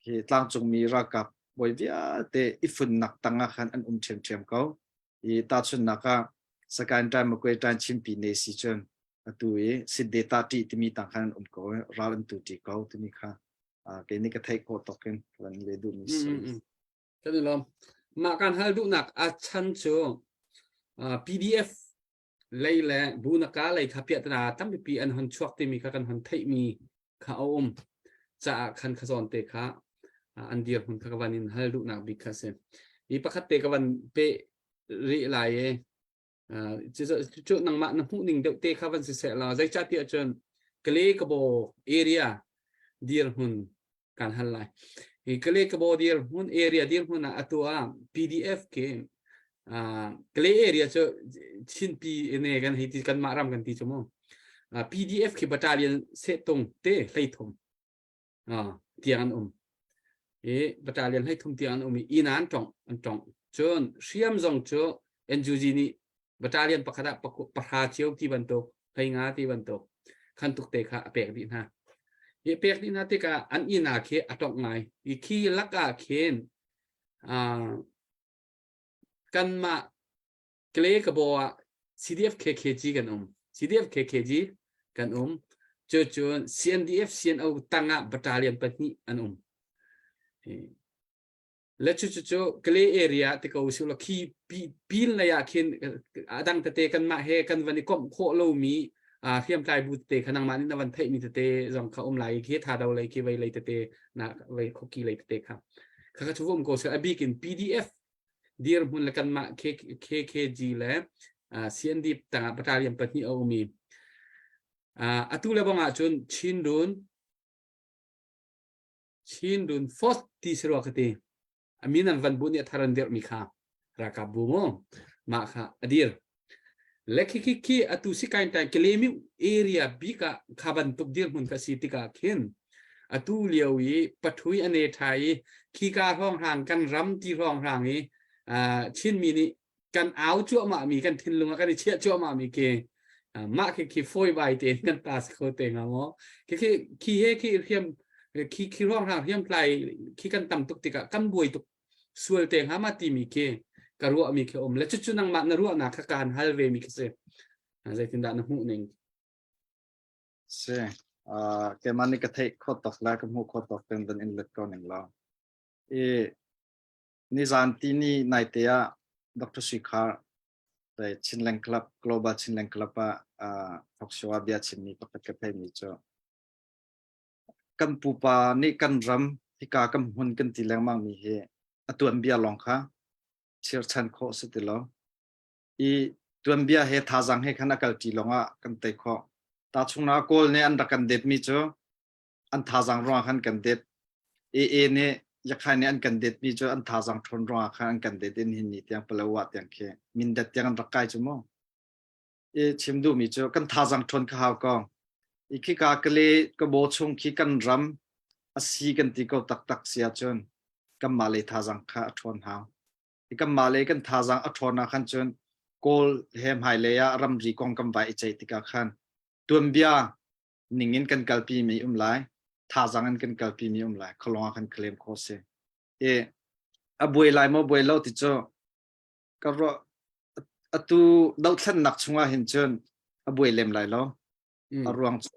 hi tlangcungmi ralkap bawi vialte i funnak tangah khan an um ṭhiamṭhiam ko. I tahchunhnak ah Sakaing Ṭai Makwe Ṭai Chinpi ne si cun atu i Sidde Ta ṭi timi tang khan an um ko i ral an tu ṭi ko timi kha kei nih ka theih khawh tawk in kan le duhmi si. Kan i lawm. Mah kan hal duhnak a chan cu PDF lei le bunaka lei kha piahtana tampipi an hon chuak timi kha kan hon theihmi kha a um caah khan kha zawn te kha an dirhmun kha ka van in hal duhnak bik kha si. Hi pakhat te ka van pe rih lai i cu nangmah na hmuh ning deuh te kha van si seh law zeicahtiah cun Kale Kabo area dirhmun kan hal lai. Hi Kale Kabo dirhmun area dirhmun ah atu ah PDF ke Kale area cu Chinpi ne kan hei ti kanmah ram kan ti cu mu. PDF khi battalion sehtung te hleithum tiang an um. I battalion hleithum tiang an um i inn an tong an tong. Cun hriam zong cu NUG nih battalion pakhat ah pahra cio ti bantuk hleinga ti bantuk khan tuk te kha a pek dih hna. Hi pek dih hna tikah an inn ah khi a tongh ngai. I khi lakah khin kanmah Kle Kabo ah CDF KKG kan um. CDF KKG kan um. Cu cun CNDF CNO tangah battalion pahnih an um. Le cu cu cu Kle area ti ko usih law khi pin lei ah khin adang tete kanmah he kan van i komh khawh lomi hriamtlai bu tete kha nangmah nih na van theihmi tete zong kha um lai khi thado lei khi vei lei tete na vei khoki lei tete kha kha kha chu um ko se a bik in PDF dirhmun le kanmah KKG le CND tangah battalion pahnih a um i atu le bang ahcun Chin Run Chin Run Force ti si rua ka ti. A min an van bu nih a thar an dirhmi kha ralkap bu mu mah kha a dir. Le khi khi khi atu si kain tai Kalemi area bik ah kha bantuk dirhmun kha si tikah khin atu lio i pathui ane tha i khika hrawnghrang kan ram ti hrawnghrang i Chinmi nih kan au cuahmah mi kan thinlung ah kan i chiah cuahmah mi khi mah khi khi fawi bai te kan ta si kho te nga maw khi khi khi he khi hriam khi khi ruang hrang hriam tlai khi kan tam tuk tikah kan buai tuk sual te hnga ma timi khi ka ruah mi khi um le cucu nangmah na ruahnak kha kaan hal ve mi khi si zeitindah na hmuh ning si keimah nih ka theih kho tok la ka hmuh kho tok ten dan in let ko ning law i Nizan tini naite ah Dr. Sui Khar Chinland Club Global Chinland Club ah talk show ah bia chimmi pakhat ka theimi cu kan pupa nih kan ram hika kan hmun kan ti lengmang mi hi a tuanbia lawng kha chirchan khawh si ti lo. I tuanbia he thazaang he khan a kalṭi lawng ah kan tei khawh. Tahchungnak Kawl nih an rak kan detmi cu an thazaang ruangah khan kan det. AA nih Yakhai nih an kan detmi cu an thazaang ṭhawn ruangah khan an kan det in hin ni tiang Palawa tiang khi Mindat tiang an rak kai cu mu. I chim duhmi cu kan thazaang ṭhawn kha hau ko. I khika kale ka baw chung khi kan ram a si kan ti ko taktak si ahcun kanmah lei thazaang kha a ṭhawn hau. I kanmah lei kan thazaang a ṭhawn ah khan cun Kawl he hmailei ah ramri kong kan vai i ceih tikah khan tuanbia ning in kan kalpi mi um lai thazaang in kan kalpi mi um lai kholong ah kan claim kho si i a buai lai maw buai lo ti cu ka ruah atu dothlennak chungah hin cun a buai lem lai lo a ruang cu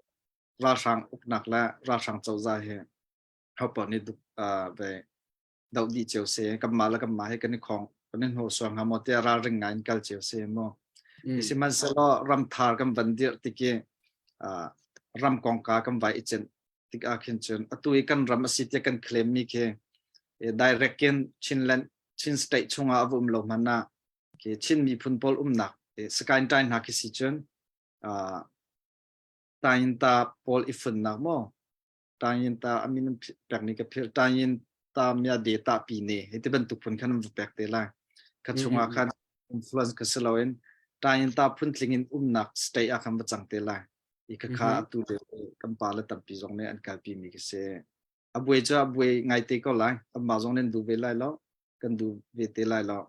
ralhrang uknak le ralhrang cozah hi hopoh nih duk ve doh dih cio si kanmah le kanmah hi kan i khong kan i hnursuang hnga maw tiah ralring ngai in kal cio si mu sihmanhsehlaw ramthar kan van dirh tik i ram kongka kan vai i cenh tik ah khin cun atu i kan ram a si tiah kan claim mi khi direct in Chinland Chin state chungah a va um lo hmanh ah khi Chin miphun pawl umnak Sakaing Tai hna khi si cun Tayinta pawl i funnak maw Tayinta a min pek ni ka philh Tayinta mya de ta pi ne hi ti bantuk phun khan an va pek te lai kha chungah khan influence ka si loin. Tayinta phuntling in umnak state ah khan va cang te lai. I khakha atu le kan pa le tampi zong nih an kalpi mi khi si. A buai cu a buai ngai te ko lai. Anmah zong nih an duh ve lai lo. Kan duh ve te lai lo.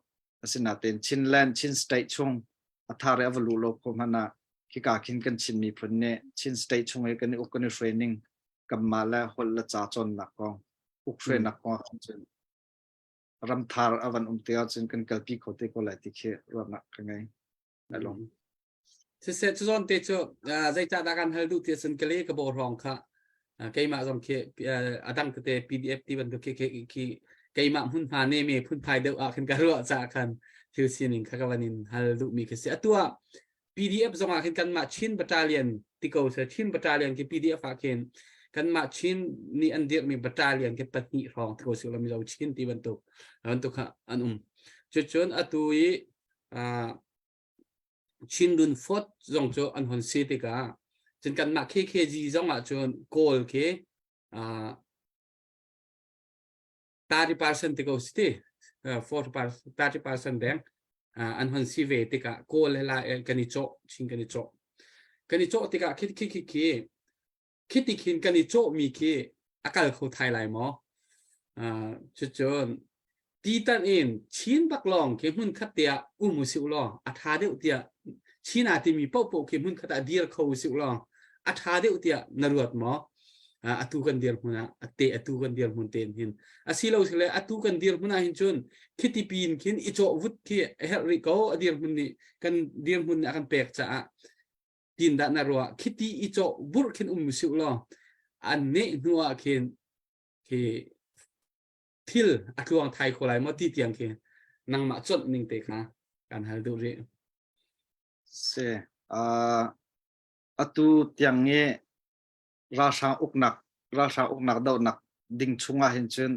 Asinain Chinland, Chin state chung a thar i a va luh lo khawh hmanh ah khika khin kan Chin miphun nih Chin state chung i kan i uk kan i hruai ning kanmah le holh le ca cawnnak kong uk hruainak kong ah khan cun ramthar a van um te ahcun kan kalpi kho te ko lai ti khi ruahnak ka ngei. Na lung. Siseh cu zawn te cu zeicah dah kan hal duh ti ahcun kale ka bawh hrawng kha keimah zong khi a dang tete PDF ti bantuk khi khi keimah hmunhma ne me phunphai deuh ah khin ka ruah caah khan thil sining kha ka van in hal duhmi khi si. Atu ah PDF zong ah khin kanmah Chin Battalion ti ko seh Chin Battalion khi PDF ah khin kanmah Chin nih an dirhmi battalion khi pahnih hrawng ti ko si lo Mizo Chin ti bantuk bantuk kha an um. Cucun atu i Chin Run Fort zong cu an hon si tikah cun kanmah KKG zong ah cun Kawl khi 30% ti ko si ti 40% 30% deng an hon si ve tikah Kawl he lai kan i cawh Chin kan i cawh kan i cawh tikah khi khi khi khi khi ti khin kan i cawhmi khi a kal kho thai lai maw? Cucun titan in Chin bak lawng khi hmun khat te ah um usih law a tha deuh tiah Chin aa timi paohpaoh khi hmun khat ah dir kho usih law a tha deuh tiah na ruat maw? Atu kan dir hmun ah ate atu kan dir hmun ten hin asilo sile atu kan dir hmun ah hin cun khiti pin khin i cawh vut khi a herh rih ko a dir hmun nih kan dir hmun nih a kan pek caah tin dah na ruah khiti i cawh burh khin um siu law an neh hnu ah khin khi thil a tluang thai kho lai maw ti tiang khi nangmah chawnh ning te kha kan hal duh rih. Se uh, atu tiang nge ralhrang uknak ralhrang uknak dohnak ding chungah hin cun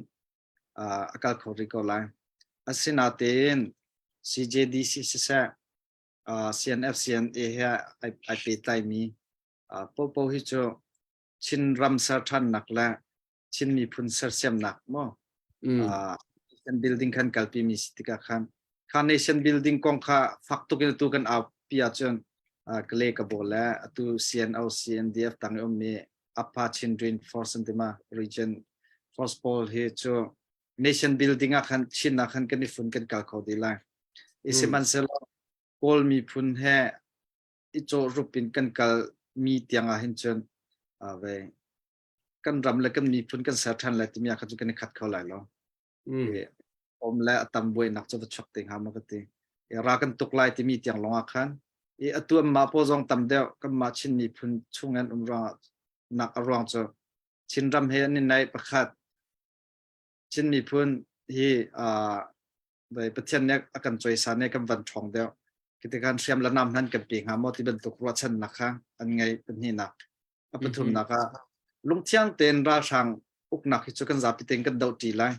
uh, a kal kho rih ko lai. Asinatein CJDC siseh CNF CNA he ai pehtlaimi popo hi cu Chin ram ser ṭhannak le Chin miphun sersiamnak maw nation building khan kalpi mi si tikah khan kha nation building kong kha fak tuk in atu kan au pi ahcun kale ka bo le atu CNO CNDF tang i ummi Upper Chin Green Force an tima region force pawl hi cu nation building ah khan Chin ah khan kan i fun kan kal kho dih lai. I sihmanhsehlaw Kawl miphun he i cawhrup in kan kal mi tiang ah hin cun ve kan ram le kan miphun kan ser ṭhan lai timi ah khan cu kan i khat kho lai lo. Om le a tam buainak cu va chuak te hnga maw ka ti. Ra kan tuk lai timi tiang lawng ah khan i atu anmah pawl zong tam deuh kanmah Chin miphun chung an um ruangah nak a ruang cu Chinram he an i naih pakhat Chin miphun hi Pathian nih a kan cawisan i kan van ṭhawng deuh. Khi hriam le nam hman kan pe hnga maw ti bantuk ruahchannak kha an ngei pahnihnak. A pathumnak ah lungthiang tein ralhrang uknak hi cu kan zapi tein kan doh ṭi lai.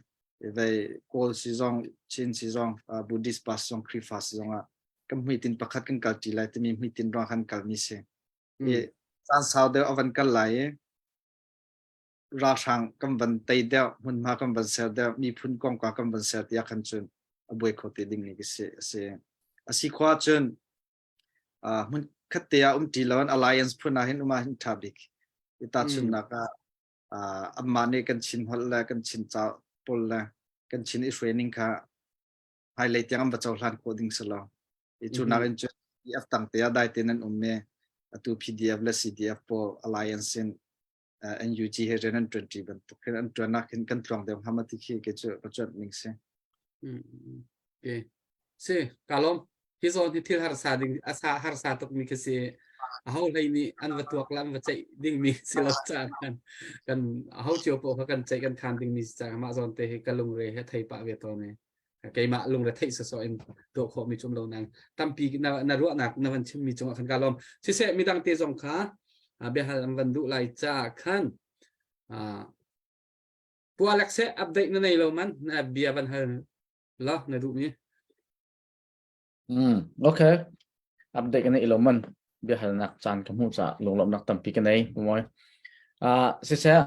Vei Kawl si zong, Chin si zong, Buddhist pa si zong, Khrihfa si zong ah kan hmuitinh pakhat kan kal ṭi lai timi hmuitinh ruang khan kalmi si. I caan sau deuh a van kal lai i ralhrang kan van tei deuh hmunhma kan van ser deuh miphun kongka kan van ser tiah khan cun a buai kho te ding mi si a si a si khua cun hmun khat te ah um ti lo alliance phun ah hin um ah hin tha bik i ta chunnak ah amma nih kan chin holh le kan chin ca pawl le kan chin i hruai ning kha hmailei tiang an va cohlan khawh ding si lo i cu nak in cun PDF tang te ah dai te nan um me atu PDF le CDF pawl alliance in NUG he rian an ṭuanṭi bantuk hin an ṭuannak hin kan tluang deuh hnga ma ti khi ke cu ka cuanh ning si. Okay. Si, ka lawm. Hi zawn hi thil harsa ding asa harsa tuk mi khi si. Aho hlei nih an va tuak la an va ceih ding mi si lo ca kan kan aho cio po kha kan ceih kan khan ding mi si ca mah zawn te hi ka lungre he thei pah ve tawn e. Keimah lungre theih sawsawh in tuah khawh mi cum lo nang tampi na na ruahnak na van chim mi cungah khan ka lawm. Siseh midang te zong kha biahal an van duh lai ca khan Pu Alex he update na nei lo man na bia van hal la na duh mi. Okay. Update ka nei lo man bia halnak caan ka hmuh ca lunglawmhnak tampi ka nei moi. Ah siseh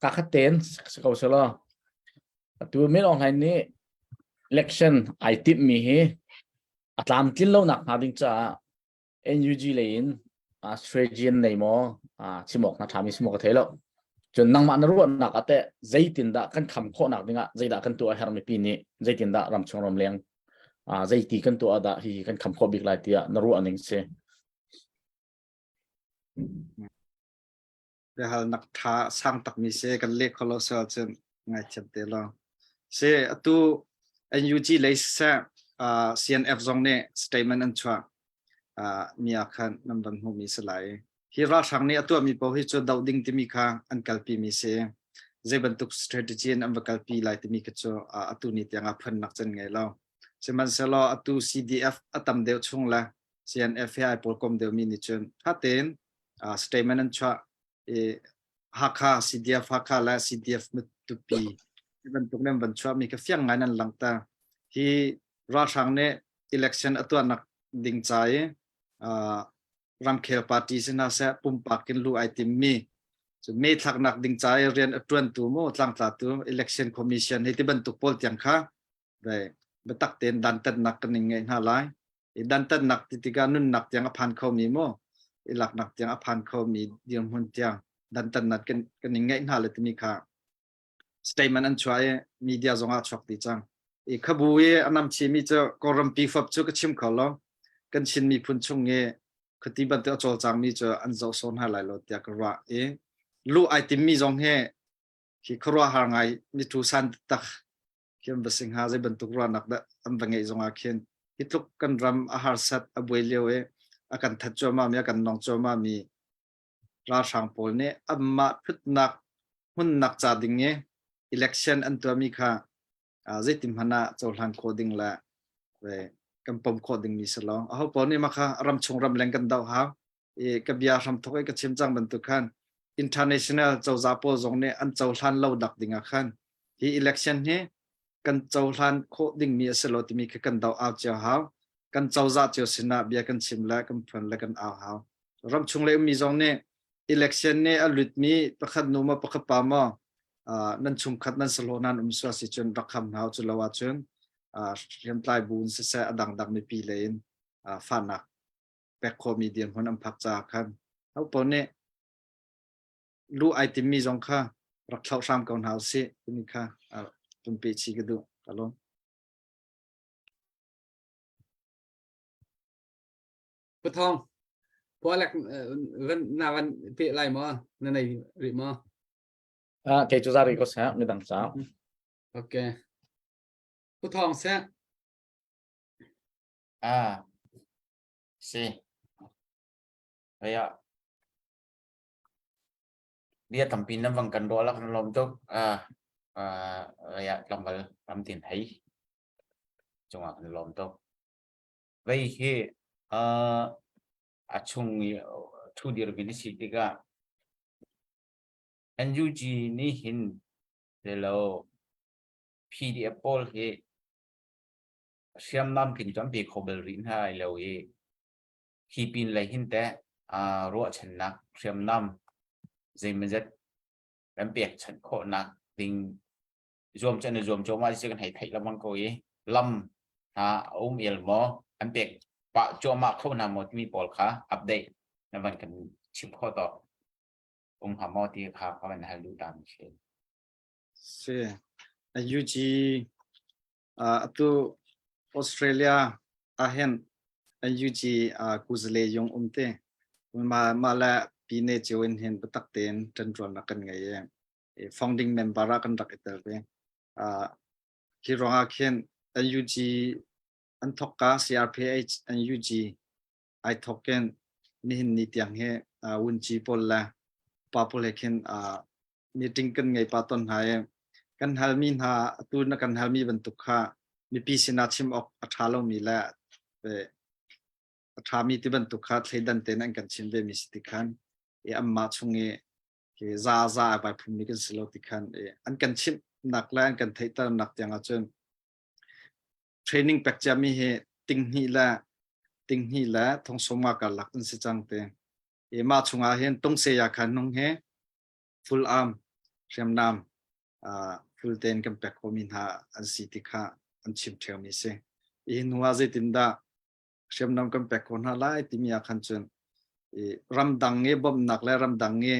ka khat ten si ko selo. Atu Min Aung Hlaing nih election ai timh mi hi. A tlamtlin lonak hnga ding caah NUG lei in strategy an nei maw chim awk na ṭhami si maw ka thei lo. Cun nangmah na ruahnak ah teh zeitindah kan kham khawhnak dingah zeidah kan tuah a herh mipi nih zeitindah ramchung ramleng zeiti kan tuah dah hi kan kham khawh bik lai tiah na ruah ning si. Biahalnak ṭha sang takmi si kan leh kho lo sual cun ngaithiam te lo. Si atu NUG lei siseh uh, CNF zong nih statement an chuah uh, mi ah khan nan van hmuhmi si lai. Hi ralhrang nih a tuahmi paoh hi cu doh ding timi kha an kalpi mi si. Zei bantuk strategy in an va kalpi lai timi kha cu uh, atu ni tiang ah phuannak cun ngei lo. Sihmanhsehlaw atu CDF a tam deuh chung le CNF he ai pawl kom deuhmi nih cun tha tein uh, statement an chuah i Hakha CDF Hakha le CDF Matupi hi bantuk nan van chuahmi kha fiang ngai nan langhter. Hi ralhrang nih election a tuahnak ding ca i uh, ramkhel party si hna seh pumpak in lu ai timmi cu me thlaknak ding ca i rian a tuantu mu tlangtlatu election commission hei ti bantuk pawl tiang kha ve biatak tein dantatnak kan in ngeih hna lai. I dantatnak ti tikah nunnak tiang a phan khomi mu i laknak tiang a phan khomi dirhmun tiang dantatnak kan kan in ngeih hna le timi kha statement an chuah i media zong ah chuak ti cang. I khabu i a nam chimi cu Kawlrampi fap cu ka chim kho lo. Kan Chin miphun chung i khuati bantuk a cawlcangmi cu an zoh sawn hna lai lo tiah ka ruah i lu ai timmi zong hi khi khuaruahhar ngai mithu san tak khi an va si hnga zei bantuk ruahnak dah an va ngeih zongah khin hi tluk kan ram a harsat a buai lio i a kan that cuahmah mi a kan nong cuahmah mi ralhrang pawl nih anmah thutnak hmunnak ca ding i election an tuahmi kha zeitin hmanh ah cohlan khawh ding le kan pom khawh ding mi si lo aho pawl nih mah kha ramchung ramleng kan doh hau i ka bia hramthok i ka chim cang bantuk khan international cozah pawl zong nih an cohlan lo dak ding ah khan hi election hi kan cohlan khawh dingmi a si lo timi khi kan do au cio hau kan cozah cio sinah bia kan chim le kan phuan le kan au hau ramchung le ummi zong nih election nih a lutmi pakhat nu maw pakhat pa maw nan chungkhat nan salo nan um sual si cun rak kham hna cu lo ahcun hriamtlai bu in siseh a dangdang mipi lei in fahnak pek khawhmi dirhmun an phak caah khan hopaoh nih lu ai timmi zong kha rak thlauh hram ko hna usih timi kha pumpe chi ka duh ka lawm. Pathong Pualek van na van pe lai maw na nei rih maw? Ah kei cu zari ko seh midang ca. Okay. Puthong seh. Ah, si. Kaya bia tampi nan vang kan ruah la kan lawm tuk. Ah, ah, kaya tlangval ram tin hei cungah kan lawm tuk. Vei hi ah a chung i thu dirmi na si tikah NUG nih hin lo PDF pawl hi hriamnam tling cu an pe kho bal rih hna lai lo i hi pin lei hin teh aa ruahchannak hriamnam zeimawzat kan pekchanh khawhnak ding zuam cu an i zuam cuahmah ti cu kan hei theih lengmang ko i lam hna a um el maw an pek pah cuahmah kho hna maw timi pawl kha update na van kan chim khawh tawh um hnga maw ti kha ka van hal duh ta mi si. Si. UG Atu Australia ahhin NUG kuzale yung um te. Mah mah le pine cio in hin biatak tein ṭanṭuannak kan ngei i founding member ah kan rak i tel ve. Hi ruangah khin NUG an thawkka CRPH NUG ai thawk in nihin ni tiang hi wunci pawl le pa pawl he khin meeting kan ngei pa ton hna i kan halmi hna atu na kan halmi bantuk kha mipi sinah chim awk a ṭha lomi le a ṭhami ti bantuk kha thleidan tein an kan chim ve mi si ti khan i anmah chung i za za a vai phummi kan si lo ti khan an kan chimhnak le an kan theihternak tiang ahcun training pek ciami hi tinghnih le tinghnih le thongsawm nga karlak an si cang te i mah chungah hin tungse ya khan nung he full arm hriamnam full tein kan pek khomi hna an si ti kha an chim ṭheumi si. Hi hnu ah zeitindah? Hriamnam kan pek ko hna lai timi ah khan cun i ramdang i bawmhnak le ramdang i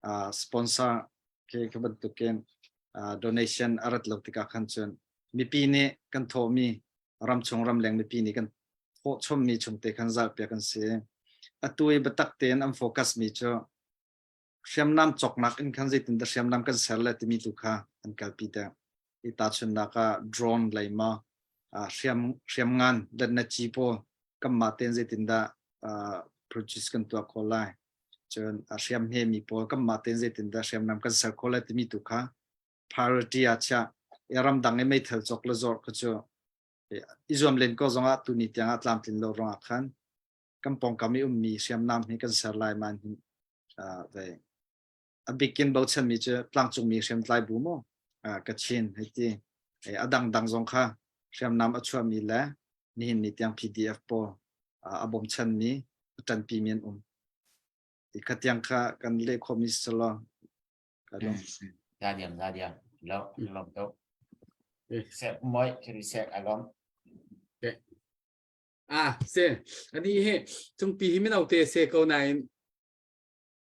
uh, sponsor ke ke bantukin uh, donation a rat lo tikah khan cun mipi nih kan thawhmi ramchung ramleng mipi nih kan thawh chommi chungte khan zalpiak an si. Atu i biatak tein an focus mi cu hriamnam cawknak in khan zeitindah hriamnam kan ser le timi tu kha an kalpi deuh. I tahchunhnak ah drone lei maw hriam hriamngan letnaci pawl kanmah tein zeitindah produce kan tuah khawh lai. Cun hriam hmemi pawl kanmah tein zeitindah hriamnam kan ser khawh lai timi tu kha priority ah chiah. I ramdang i meithal cawk le zawrh kha cu i zuam len ko zongah tuni tiangah tlamtlin lo ruangah khan kan pawngkam i ummi hriamnam hi kan ser lai man hin ve a bikin bochanmi cu tlangcungmi hriamtlai bu maw Kachin hei ti a dangdang zong kha hriamnam a chuahmi le nihin ni tiang PDF pawl a bawmchanmi a ṭanpimi an um ti kha tiang kha kan leh khawhmi si law ka lawm Za diam za diam lo lom to sek moi kiri sek alom Ah, se ani hi cungpi hi mino te se ko nain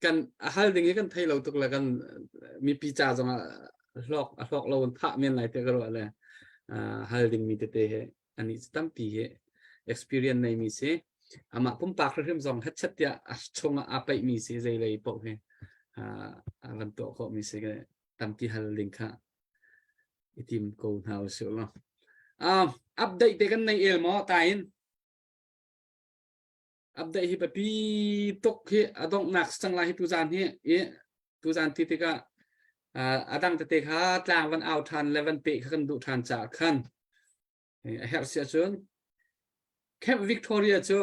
kan a hal ding hi kan thei lo tuk le kan mipi ca zong ah hlawk a hlawk lo in phah men lai te ka ruah le hal ding mi tete he ani tampi he experience nei mi si amah pumpak hrim zong hetchet tiah a chungah a paih mi si zei lei poh he a van tuah khawh mi si tampi hal ding kha i tim ko hna usih law. Uh, update te kan nei el maw tain? Update hi papi tuk hi adonghnak cang lai hi tuzan hi i tuzan ti tikah uh, adang tete kha tlang van au than le van pe kha kan duh than ca khan a herh si ahcun Camp Victoria cu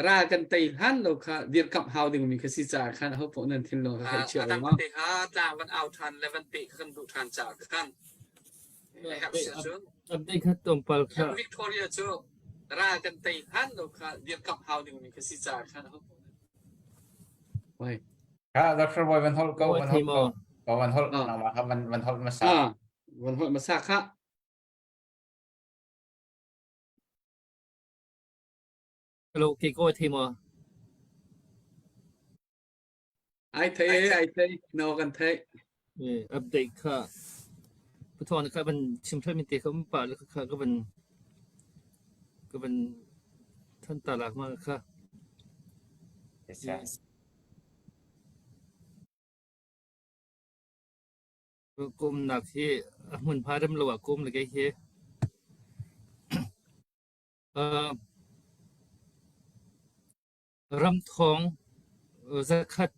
ral kan tei hlan lo kha dirkamh hau ding mi kha si caah khan ho poh nan thinlung kha hei chia lo ma te kha tlang van au than le van pe kha kan duh than caah khan a herh si ahcun Update kha tlawmpal kha Camp Victoria cu ral kan tei hlan lo kha dirkamh hau ding mi kha si caah khan ho poh Oi. Kha Dr. Boy van hol ko Oi van thei hol ko. maw? Ko van hol Ah. nangmah kha van van hol hmasa. Ah, van hol hmasa kha. Hello, kei ko thei maw? Ai thei e, ai thei. No kan thei. Eh, update kha Pathawn kha van chim thlai min te kha um pa le kha ka van ka van than ta lak ma kha. Yes, yes. Kumnak hi a hmunhma rem lo ah kum le kei hi. Uh, ramthawng zakhat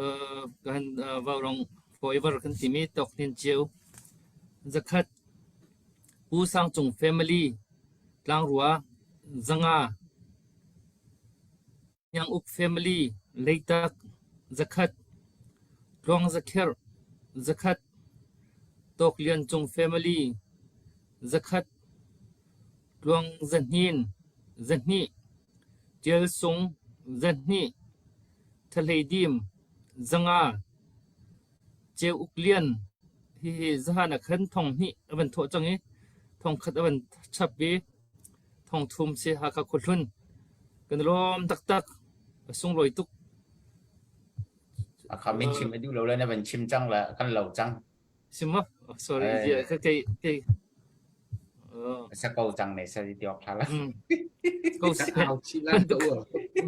uh, kan uh, vaurong forever kan timi tawk hnin cio zakhat Pu Sang Cung family tlangrua zanga Hniang Uk family Leitak zakhat Tluang Za Kherh zakhat Tawk Lian Cung family zakhat Tluang Za Hnin 200 Ṭial Sung 200 Tha Hlei Dim 500 Ceu Uk Lian hihi zahan ah khan thong hnih a van thawh cang i thong khat a van chap i thong thum si Hakha khuahlun kan i lawm taktak a sunglawi tuk. A kha min chim a duh lo le na van chim cang le kan lo cang. Si maw? Oh, sorry, eh. ka kei kei sa ko cang ne sa ti ok thla la. Ko si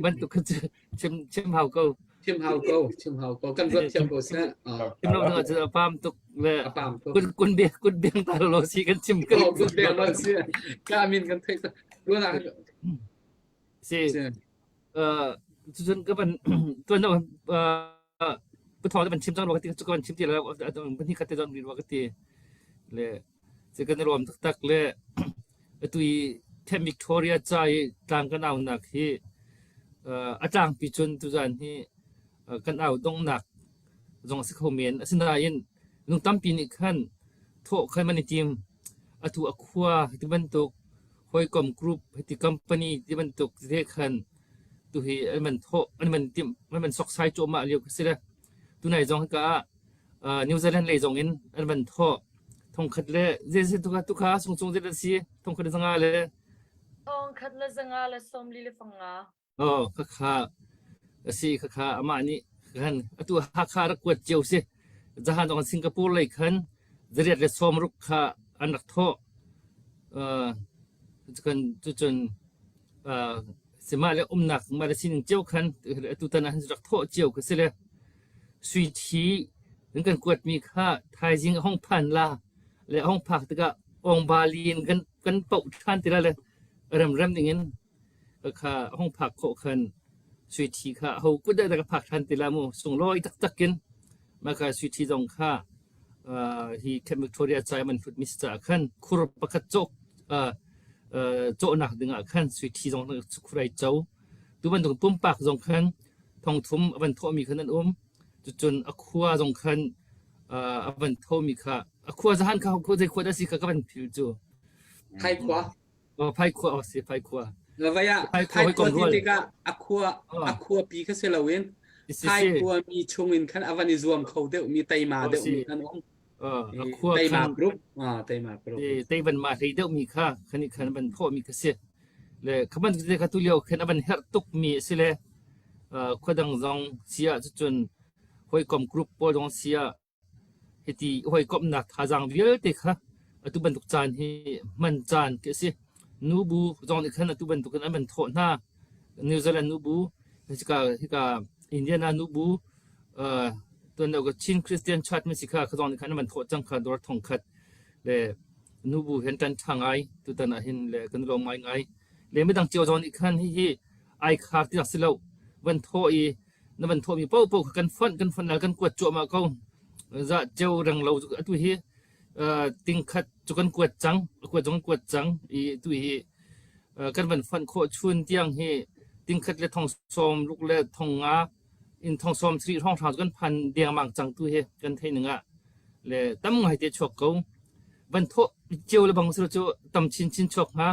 bantuk chim chim hau ko. Chim hau ko, chim hau ko. Kan ruat thiam ko seh. Chim lo ding ah apam tuk le apam tuk. Kun kun be kun beng ta lo si kan chim kan. Kun beng lo si. Ka min kan thei. Tuan ah Si. Uh cun ka van tuan uh Pu Thawng van chim cang rua ka ti cu ka van chim ti lo van hi khat te zon rua ka ti le cu kan i lawm taktak le atu i Camp Victoria ca i tlang kan au nak hi a tlangpi cun tuzan hi kan au donghnak zong a si kho men asinain minung tampi nih khan thawh khan man i tim atu a khua ti bantuk hawikom group hiti company ti bantuk te khan tuhi an man thawh an man timh an man soksai cuahmah lio khi si le tunai zong hika ah New Zealand lei zong in an van thawh thongkhat le zei tuka tuka sungcung zei si thongkhat zanga le Thong. Thongkhat le 145. Aw, khakha a si khakha amah nih khan atu Hakha rak kuat cio si. Zahan zong Singapore lei khan 860 kha an rak thawh. Uh, cukan cucun uh, sihmah le umnak mah le sining cio khan atutan ah rak thawh cio ka si le sui thi an kan kuatmi kha thaizing a hong phan la le a hong phak tikah ong-ba-li in kan kan poh ṭhan ti la le remrem ding in kha hong phak khawh khan sui thi kha ho kut dah ka phak ṭhan ti la mu sunglawi taktak in mah kha sui thi zong kha hi Camp Victoria ca i man hlut mi si caah khan khur pakhat cawk cawhnak dingah khan sui thi zong khur ai co tu bantuk pumpak zong khan thongthum a van thawhmi khan an um cucun a khua zong khan a van thomi kha a khua zahan kha khua zei khua dah si kha ka van phil cu Phai khua. Oh, phai khua oh si phai khua. Vai ah Phai khua phai khua hawikom ti rual. tikah a khua a khua pi kha si loin Si phai si. khua mi chung in khan a van i zuam kho deuh mi teima Oh deuh si. mi khan um. Uh, a khua Teima khan group. Ah teima group. tei van ma hlei deuh mi kha khani khan van thawh mi kha si. Le khaban te kha tu lio khan a van herh tuk mi si le khua dang zong sia cucun hawikom group pawl zong sia Hiti hawikomhnak thazaang vialte kha atu bantuk caan hi hman caan ti a si. Nubu zong nih khan atu bantukin an van thawh hna. New Zealand nubu, hika, hika Indiana nubu, uh, tuan deuh Chin Christian Church mi si kha kha zong nih khan an van thawh cang kha dawr thong khat le nubu hen tan ṭha ngai tutan ah hin le kan lawm ngai ngai. Le midang cio zong nih khan hihi ai khar ti si lo van thawh i na van thawhmi paohpaoh kha kan fonh kan fonh kan kuat cuahmah ko za ceu reng lo atu hi tingkhat cu kan kuat cang kuat zong kuat cang i tu hi kan van fonh khawh chun tiang hi tingkhat le thong sawm ruk le thong nga in thong sawm sri hrawng hrang kan phan dengmang cang tu hi kan thei ning ah le tam ngai te chuak ko van thawh ceu le bang cu tam chin chin chuak hnga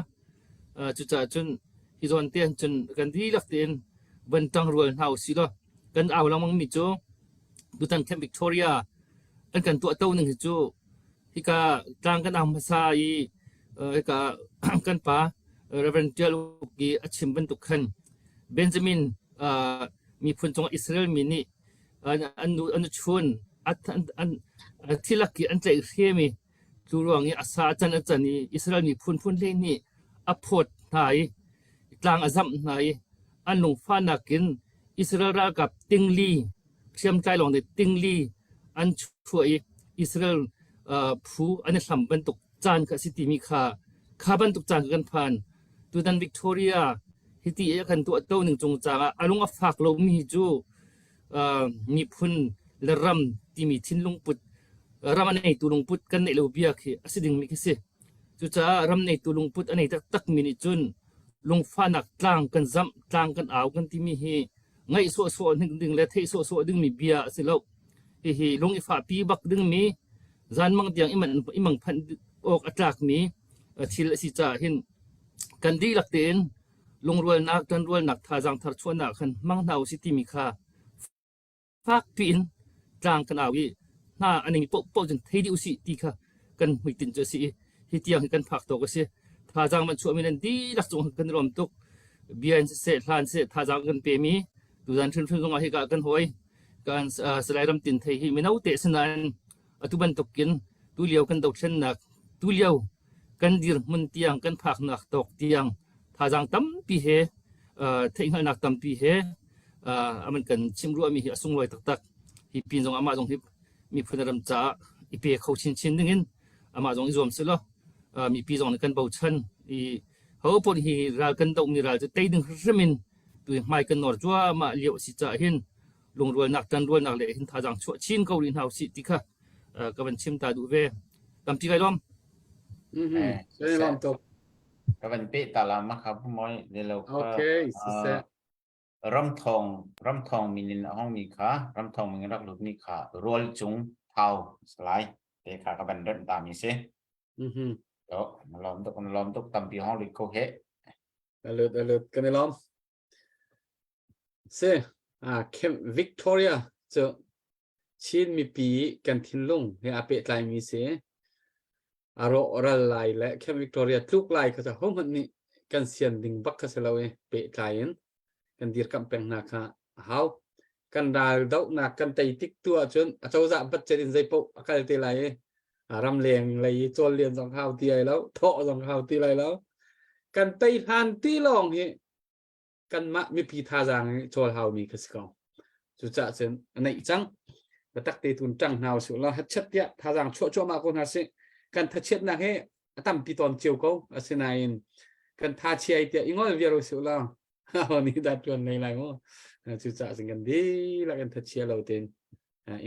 Cucaah cun hi zawn te ah cun kan dihlak tein van ṭangrual hna usih law kan au lengmang mi cu tutan Camp Victoria an kan tuahto ning hi cu hika tlang kan au hmasa i hika kan pa Reverend Ṭial Uk i a chim bantuk khan Benjamin miphun cungah Israel mi nih an nu an chun an thilak i an tlaihhrem i Cu ruang i a sa a can a can i Israel miphun phun 12 a phawt hna i tlang a zamh hna i an lungfahnak in Israel ralkap tingli hriamtlai lawng nih tingli an chuah i Israel phu an i hlam bantuk caan kha a si timi kha kha bantuk caan kha kan phan. Tutan Victoria hiti i a kan tuahto ning cungcang ah a lung a fak lomi cu miphun le ram timi thinlung put ram a neitu lungput kan neih lo bia khi a si dingmi khi si. Cucaah ram neitu lungput a nei taktakmi nih cun lungfahnak tlang kan zamh, tlang kan au kan timi hi ngaih sawhsawh ding le theih sawhsawh dingmi bia a si lo. Hihi lung i fahpi bak dingmi zanmang tiang i mangphanh awk a tlakmi thil a si caah hin kan dihlak tein lungrualnak, ṭanrualnak thazaang tharchuahnak khan hmang hna usih timi kha fakpi in tlang kan au i hna a ning paohpaoh cun thei dih usih ti kha kan hmuitinh cu a si i hi tiang hi kan phak tawk a si. Thazaang man chuahmi nan dihlak cung kan i lawm tuk. Bia in siseh, hla in siseh thazaang kan pemi tuzan hrimhrim zongah hika kan hawi kan Salai Ram Tin Thei hi mino te sinain atu bantukin tulio kan dothlennak tulio kan dirhmun tiang kan phaknak tawk tiang thazaang tampi he theihhngalhnak tampi he aman kan chim ruahmi hi a sunglawi taktak. Hi pin zong amah zong hi miphun ram caah i pe kho chinchin dingin amah zong i zuam selaw mipi zong nih kan bochan i ho paoh hi ral kan dohmi ral cu tei ding hrim in tu hmai kan nawr cuahmah lio a si caah hin lungrualnak ṭanrualnak le hin thazaang chuah chin ko rih hna usih ti kha ka van chim ta duh ve. Tampi kai lawm. Mhm. Kan i lawm tuk. Ka van peh ta la ma kha moi le lo kha. Okay, siseh. Ramthong ramthong min in a hong mi kha ramthong min rak lut mi kha rual cung thau salai te kha ka van rem ta mi si. Mhm. To na lawm tuk na lawm tuk tampi hong lut ko he. Alut alut kan i lawm. Si, ah Camp Victoria cu Chin mipi kan thinlung he aa pehtlaimi si. A rawhral lai le Camp Victoria tluk lai kha cu hohmanh nih. kan sian ding bak kha si lo i pehtlai in kan dirkamh peng hna kha a hau. Kan ral dohnak kan tei tik tu ahcun a cozah budget in zeipaoh a kal te lai i ramleng lei i cawl lian zong hau ti ai lo, thawh zong hau ti lai lo. Kan tei hlan ti lawng hi kanmah mipi thazaang i cawl haumi kha si ko. Cucaah cun a neih cang. Biatak te tun ṭang hna usih law hatchet tiah thazaang chuah cuahmah ko hna sih. Kan thachiatnak hi a tampi tawn cio ko. Asinain kan tha chiai tiah i ngol viar usih law ho nih dah ṭuan lei lai mu. Cucaah cun kan dihlak in thachia lo tein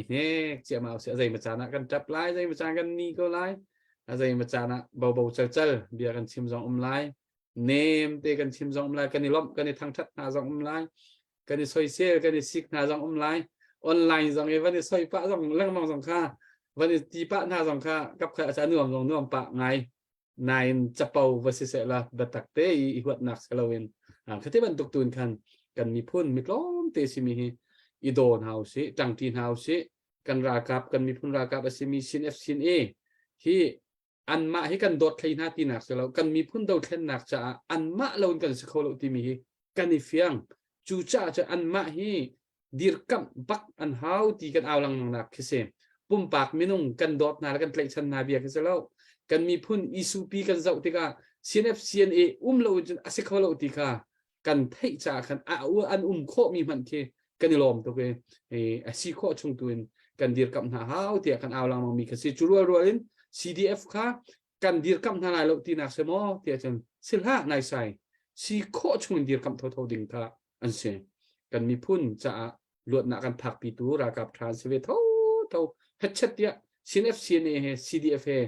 i hnek ciahmah usih. A zeimaw caan ah kan ṭap lai, zeimaw caan kan ni ko lai, a zeimaw caan ah bobo calcal bia kan chim zong um lai. Nem te kan chim zong um lai, kan i lawmh, kan i thangṭhat hna zong um lai, kan i soisel, kan i sik hna zong um lai. Online zong i van i soi pah zong lengmang zong kha van i ti pah hna zong kha kap kha a nuam zong nuam pah ngai. Nain capo va si seh la biatak te i i huatnak si loin khati bantuk tun khan kan miphun mi tlawm te simi hi i daw hna usih, ṭangṭi hna usih. Kan ralkap, kan miphun ralkap a simi CNF CNA hi anmah hi kan dawt thlei hna tinak si lo kan miphun dothlennak caah anmah lo in kan si kho lo timi hi kan i fiang cucaah cu anmah hi dirkamh bak an hau ti kan au lengmang nak khi si pumpak minung kan dawt hna le kan tlaihchan hna bia khi si lo kan miphun isupi kan zoh tikah CNF CNA um lo cun a si kho lo ti kha kan theih caah khan a an um khawh mi hmanh khi kan i lawm tuk i a si khawh chung tu in kan dirkamh hna hau tiah kan au lengmang mi kha si cu rual rual in CDF kha kan dirkamh hna lai lo tinak si maw tiah cun si hlah naisai si khawh chung in dirkamh thotho ding kha an si kan miphun caah luatnak kan phakpitu ralkap ṭha an si ve tho tho hetchet tiah CNF CNA he CDF he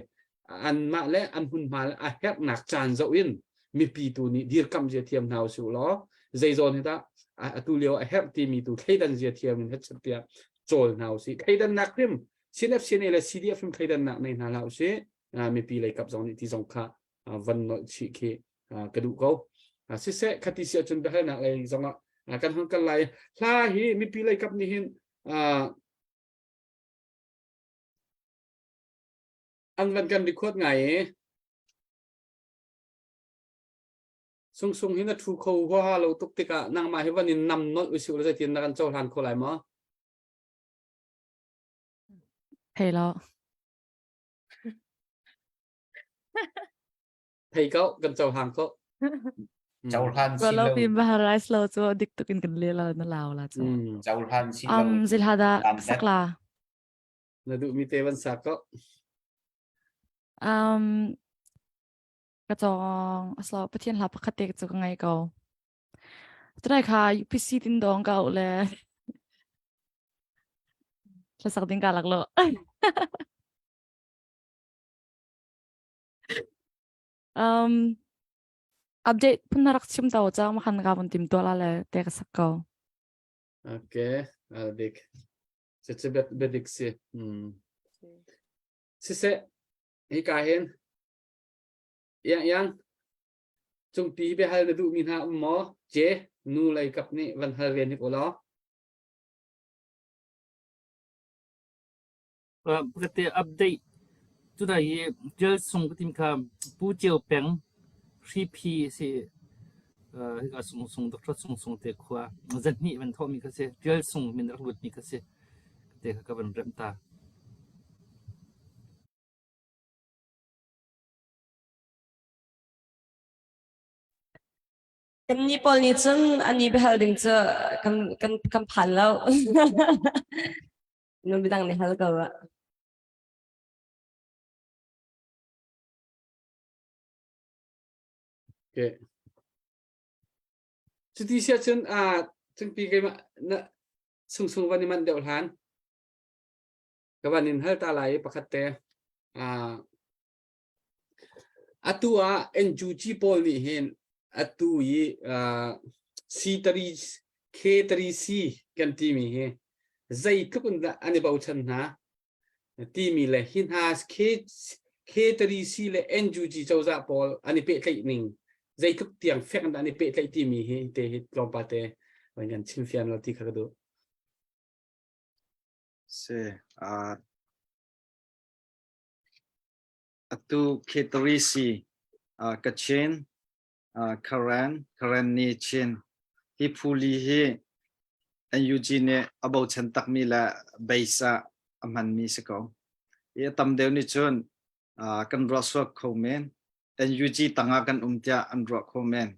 anmah le an hmunhma le a herhnak caan zoh in mipi tu nih dirkamh zia thiam hna usih law zeizawn hi dah atu lio a herh timi tu thleidan zia thiam in hetchet tiah cawl hna usih thleidannak hrim CNF CNA le CDF hrim thleidannak nei hna hlah usih mipi lei kap zong nih ti zong kha van nolh chih khi ka duh ko siseh khati si ahcun biahalnak lei zongah kan hon kal lai hla hi mipi lei kap nih hin an van kan record ngai i sung sung hi na thu kho huaha lo tuk tikah nangmah hi van in nam nolh usih ulaw zeitin na kan cohlan kho lai maw? Thei lo. Thei ko kan cohlang ko. Cohlan si lo. Lo pi baharais lo cu dik tuk in kan le la na lau la cu. Cohlan si lo. Um zilhada sakla. Na duhmi te van sak ko. Um ka cawng aslo pathian hla pakhat te cu ka ngai ko. Tunai kha UPC tin dong ka le hlasak ding ka lak lo. Um, update phun na rak chim to cang ma khan ka vun tim to la le te ka sak ko. Okay, dik. Cucu biadik si. Hmm. Siseh, hika hin yang yang cungpi biahal na duhmi hna um maw? Ce nu lei kap nih van hal ve hnik ulaw. Pakhat update Cuta hi Ṭial Sung ka timi kha Pu Ceu Peng Hriphi a si. Hika Sungsung Dr. Sungsung te khua zahnih van thawhmi kha si. Ṭial Sung min rak lutmi kha si. Te kha ka van remh ta. Kannih pawl nih cun ani biahal ding cu kan kan kan phan lo. Nu midang nih hal ko ah. Okay. Cuti sia cun a cungpi keimah na sungsung van i manh deuh hlan ka van in hal ta lai i pakhat te ah Atu ah NUG pawl nih hin atu i C3 K3C kan timi hi zeitluk in dah an i bochan hna timi le hi hna K, K3C le NUG cozah pawl an i pehtlaih ning zeitluk tiang fek in dah an i pehtlaih timi hi te hi tlawmpal te van kan chim fian lo ti kha ka duh. Si, uh, Atu K3C, Kachin. Karen, Karenni, Chin. Hi phu li hi NUG nih a bochan takmi le base ah a hmanmi si ko. Hi a tam deuh nih cun kan ruah suak kho men. NUG tangah kan um tiah an ruah kho men.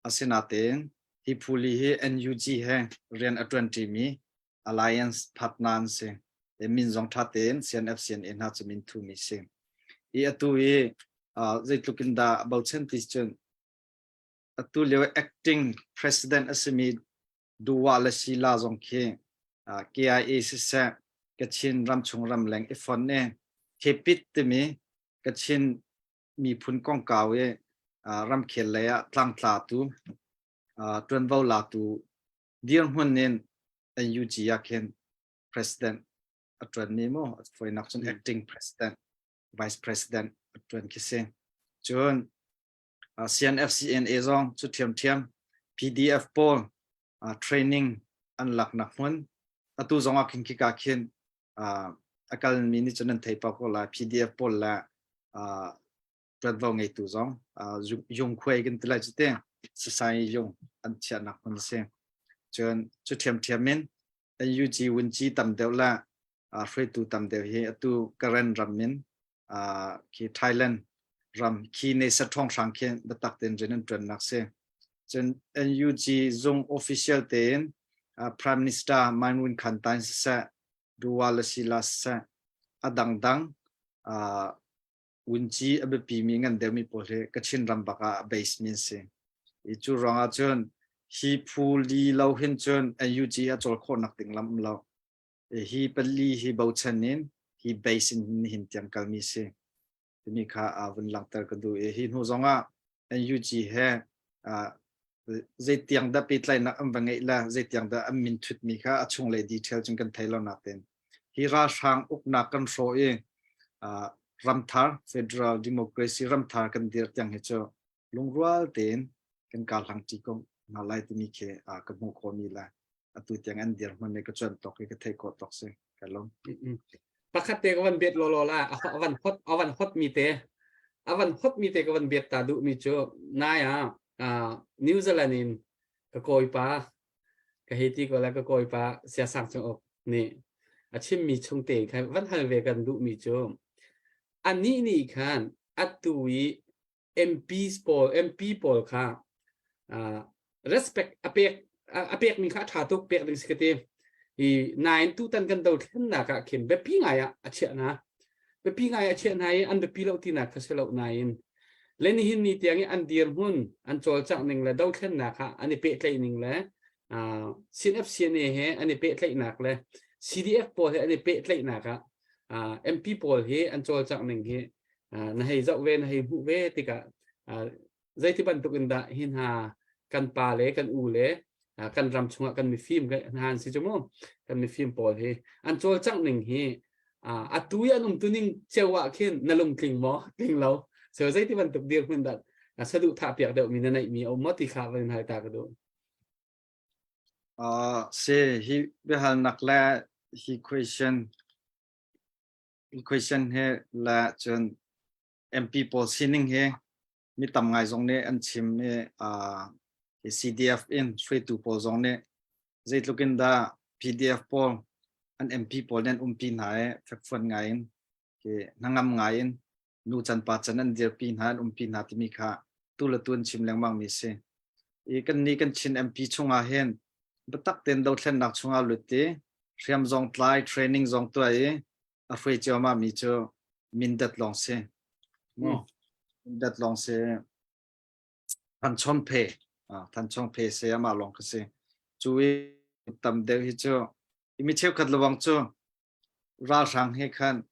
Asinain hi phu li hi NUG he rian a ṭuanṭimi alliance partner an si. I min zong ṭha tein CNF CNA hna cu min thumi si. I atu i zeitluk in dah bochan ti cun atu lio acting president a simi Duwa le Sila zong khi KIA siseh Kachin ramchung ramleng i fon i Khepit timi Kachin miphun kongkau i ramkhel lei ah tlangtlatu ṭuanvo latu dirhmun in NUG ah khin president a ṭuanmi mu foinak cun acting president vice president a ṭuan khi si cun CNFCNA zong cu ṭhiamṭhiam PDF pawl training an laknak hmun atu zong ah khin khika khin a kalmi nih cun an thei pah ko lai PDF pawl le ṭuanvo ngeitu zong yungkhuai kan ti lai cu te sasai yung an chiahnak hmun a si cun cu ṭhiamṭhiam in NUG wunci tam deuh le hruaitu tam deuh hi atu Karen ram in khi Thailand ram khi ne sa ṭhawng hrang khi biatak tein rian an ṭuannak si cun NUG zung official tein Prime Minister Main Win Khan Tain siseh Duwa le Sila siseh a dangdang wunci a biapimi ngan deuhmi pawl hi Kachin ram bak ah base mi an si. I cu ruangah cun hi phu li lo hin cun NUG a cawl khawhnak ding lam um lo. Hi pali hi bochan in hi base in nihin tiang kalmi si. Timi kha vun langhter ka duh i hi hnu zongah NUG he zeitiang dah pehtlaihnak an va ngeih le zeitiang dah an min thutmi kha a chunglei detail cun kan thei lo natin hi ralhrang uknak kan hrawh i ramthar federal democracy ramthar kan dir tiang hi cu lungrual tein kan karhlang ṭi ko hna lai timi khi ka hmuh khawhmi le atu tiang an dirhmun i ka cuan tawk i ka theih khawh tawk si ka lung. Pakhat te ka van bet lawlaw la a van hot a van hot mi te a van hot mi te ka van bet ta duh mi cu nai ah New Zealand in ka kawipa ka hei ti ko la ka kawipa siasang chung ok nih a chimmi chung te khan van hal ve kan duh mi cu anih nih khan atu i MPs pawl MP pawl kha uh, respect a pek a pek mi kha a tha tuk pek ding si ka ti i nain tutan kan dothlennak ah khin biapi ngai ah a chiah hna biapi ngai a chiah hna i an biapi lo tinak kha si lo nain le nihin ni tiang i an dirhmun an cawlcangh ning le dothlennak ah an i pehtlaih ning le uh, CNFCNA he an i pehtlaihnak le CDF pawl he an i pehtlaihnak ah uh, MP pawl hi an cawlcangh ning hi na hei zoh ve na hei hmuh ve tikah zeiti bantuk in dah hi hna kan pa le kan u le kan ram chungah kan mifim hna an si cu mu kan mifim pawl hi an cawlcangh ning hi atu i an um tu ning ceu ah khin na lungtling maw tling lo so zeiti bantuk dirhmun dah saduh thah piak deuh mi na neih mi a um maw ti kha van hal ta ka duh Uh, si hi biahalnak le hi question question he le cun MP pawl sining hi mi tam ngai zong nih an chim i uh, CDF in hruaitu pawl zong nih zeitluk in dah PDF pawl an MP pawl nih an umpi hna i fekfuan ngai in ke hnangam ngai in nu can pa can an dirpi hna an umpi hna timi kha tu le tu an chim lengmang mi si. I kan nih kan Chin MP chungah hin biatak tein dothlennak chungah lut i hriam zong tlai training zong tuah i a hruai ciammah mi cu Mindat lawng si. Mu Mindat lawng si. Than Chon Phe Than Chon Phe se amah lawng ka si. Cu i tam deuh hi cu mi cheukhat lawang cu ralhrang he khan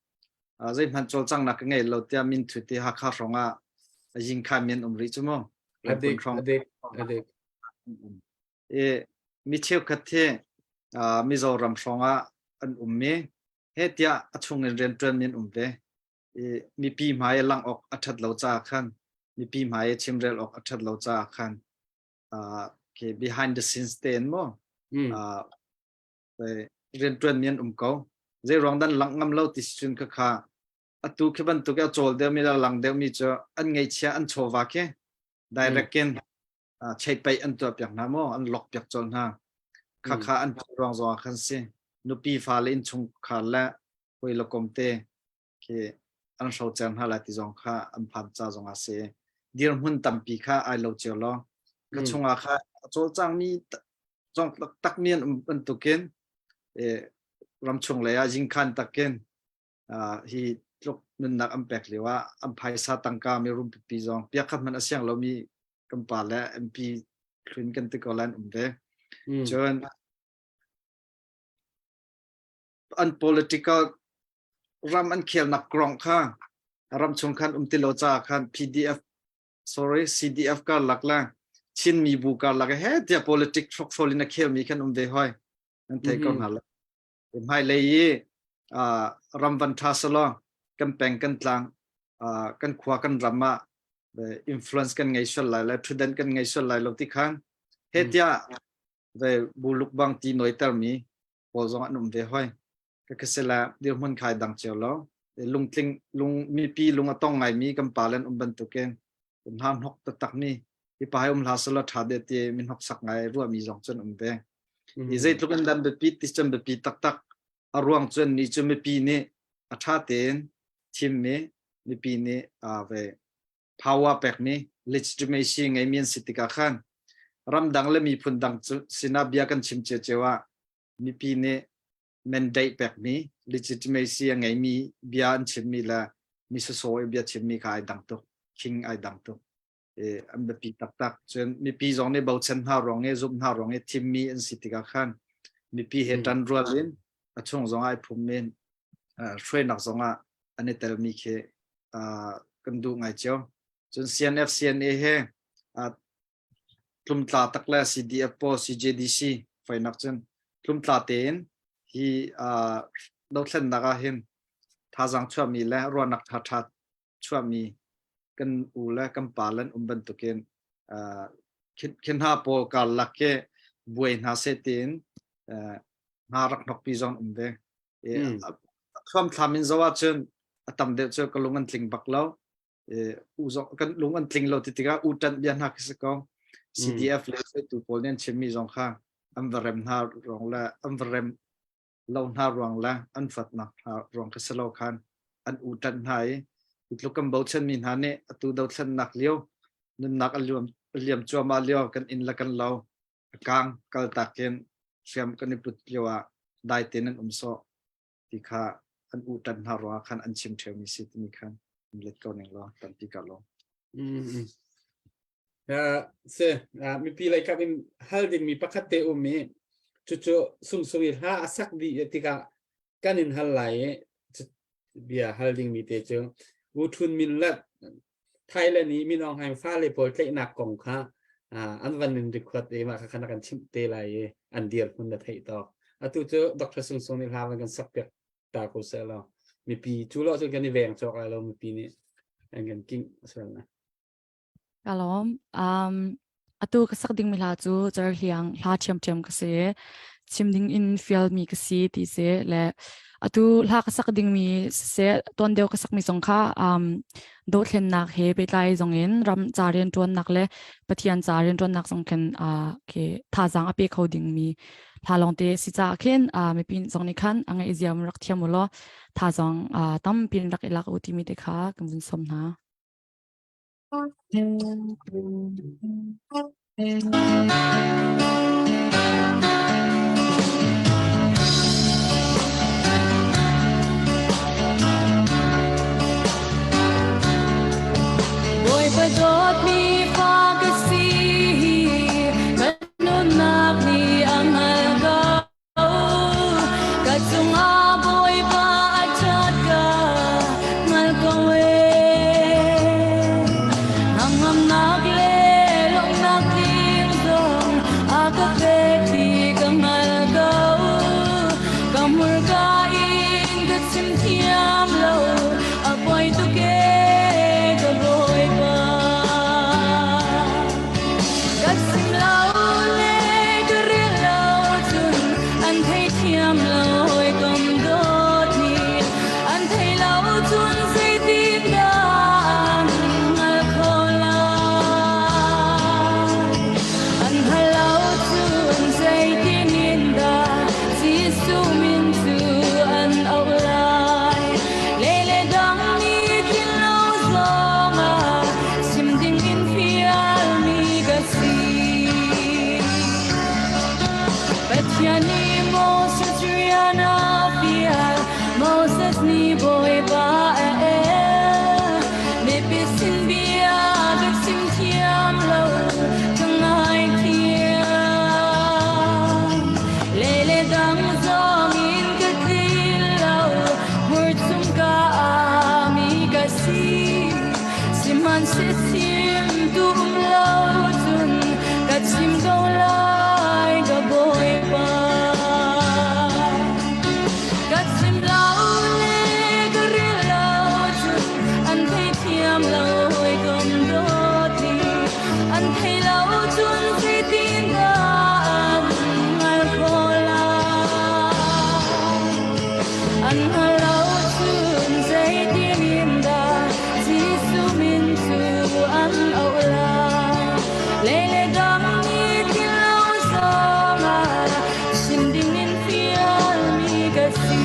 zeihmanh cawlcanghnak ka ngei lo tiah min thut i Hakha hrawng ah yingkha mi an um rih cu mu. Adik, adik, adik. I mi cheukhat hi Mizoram hrawng ah an um i he tiah a chung in rianṭuan mi an um ve. I mipi hmai i langh awk a ṭhat lo caah khan mipi hmai i chimrel awk a ṭhat lo caah khan uh, behind the scenes te in mu uh, rianṭuan mi an um ko. Zei ruang dan langh ngam lo ti si cun khakha atu khi bantuk a cawl deuh mi le lang deuh mi cu an ngeihchia an chawva khi. Direct in cheipeih an tuah piak hna maw an lock piak colh hna. Khakha an ruang zong ah khan si. Nupi fale innchungkhar le hawi le kom te khi an hrocer hna lai ti zong kha an phan ca zong ah si. Dirhmun tampi kha ai lo cio lo. Ka chungah kha a cawlcangmi zong takmi an um bantukin ramchung lei ah jingkhan takin hi tluk nunnak an pek lio ah an phaisa tangka mi rum pipi zong piak khat hmanh a siang lomi kan pa le MP hlun kan ti ko lan um ve. Cun an political ram an khelnak krong kha ram chung khan um ti lo ca khan PDF sorry CDF karlak la Chin mi bu karlak he tia politic hrokhrol in a khel mi khan um ve hoi an thei ko hna la hmai lei i ram van tha salo kan peng kan tlang kan khua kan ram ah influence kan ngei sual lai le thuden kan ngei sual lai lo ti khan he tia ve buluk bang ti noi ter mi pawl zong an um ve hoi. Ka kasila dirhmun khai dang cio lo. Lungtling lung mipi lung a tong ngaimi kan pa len um bantukin hna hnok taktak mi hi pa um hla sala tha de ti min hnok sak ngai ruah mi zong cun um ve. I zeitluk in dan biapi ti cun biapi taktak a ruang cun ni cu mipi nih a tha tein thim mi mipi nih a ve power pekmi legitimacy ngeimi an si tikah khan ramdang le miphun dang sinah bia kan chim cio ah mipi nih mandate pekmi legitimacy a ngeimi bia an chimmi le mi sawsawh i bia chimmi kha ai dang tuk king ai dang tuk e, an biapi taktak cun mipi zong nih bochan hna ruang i zumh hna ruang i thimmi an si tikah khan mipi he ṭan rual in a chung zong ai phum in hruainak zong ah an i telmi khi kan duh ngai cio. Cun CNF CNA he tlumtla tak le CDF pawl CJDC fainak cun tlumtla tein hi dothlennak ah hin thazaang chuahmi le ruahnak ṭhaṭha chuahmi kan u le kan pa le um bantukin khin hna pawl karlak ke buai hna seh tiin hna rak hnokpi zong um ve. Thuamthlam in zoh ahcun a tam deuh cu ka lung an tling bak lo. U zong kan lung an tling lo ti tikah u ṭanh bia hna khi si ko. CDF le hruaitu pawl nih an chimmi zong kha an va rem hna ruang le an va rem lo hna ruang le an fatnak hna ruang khi si lo khan an u ṭanh hna i tluk kan bochanmi hna nih atu dothlennak lio nunnak a liam a liam cuahmah lio kan inn le kan lo a kang kaltak in hriam kan i put lio ah dai tein an um sawh ti kha an u tan hna ruangah khan an chim ṭheumi si timi khan in let ko ning law tampi ka lo. Mm. Uh, se uh, mipi lei kap in hal ding mi pakhat te um i cucu sungsung i hla a sak dih tikah kan in hal lai i bia hal ding mi te cu U Thun Min le Thailand i Min Aung Hlaing fale pawl tlaihnak kong kha an van in record i mah kha khan kan chimh te lai i an dirhmun na theih tawk. Atu cu Dr. Sung Sung nih hla van kan sak piak ta ko seh law mipi cu lo cun kan i veng cawk lai lo mipi nih an kan king sual na. Ka lawm. Um, atu ka sak dingmi hla cu Cerhliang hla ṭhiamṭhiam ka si. Chim ding in fialmi ka si ti si le atu hla ka sak dingmi siseh tuan deuh ka sakmi zong kha um, dothlennak he pehtlai zong in ram ca rianṭuannak le Pathian ca rianṭuannak zong khin uh, khi thazaang a pe kho dingmi hla lawngte si caah khin uh, mipi zong nih khan a ngaih ziam rak thiam u law thazaang uh, tampi in rak i lak u timi te kha kan vun sawm hna. Bawipa dawtmi fa ka si, ka nunnak nih a hngal ko. Ka cungah Bawipa a ṭhat ka hngal ko ee. Hnangamnak le lawmhnak tling zong a ka pek ti ka hngal ko. Ka hmurka in ka chim thiam lo, a poi tuk ee ka Bawipa. Ka sim lo le ka ril lo cun an theithiam lo hawikom dawtmi an thei lo cun zeitindah an hngal kho lai. Lei le dang nih thil lo zongah chim ding in fialmi ka si.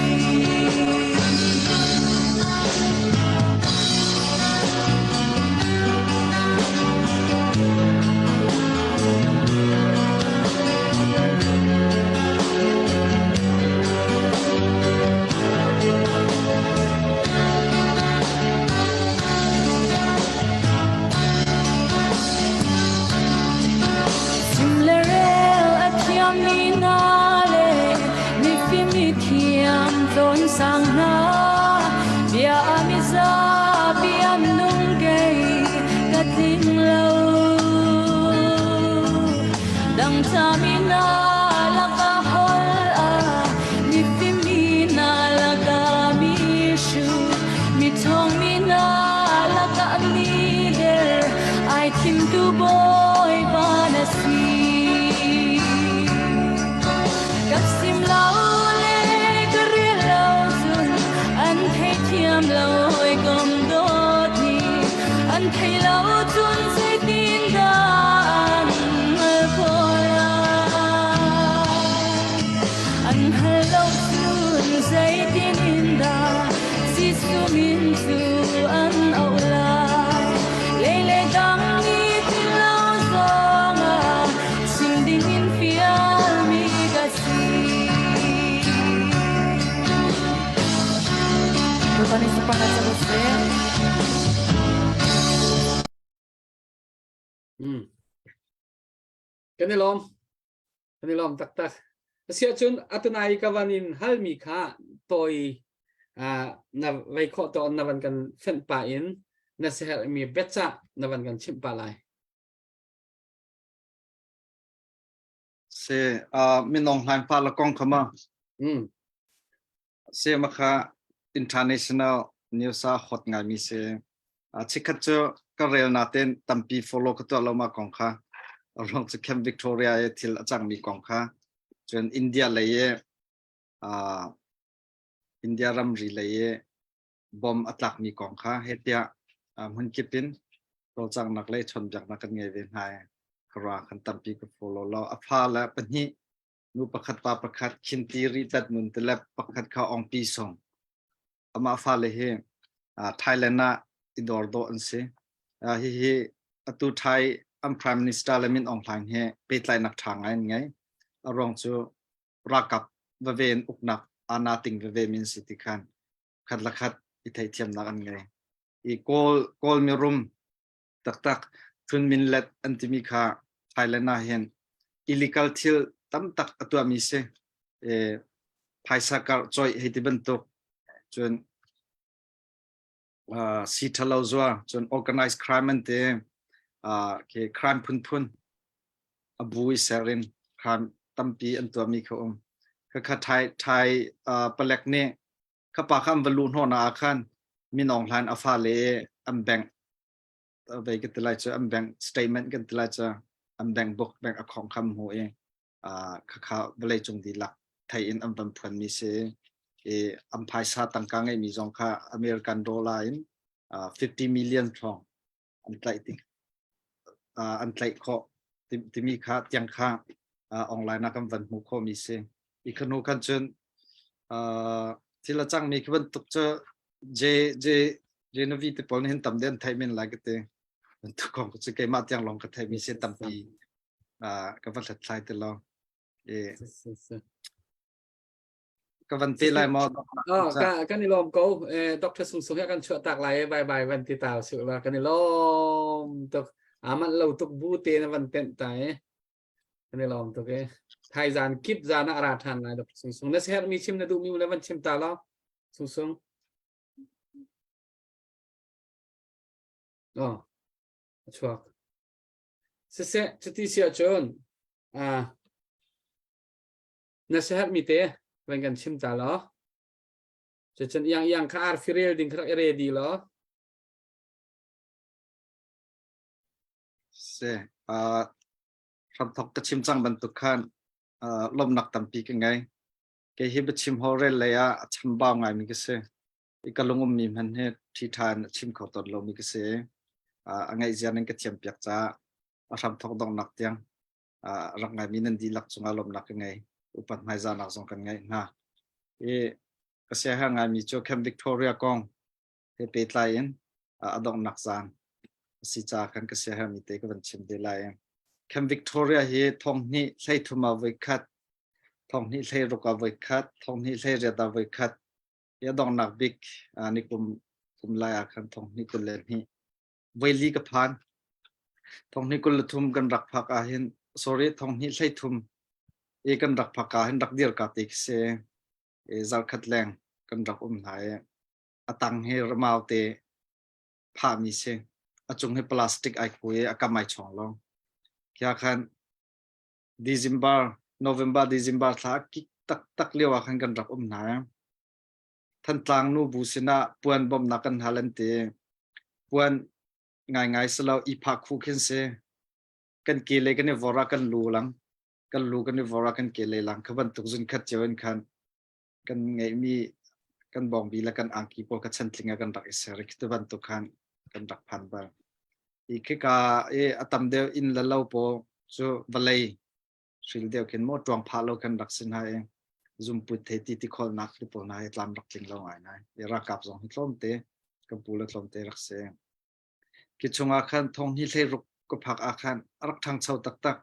Chim le rel a thiammi hna le mifim mithiam cawn sang hna bia mizapi an nung kei ka tling lo dangtami hna lakah holh ah mifim mi hna lakah mi hru miṭhawng mi hna lakah leader ai thimtu Bawipa na si. Ka sim lo le ka rel lo cun an theithiam lo hawikom dawt ni an thei lo cun zeitin dah an hngalh khawh lai an hal lo cun zeitin in dah Jesuh min cu an auh lai. Lei le dang nih thil lo zongah chim ding in fialmi ka si. Bawipa nih sunparnak co ko seh. Mm. Kan i lawm. Kan i lawm taktak. Asiahcun atunai ka van in halmi kha tawi na vei khawh tawn na van kan fenh pah in na siaherhmi biacah na van kan chimh pah lai. Se uh, minong hlain pa la kong khama. Mm. Se ma kha international news a hot ngai mi se. Uh, chikhat chu ka rel na ten tampi follow ka tuah lo ma kong kha. Rong chu Camp Victoria e thil a chang mi kong kha. Cun India lei e uh, India ramri lei i bom a tlakmi kong kha he tiah hmun kip in cawlcanghnak le chawnhbiaknak kan ngei ve hna i khuara kan tampi ka follow lo. A fa le pahnih nu pakhat pa pakhat khinti ri tlat mun te le pakhat kha ongpi song. Amah fale hi Thailand ah i dawr dawh an si. Hihi atu Thai an Prime Minister le Min Aung Hlaing he pehtlaihnak ṭha ngai an ngei. A ruang cu ralkap veve in uknak ana ting veve min si ti khan khat la khat i theihthiamnak an ngei i kawl kawl mirum taktak Thun Min Let an timi kha Thailand ah hin illegal thil tam tak a tuahmi si e phaisa kar choi hei ti bantuk cun uh, si thalo zua cun organized crime an ti uh, ke crime phunphun a bu i ser in crime tampi an tuahmi kha um khakha Thai Thai uh, palek nih khapa kha an va luh hnawh na ah khan Min Aung Hlaing a fale an bank vei ka ti lai cu an bank statement kan ti lai cu an bank book bank account kha hmu i khakha vawlei cung dihlak thei in an van phuanmi si i an phaisa tangka ngeihmi zong kha American dollar in 50 million hrawng an tlaih tik an tlaih khawh timi kha tiang kha online ah kan van hmuh khawhmi si i khanu khan cun thil a cangmi khi bantuk cu J J Genevi te pawl nih hin tam den theih men lai ka ti bantuk kong cu keimah tiang lawng ka theihmi si tampi ka va hlathlai ti lo ka van te lai maw Oh, ka kan i lawm ko. Eh, Dr. Sung Sung he kan chuah tak lai bye bye van ti ta su la kan i lawm tuk. Aman lo tuk bu te na van tent ta eh. Kan i lawm tuk eh. Thai zan kip zan ah ra than lai Dr. Sung Sung. Na ser mi chim na duh mi le van chim ta lo. Sung Sung. Oh, a chuak. Siseh, cuti si ahcun ah na siaherhmi te van kan chim ta law. Cucun iang iang kha arfi rel ding kha rak i ready law. Se, uh, hramthok ka chim cang bantuk khan uh, lawmnak tampi ka ngei. Kei hi biachim ho rel lei ah a chambau ngaimi ka si. I ka lungummi hmanh hi ṭhi ṭha in a chim kho tawn lomi ka si. Uh, a ngaihzia nan ka thiam piak caah. A hramthawk donghnak tiang rak ngaimi nan dihlak cungah lawmhnak ka ngei. Upat hmaizahnak zong kan ngeih hna. I ka siaherh ngaimi cu Camp Victoria kong he pehtlai in a donghnak zan a si caah khan ka siaherhmi te ka van chim te lai. Camp Victoria hi thonghnih 13 ah voikhat, thonghnih 16 ah voikhat, thonghnih 18 ah voikhat, i a donghnak bik ni kum kum lai ah khan thonghnih 22 voili ka phan. Thonghnih 23 kan rak phak ah hin sorry thonghnih 13 i kan rak phak ah hin rak dir ka te khi si. I zarkhat leng kan rak um hna i a tang hi ramau te phahmi si. A cung hi plastic ai khu i a kam ai chong lo. Khia khan December, November, December thla kik taktak lio ah khan kan rak um hna. Thantlang nu bu sinah puan bawmhnak kan hal an ti. Puan ngaingai silo i phak khu khin si. Kan ke le kan i vor ah kan lu lang. Kan lu kan i vor ah kan ke le lang. Kha bantuk zun khat cio in khan kan ngeihmi kan bawngbi le kan angki pawl kha chantling ah kan rak i ser i khi bantuk khan kan rak phan bal. I khika i a tam deuh inn le lo pawl cu vawlei hril deuh khin maw ṭuang phah lo khan rak si hna i zumput he ti ti kholnak ti pawl hna hi tlam rak tling lo ngaingai. I ralkap zong hi tlawmte kan pu le tlawmte rak si. Khi chungah khan thong hi 16 ka phak ah khan a rak ṭhangcho taktak.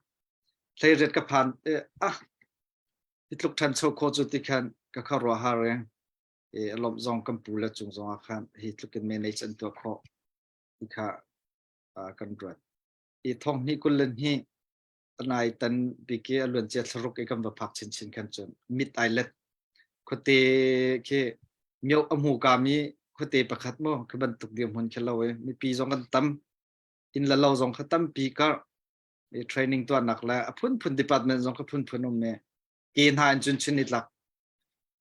18 ka phan eh, ah hi tluk ṭhancho khawh cu ti khan ka khuaruah har i i a lawmh zong kan pu le cung zong ah khan hi tluk in manage an tuah khawh ti kha kan ruat. I thong hnih 22 anai tan bik i a luancia thlaruk i kan va phak chinchin khan cun mit ai let khuate khi mioh a hmu kami khuate pakhat mu khi bantuk dirhmun khi lo i mipi zong kan tam inn le lo zong kha tampi kar i training tuahnak le a phunphun department zong kha phunphun um i ke hna in cun chun nitlak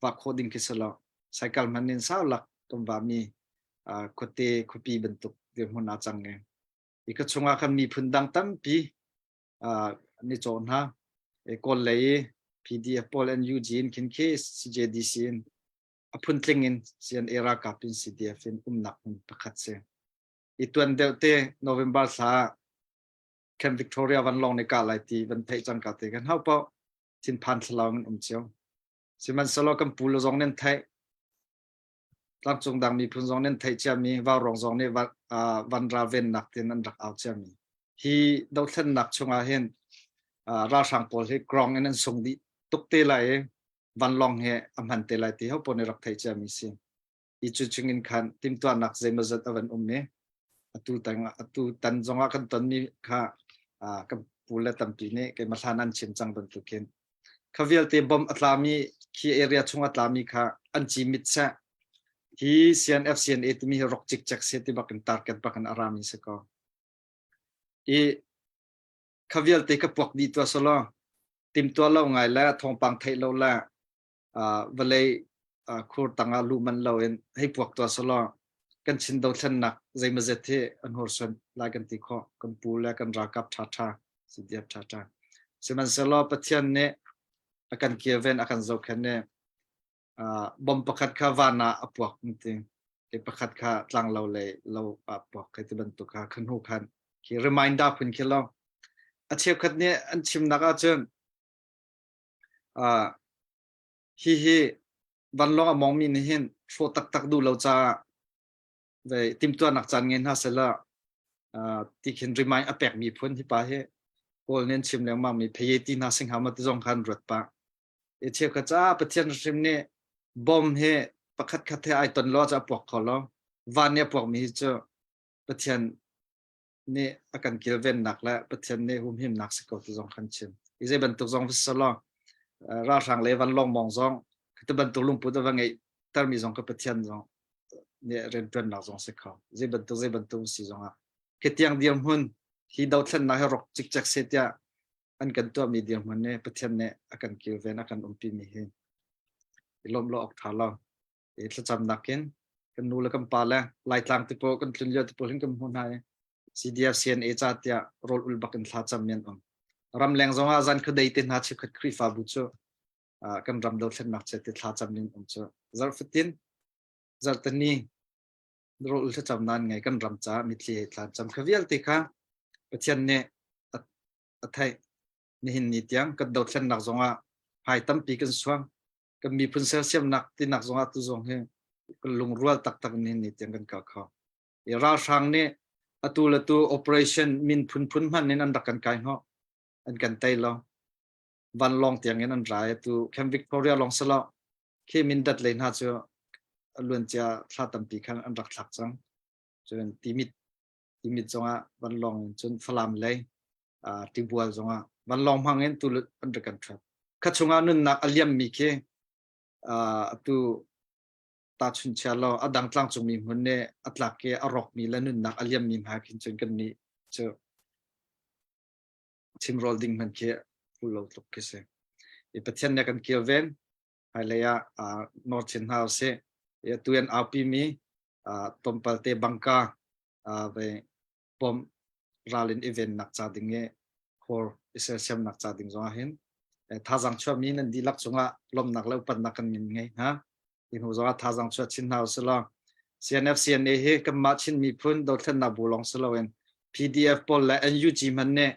vak khawh ding khi si lo cycle hman in sau lak kan va mi khuate khuapi bantuk dirhmun ah cang i i ka chungah khan miphun dang tampi ni caw hna kawl lei PDF pawl NUG in khin khi CJDC in a phuntling in CNA ralkap in CDF in umnak hmun pakhat si i tuan deuh te November thla Camp Victoria vanlawng nih kah lai ti van theih cang ka te kan hau paoh thinphan thlalau in um cio. Sihmanhsehlaw kan pu le zong nan theih tlangcung dang miphun zong nan theih ciami vaurawng zong nih van ralvennak tin an rak au ciami hi dothlennak chungah hin ralhrang pawl hi krong in an sung dih tuk te lai i vanlawng he a hman te lai ti ho pawl nih rak theih ciami si. I cu chungin khan timhtuahnak zeimawzat a van um i atu tan atu tan zongah kan tonmi kha kan pu le tampi nih keimah hlan an chim cang bantukin kha vialte bom a tlami khi area chung a tlami kha an ci mit seh hi CNF CNA timi hi rok cikcek se ti bakin target bakin a rami si ko i kha vialte ka puak dih tua solo timtua lo ngai le thawngpang theih lo le vawlei khur tangah luh manh loin hei puak tuah selaw kan Chin dothlennak zeimawzet hi an hursuan lai kan ti khawh. Kan pu le kan ralkap ṭhaṭha, CDF ṭhaṭha. Sihmanhsehlaw Pathian nih a kan kilven, a kan zohkhenh i bom pakhat kha van ah a puak an ti. Ke pakhat kha tlanglo lei lo ah puak hei ti bantuk kha kha hnu khan khi reminder phun khi lo. A cheukhat nih an chimnak ahcun Hihi vanlawng a mawngmi nih hin hrawh taktak duh lo caah ve timhtuahnak caan ngei hna sehla ti khin remind a pekmi phun hi pa hi Kawl nih an chim lengmang mi pheye ti hna sing hama ti zong khan ruat pah. I cheukhat caah Pathian hrim nih bom hi pakhat khat he ai ton lo ca puak kho lo. Van nih a puakmi hi cu Pathian nih a kan kilvennak le Pathian nih humhimnak si ko ti zong kan chim. I zei bantuk zong va selaw ralhrang le vanlawng mong zong ti bantuk lungput a va ngeih termi zong ka Pathian zong nih rianṭuannak zong si kho. Zei bantuk zei bantuk si zong ah khitiang dirhmun hi dothlennak hi rok cikcek se tiah an kan tuahmi dirhmun nih Pathian nih a kan kilven a kan umpi mi hi i lawmh lo awk ṭha lo. I thlacamnak in kan nu le kan pa le Laitlang ti pawl kan tlun lio ti pawl hin kan hmuh hna i CDF CNA ca tiah rawl ul bak in thla cam mi an um. Ramleng zong ah zan khuadei te hna chikkhat Khrihfabu cu kan ram dothlennak che ti thla cam ning um cu zarh fatin zarhtani rawl ul thlacam nan ngei kan ram ca mitthli he thla cam kha vialte kha Pathian nih a. a theih. Nihin ni tiang kan dothlennak zongah hmai tampi kan suang. Kan miphun sersiamnak tinak zongah tu zong hi kan lungrual taktak nihin ni tiang kan kal kho. I ralhrang nih atu le tu operation min phunphun hman in an rak kan kai hnawh. An kan tei lo. Vanlawng tiang in an rai atu Camp Victoria lawng silo khi Mindat lei hna cu a luancia thla tampi khan an rak thlak cang. Cun Timit Timit zongah vanlawng in cun Falam lei uh, Tibual zongah vanlawng hmang in tu an rak kan ṭhuat. Kha chungah nunnak a liammi khi uh, atu ta chunchia lo a dang tlangcungmi hmun nih a tlak i a rawkmi le nunnak a liammi hna khin cun kan nih cu chimrawl ding hmanh khi phu lo tluk khi si. I Pathian nih a kan kilven hmailei ah nawr chin hna usih. I atu an aupi mi tlawmpal te bangka ve bawmh ral in i vennak ca ding i khor i sersiamnak ca ding zongah hin thazaang chuahmi nan dihlak cungah lawmhnak le upatnak kan min ngei hna. Hi hnu zongah thazaang chuah chin hna usih law CNF CNA hi kanmah Chin miphun dothlennak bu lawng si loin PDF pawl le NUG hmanh nih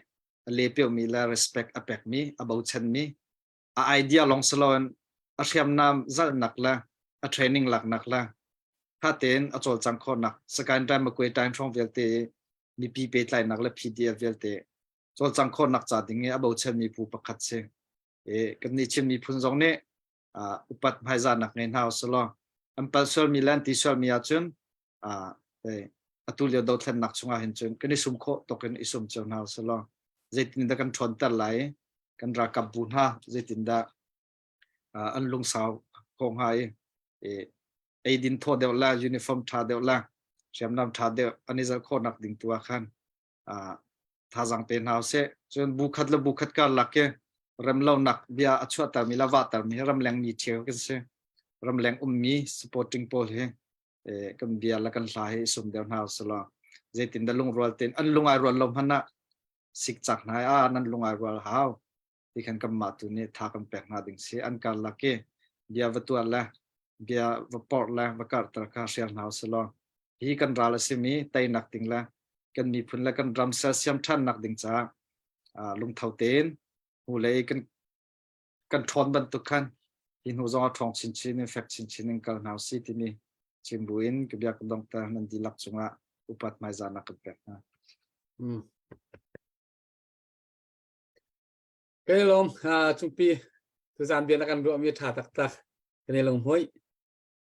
a lepiomi le respect a pekmi, a bochanmi, a idea lawng si loin a hriamnam zalhnak le a training laknak le tha tein a cawlcang khawhnak Sakaing Time Makwe Time hrawng vialte mipi pehtlainak le PDF vialte cawlcang khawhnak ca ding i a bochanmi phu pakhat si. E, kan nih Chin miphun zong nih uh, upat hmaizahnak ngei hna usih an pal sualmi le an ti sualmi ahcun uh, atu lio dothlennak chungah hin cun kan i sum khawh tuk in i sum cio hna usih law zeitindah kan ṭhawnter lai kan ralkap bu hna zeitindah uh, an lungsau khawh hnga i eidin thaw deuh la uniform ṭha deuh la hriamnam ṭha deuh an i zalh khawhnak ding tu ah khan uh, thazaang pe hna usih. Cun bu khat le bu khat karlak i remlonak bia a chuahtermi le vahtermi hi ramleng mi ṭheo kan si. Ramleng ummi supporting pawl hi eh, kan bia le kan hla hi sum deuh hna usih law zeitin dah lungrual tein an lung ai rual lo hmanh ah sikcak hna ah nan lung ai rual hau ti khan kanmah tu nih tha kan pek hna ding si an karlak i bia va tuah le bia va porh le va karhter kha hrial hna usih law hi kan ral a simi teinak ding le kan miphun le kan ram sersiam ṭhannak ding caah lungtho tein hnulei kan kan ṭhawn bantuk khan hi hnu zong a ṭhawng chinchin in fek chinchin in kal hna usih timi chim buin ka bia ka donghter nan dihlak cungah upat hmaizahnak kan pek hna. Mm. Kai lawm cungpi tuzaan bia na kan ruahmi ṭha taktak kan i lunghmuih.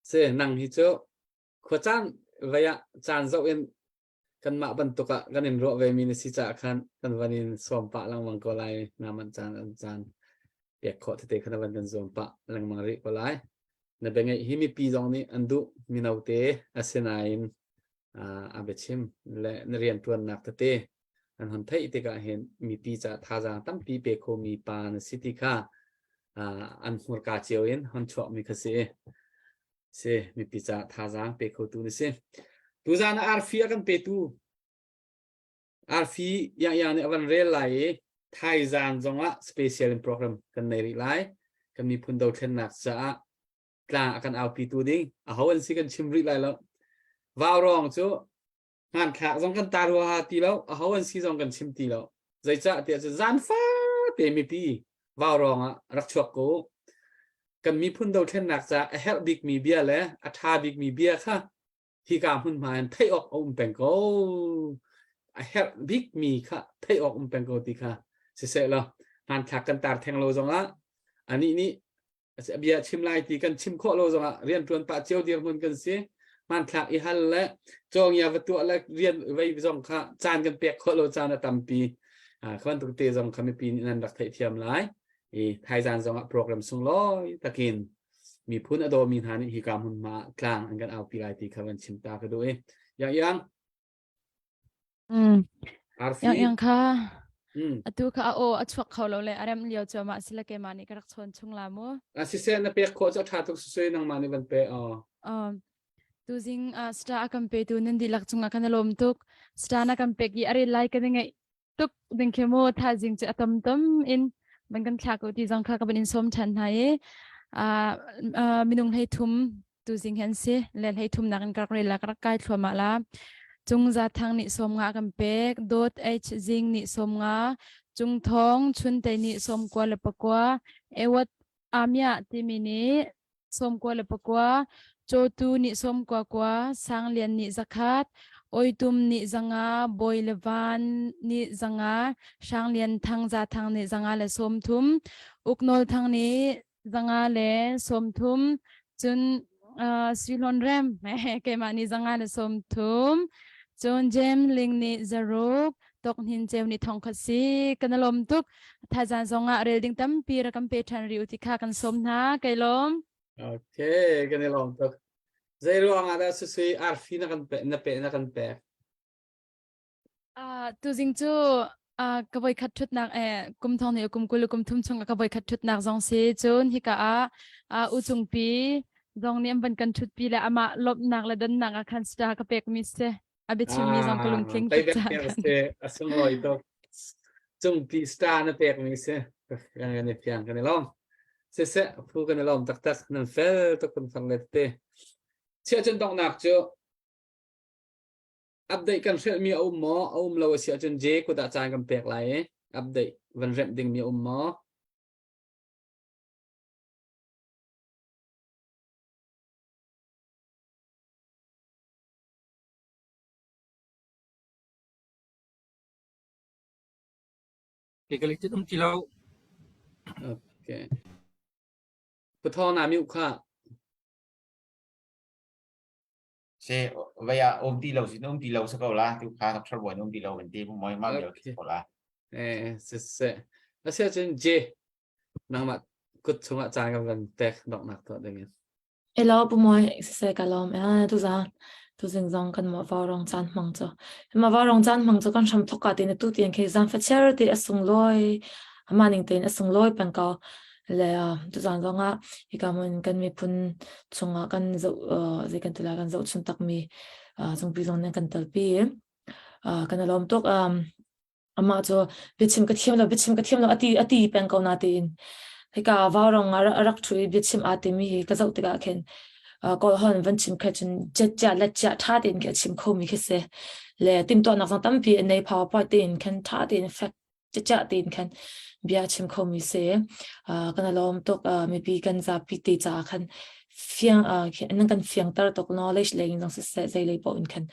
Se nang hi cu khuacaan vei ah caan zoh in kanmah bantuk ah kan in ruah ve mi na si caah khan kan van in sawm pah lengmang ko lai na man caan an caan pek khawh tete khan van kan zuam pah lengmang rih ko lai na bia ngeih hi mipi zong nih an duh mino te asinain a biachim le na rianṭuannak tete an hon theih tikah hin mipi ca thazaang tampi pe khomi pa na si ti kha an hmurka cio in hon chuakmi kha si. Si mipi ca thazaang pe khotu na si. Tuzaan ah arfi a kan petu arfi yang yang nih a van rel lai i thaizaan zongah special in program kan nei rih lai. Kan miphun dothlennak caah tlang a kan aupitu ding aho an si kan chim rih lai lo. Vaurawng cu hmanthlak zong kan tar huaha ti lo aho an si zong kan chim ti lo zeicah tiah cun zan fate mipi vaurawng ah rak chuak ko kan miphun dothlennak ca a herh bikmi bia le a ṭha bikmi bia kha hika hmunhma in theih awk a um peng ko a herh bikmi kha theih awk um peng ko ti kha siseh law hmanthlak kan tar theng lo zongah anih nih bia chim lai ti kan chim khawh lo zongah rianṭuan pah cio dirhmun kan si hmanthlak i hal le cawngia va tuah le rian vei zong kha caan kan pek khawh lo caan a tampi kha bantuk te zong kha mipi nih nan rak theihthiam lai i thaizan zongah program sunglawi takin miphun a dawmi hna nih hika hmunhma tlang an kan aupi lai ti kha van chim ta ka duh i yang yang Mm. Arfi. Yang yang kha. Mm. Atu kha a aw a chuak kho lo le a rem lio cu mah sila keimah nih ka rak chawn chung la mu. A siseh na pek khawh cu a ṭha tuk sisui nangmah nih van pe aw. Um, tuzing uh, star a kan petu nan dihlak cungah kan i lawm tuk. Star na kan pek i a rel lai kan i ngaih tuk ding khi mu thazing cu a tam tam in ban kan thla ko ti zong kha ka ban in sawm ṭhan hna i uh, uh, minung hlei thum tuzing hi an si le hlei thumnak in ka rak rel la ka rak kai thluahmah la Cung Za Thang nih 50 kan pek Dawt H Zing nih 50. Cung Thawng Chuntei nih 94, Ewat Amia timi nih 99, Cawtu nih 99, Sang Lian nih 100, Oitum nih 500, Bawi le Van nih 500, Hrang Lian Thang Za Thang nih 130, Uknawl Thang nih 130, cun uh, Sui Hlawn Rem keimah nih 130, cun James Ling nih zaruk, Tok Hnin Ceu nih thong khat si kan lawm tuk. Thaizan zong ah rel ding tampi ra kan pe ṭhan rih u ti kha kan sawm hna. Kai lawm. Okay, kan i lawm tuk. Zei ruang ah dah susui arfi na kan pe na pe na kan pek? Uh, tuzing cu uh, ka voi khat thutnak eh kum thong nih kum kul kum thum chung ka voi khat thutnak zong si cun hika ah uh, u cungpi zong nih an van kan thutpi le amah lawmhnak le donnak ah khan star ka pek mi si a biachimmi zong ka lungtling tuk cang si a sunglawi tuk cungpi star na pek mi si kan i fiang kan i lawm siseh phu kan i lawm taktak nan fel tuk kan fang le te chiah cun donghnak cu update kan hrelhmi a um maw a um lo a si ahcun J kut ah caan kan pek lai i update van remh dingmi a um maw Kei ka lungthin um ti lo. Okay. Pathawng na mi kha. Se vai ah um ti lo sin um ti lo sa ko la tu kha doctor boy um ti lo kan ti moi ma bel ko la. Eh se se. Asia cun J nangmah kut chungah caan kan van pek donghnak tuah ding in. Elaw Pu Mawi siseh ka lawm ee tuzaan tuzing zong kan mah vaurawng caan hmang cu. Mah vaurawng caan hmang cu kan hram thok ka tein atu tiang khi zaangfa chiar te a sunglawi amah ning tein a sunglawi peng ko. Le tuzaan zong ah hika hmun kan miphun chungah kan zoh zei kan ti lai kan zohchun takmi zungpi zong nih an kan telpi i kan i lawm tuk. Amah cu biachim ka thiam lo, biachim ka thiam lo a ti a ti peng ko natein hika vaurawng ah a rak ṭhu i biachim aa timi hi ka zoh tikah khin Kawl holh van chim khe cun jet let chia ṭha tein khi a chim khomi khi si. Le timhtuahnak zong tampi a nei PowerPoint tein khan ṭha tein fek ciah tein khan bia a chim khomi si. Kan i lawm tuk mipi kan zapi te caah khan fiang nan kan fiangter tuk knowledge lei in zong siseh zei lei paoh in khan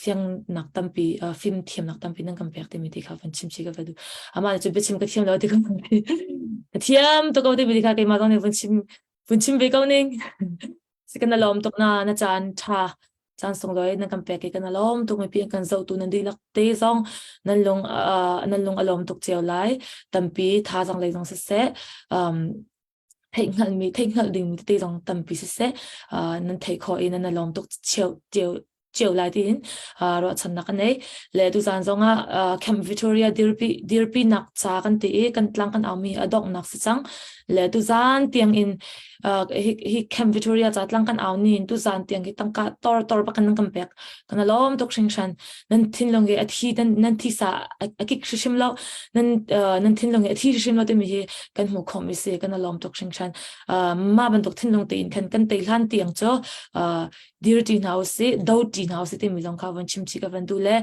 fiangnak tampi fim thiamnak tampi nan kan pek timi ti kha van chim chi ka va duh amah nih cun biachim ka thiam lo ti ka ka thiam tuk ko timi ti kha keimah zong nih vun chim vun chim ve ko ning si kan lawm tuk na na caan tha caan sunglawi nan kan pek i kan lawm tuk mipi kan zohtu nan dihlak te zong nan lung nan lung a lawm tuk cio lai tampi thazaang lei zong siseh um theihhngalhmi theihhngalh dingmi tete zong tampi siseh uh, nan theih khawh i nan lawm tuk cio cio cio lai tiin uh, ruahchannak ka nei le tuzan zongah uh, Camp Victoria dirpi dirpi nak ca kan ti i kan tlang kan aumi a donghnak si cang le tuzan tiang in uh, hi, hi Camp Victoria ca tlang kan au ni in tuzan tiang hi tangka tor tor bak kan kan pek kan lawm tuk hringhran nan thinlung i a thi nan nan thisa a kik hrimhrim lo nan nan thinlung i a thi hrimhrim lo timi hi kan hmuh khawhmi si kan lawm tuk hringhran mah bantuk thinlung tein khan kan tei hlan tiang cu dir ṭi hna usih do ṭi hna usih timi zong kha von chim chih ka van duh le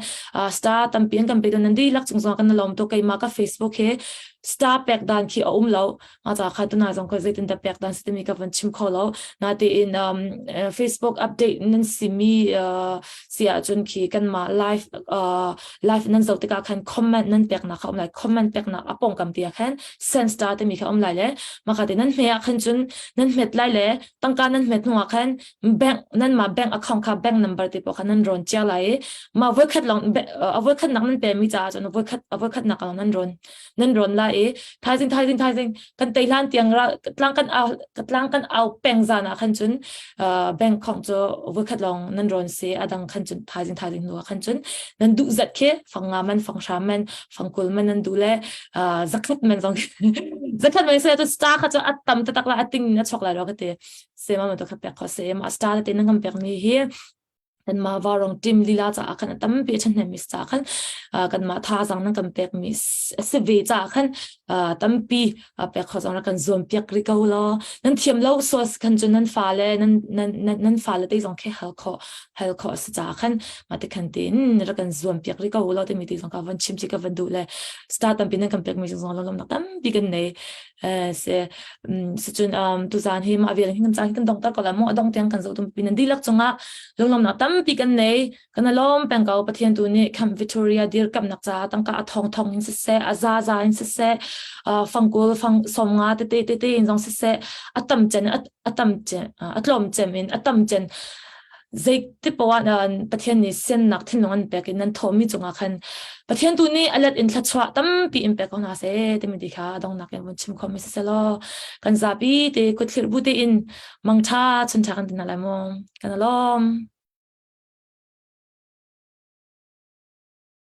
star tampi an kan pe nan dihlak cung zong kan lawm tuk keimah ka Facebook he star pek dan khi a um lo ma ca kha tuna zong ka zeitin dah pek dan si timi ka van chim kho lo natein um, Facebook update nan simi uh, si ahcun khi kanmah live uh, live nan zoh tikah khan comment nan peknak kha um lai comment peknak a pongkam ti ah khan send star timi kha um lai le maka te nan hme ah khan cun nan hmet lai le tangka nan hmet hnu ah khan bank nan ma bank account kha bank number te po kha nan ron chia lai i ma voikhat long a voikhat nak nan pe mi caah cun voikhat a voikhat nak nan ron nan rawn lai i thaizing thaizing thaizing kan tei hlan tiang ra tlang kan au tlang kan au peng zan ah khan cun bank khong cu voikhat lawng nan rawn si adang khan cun thaizing thaizing hnu ah khan cun nan duh zat khi fang nga man fang hra man fang kul man nan duh le zakhat man zong zakhat man se to star kha cu atam tatak la ating na chok lai lo ka ti se ma ma to kha pek kho se ma star te nan kan pek mi hi. Kanmah Vaurawng team lila caah khan a tampi a ṭhahnemmi si caah khan kanmah thazaang nan kan pekmi a si ve caah khan tampi pek kho zong rak kan zuam piak rih ko law nan thiam lo sual khan cun nan fale nan nan nan fale te zong khi hal khawh hal khawh a si caah khan mah ti khan tiin rak kan zuam piak rih ko law timi ti zong ka van chim chi ka van duh le star tampi nan kan pekmi zong lawmnak tampi kan nei se sicun tuzaan hi mah vial hin kan caan hi kan dong tar ko la mu a dong tiang kan zoh tum pi nan dihlak cungah lunglawmnak tampi kan nei kan alawm peng ko Pathian tu nih Camp Victoria dirkamnak ca tangka a thong thong in siseh a za za in siseh fangkul fang somnga tete tete in zong siseh a tam cen a tam cen a tlawm cem in a tam cen zei ti poah Pathian nih siannak thinlung an pek in nan thawhmi cungah khan Pathian tu nih a let in thluachuah tampi in pek ko hna seh timi ti kha dongnak in vun chim khomi si selaw kan zapi te kutthlir bu tein mangtha chuncha kan ti hna lai mu kan alawm.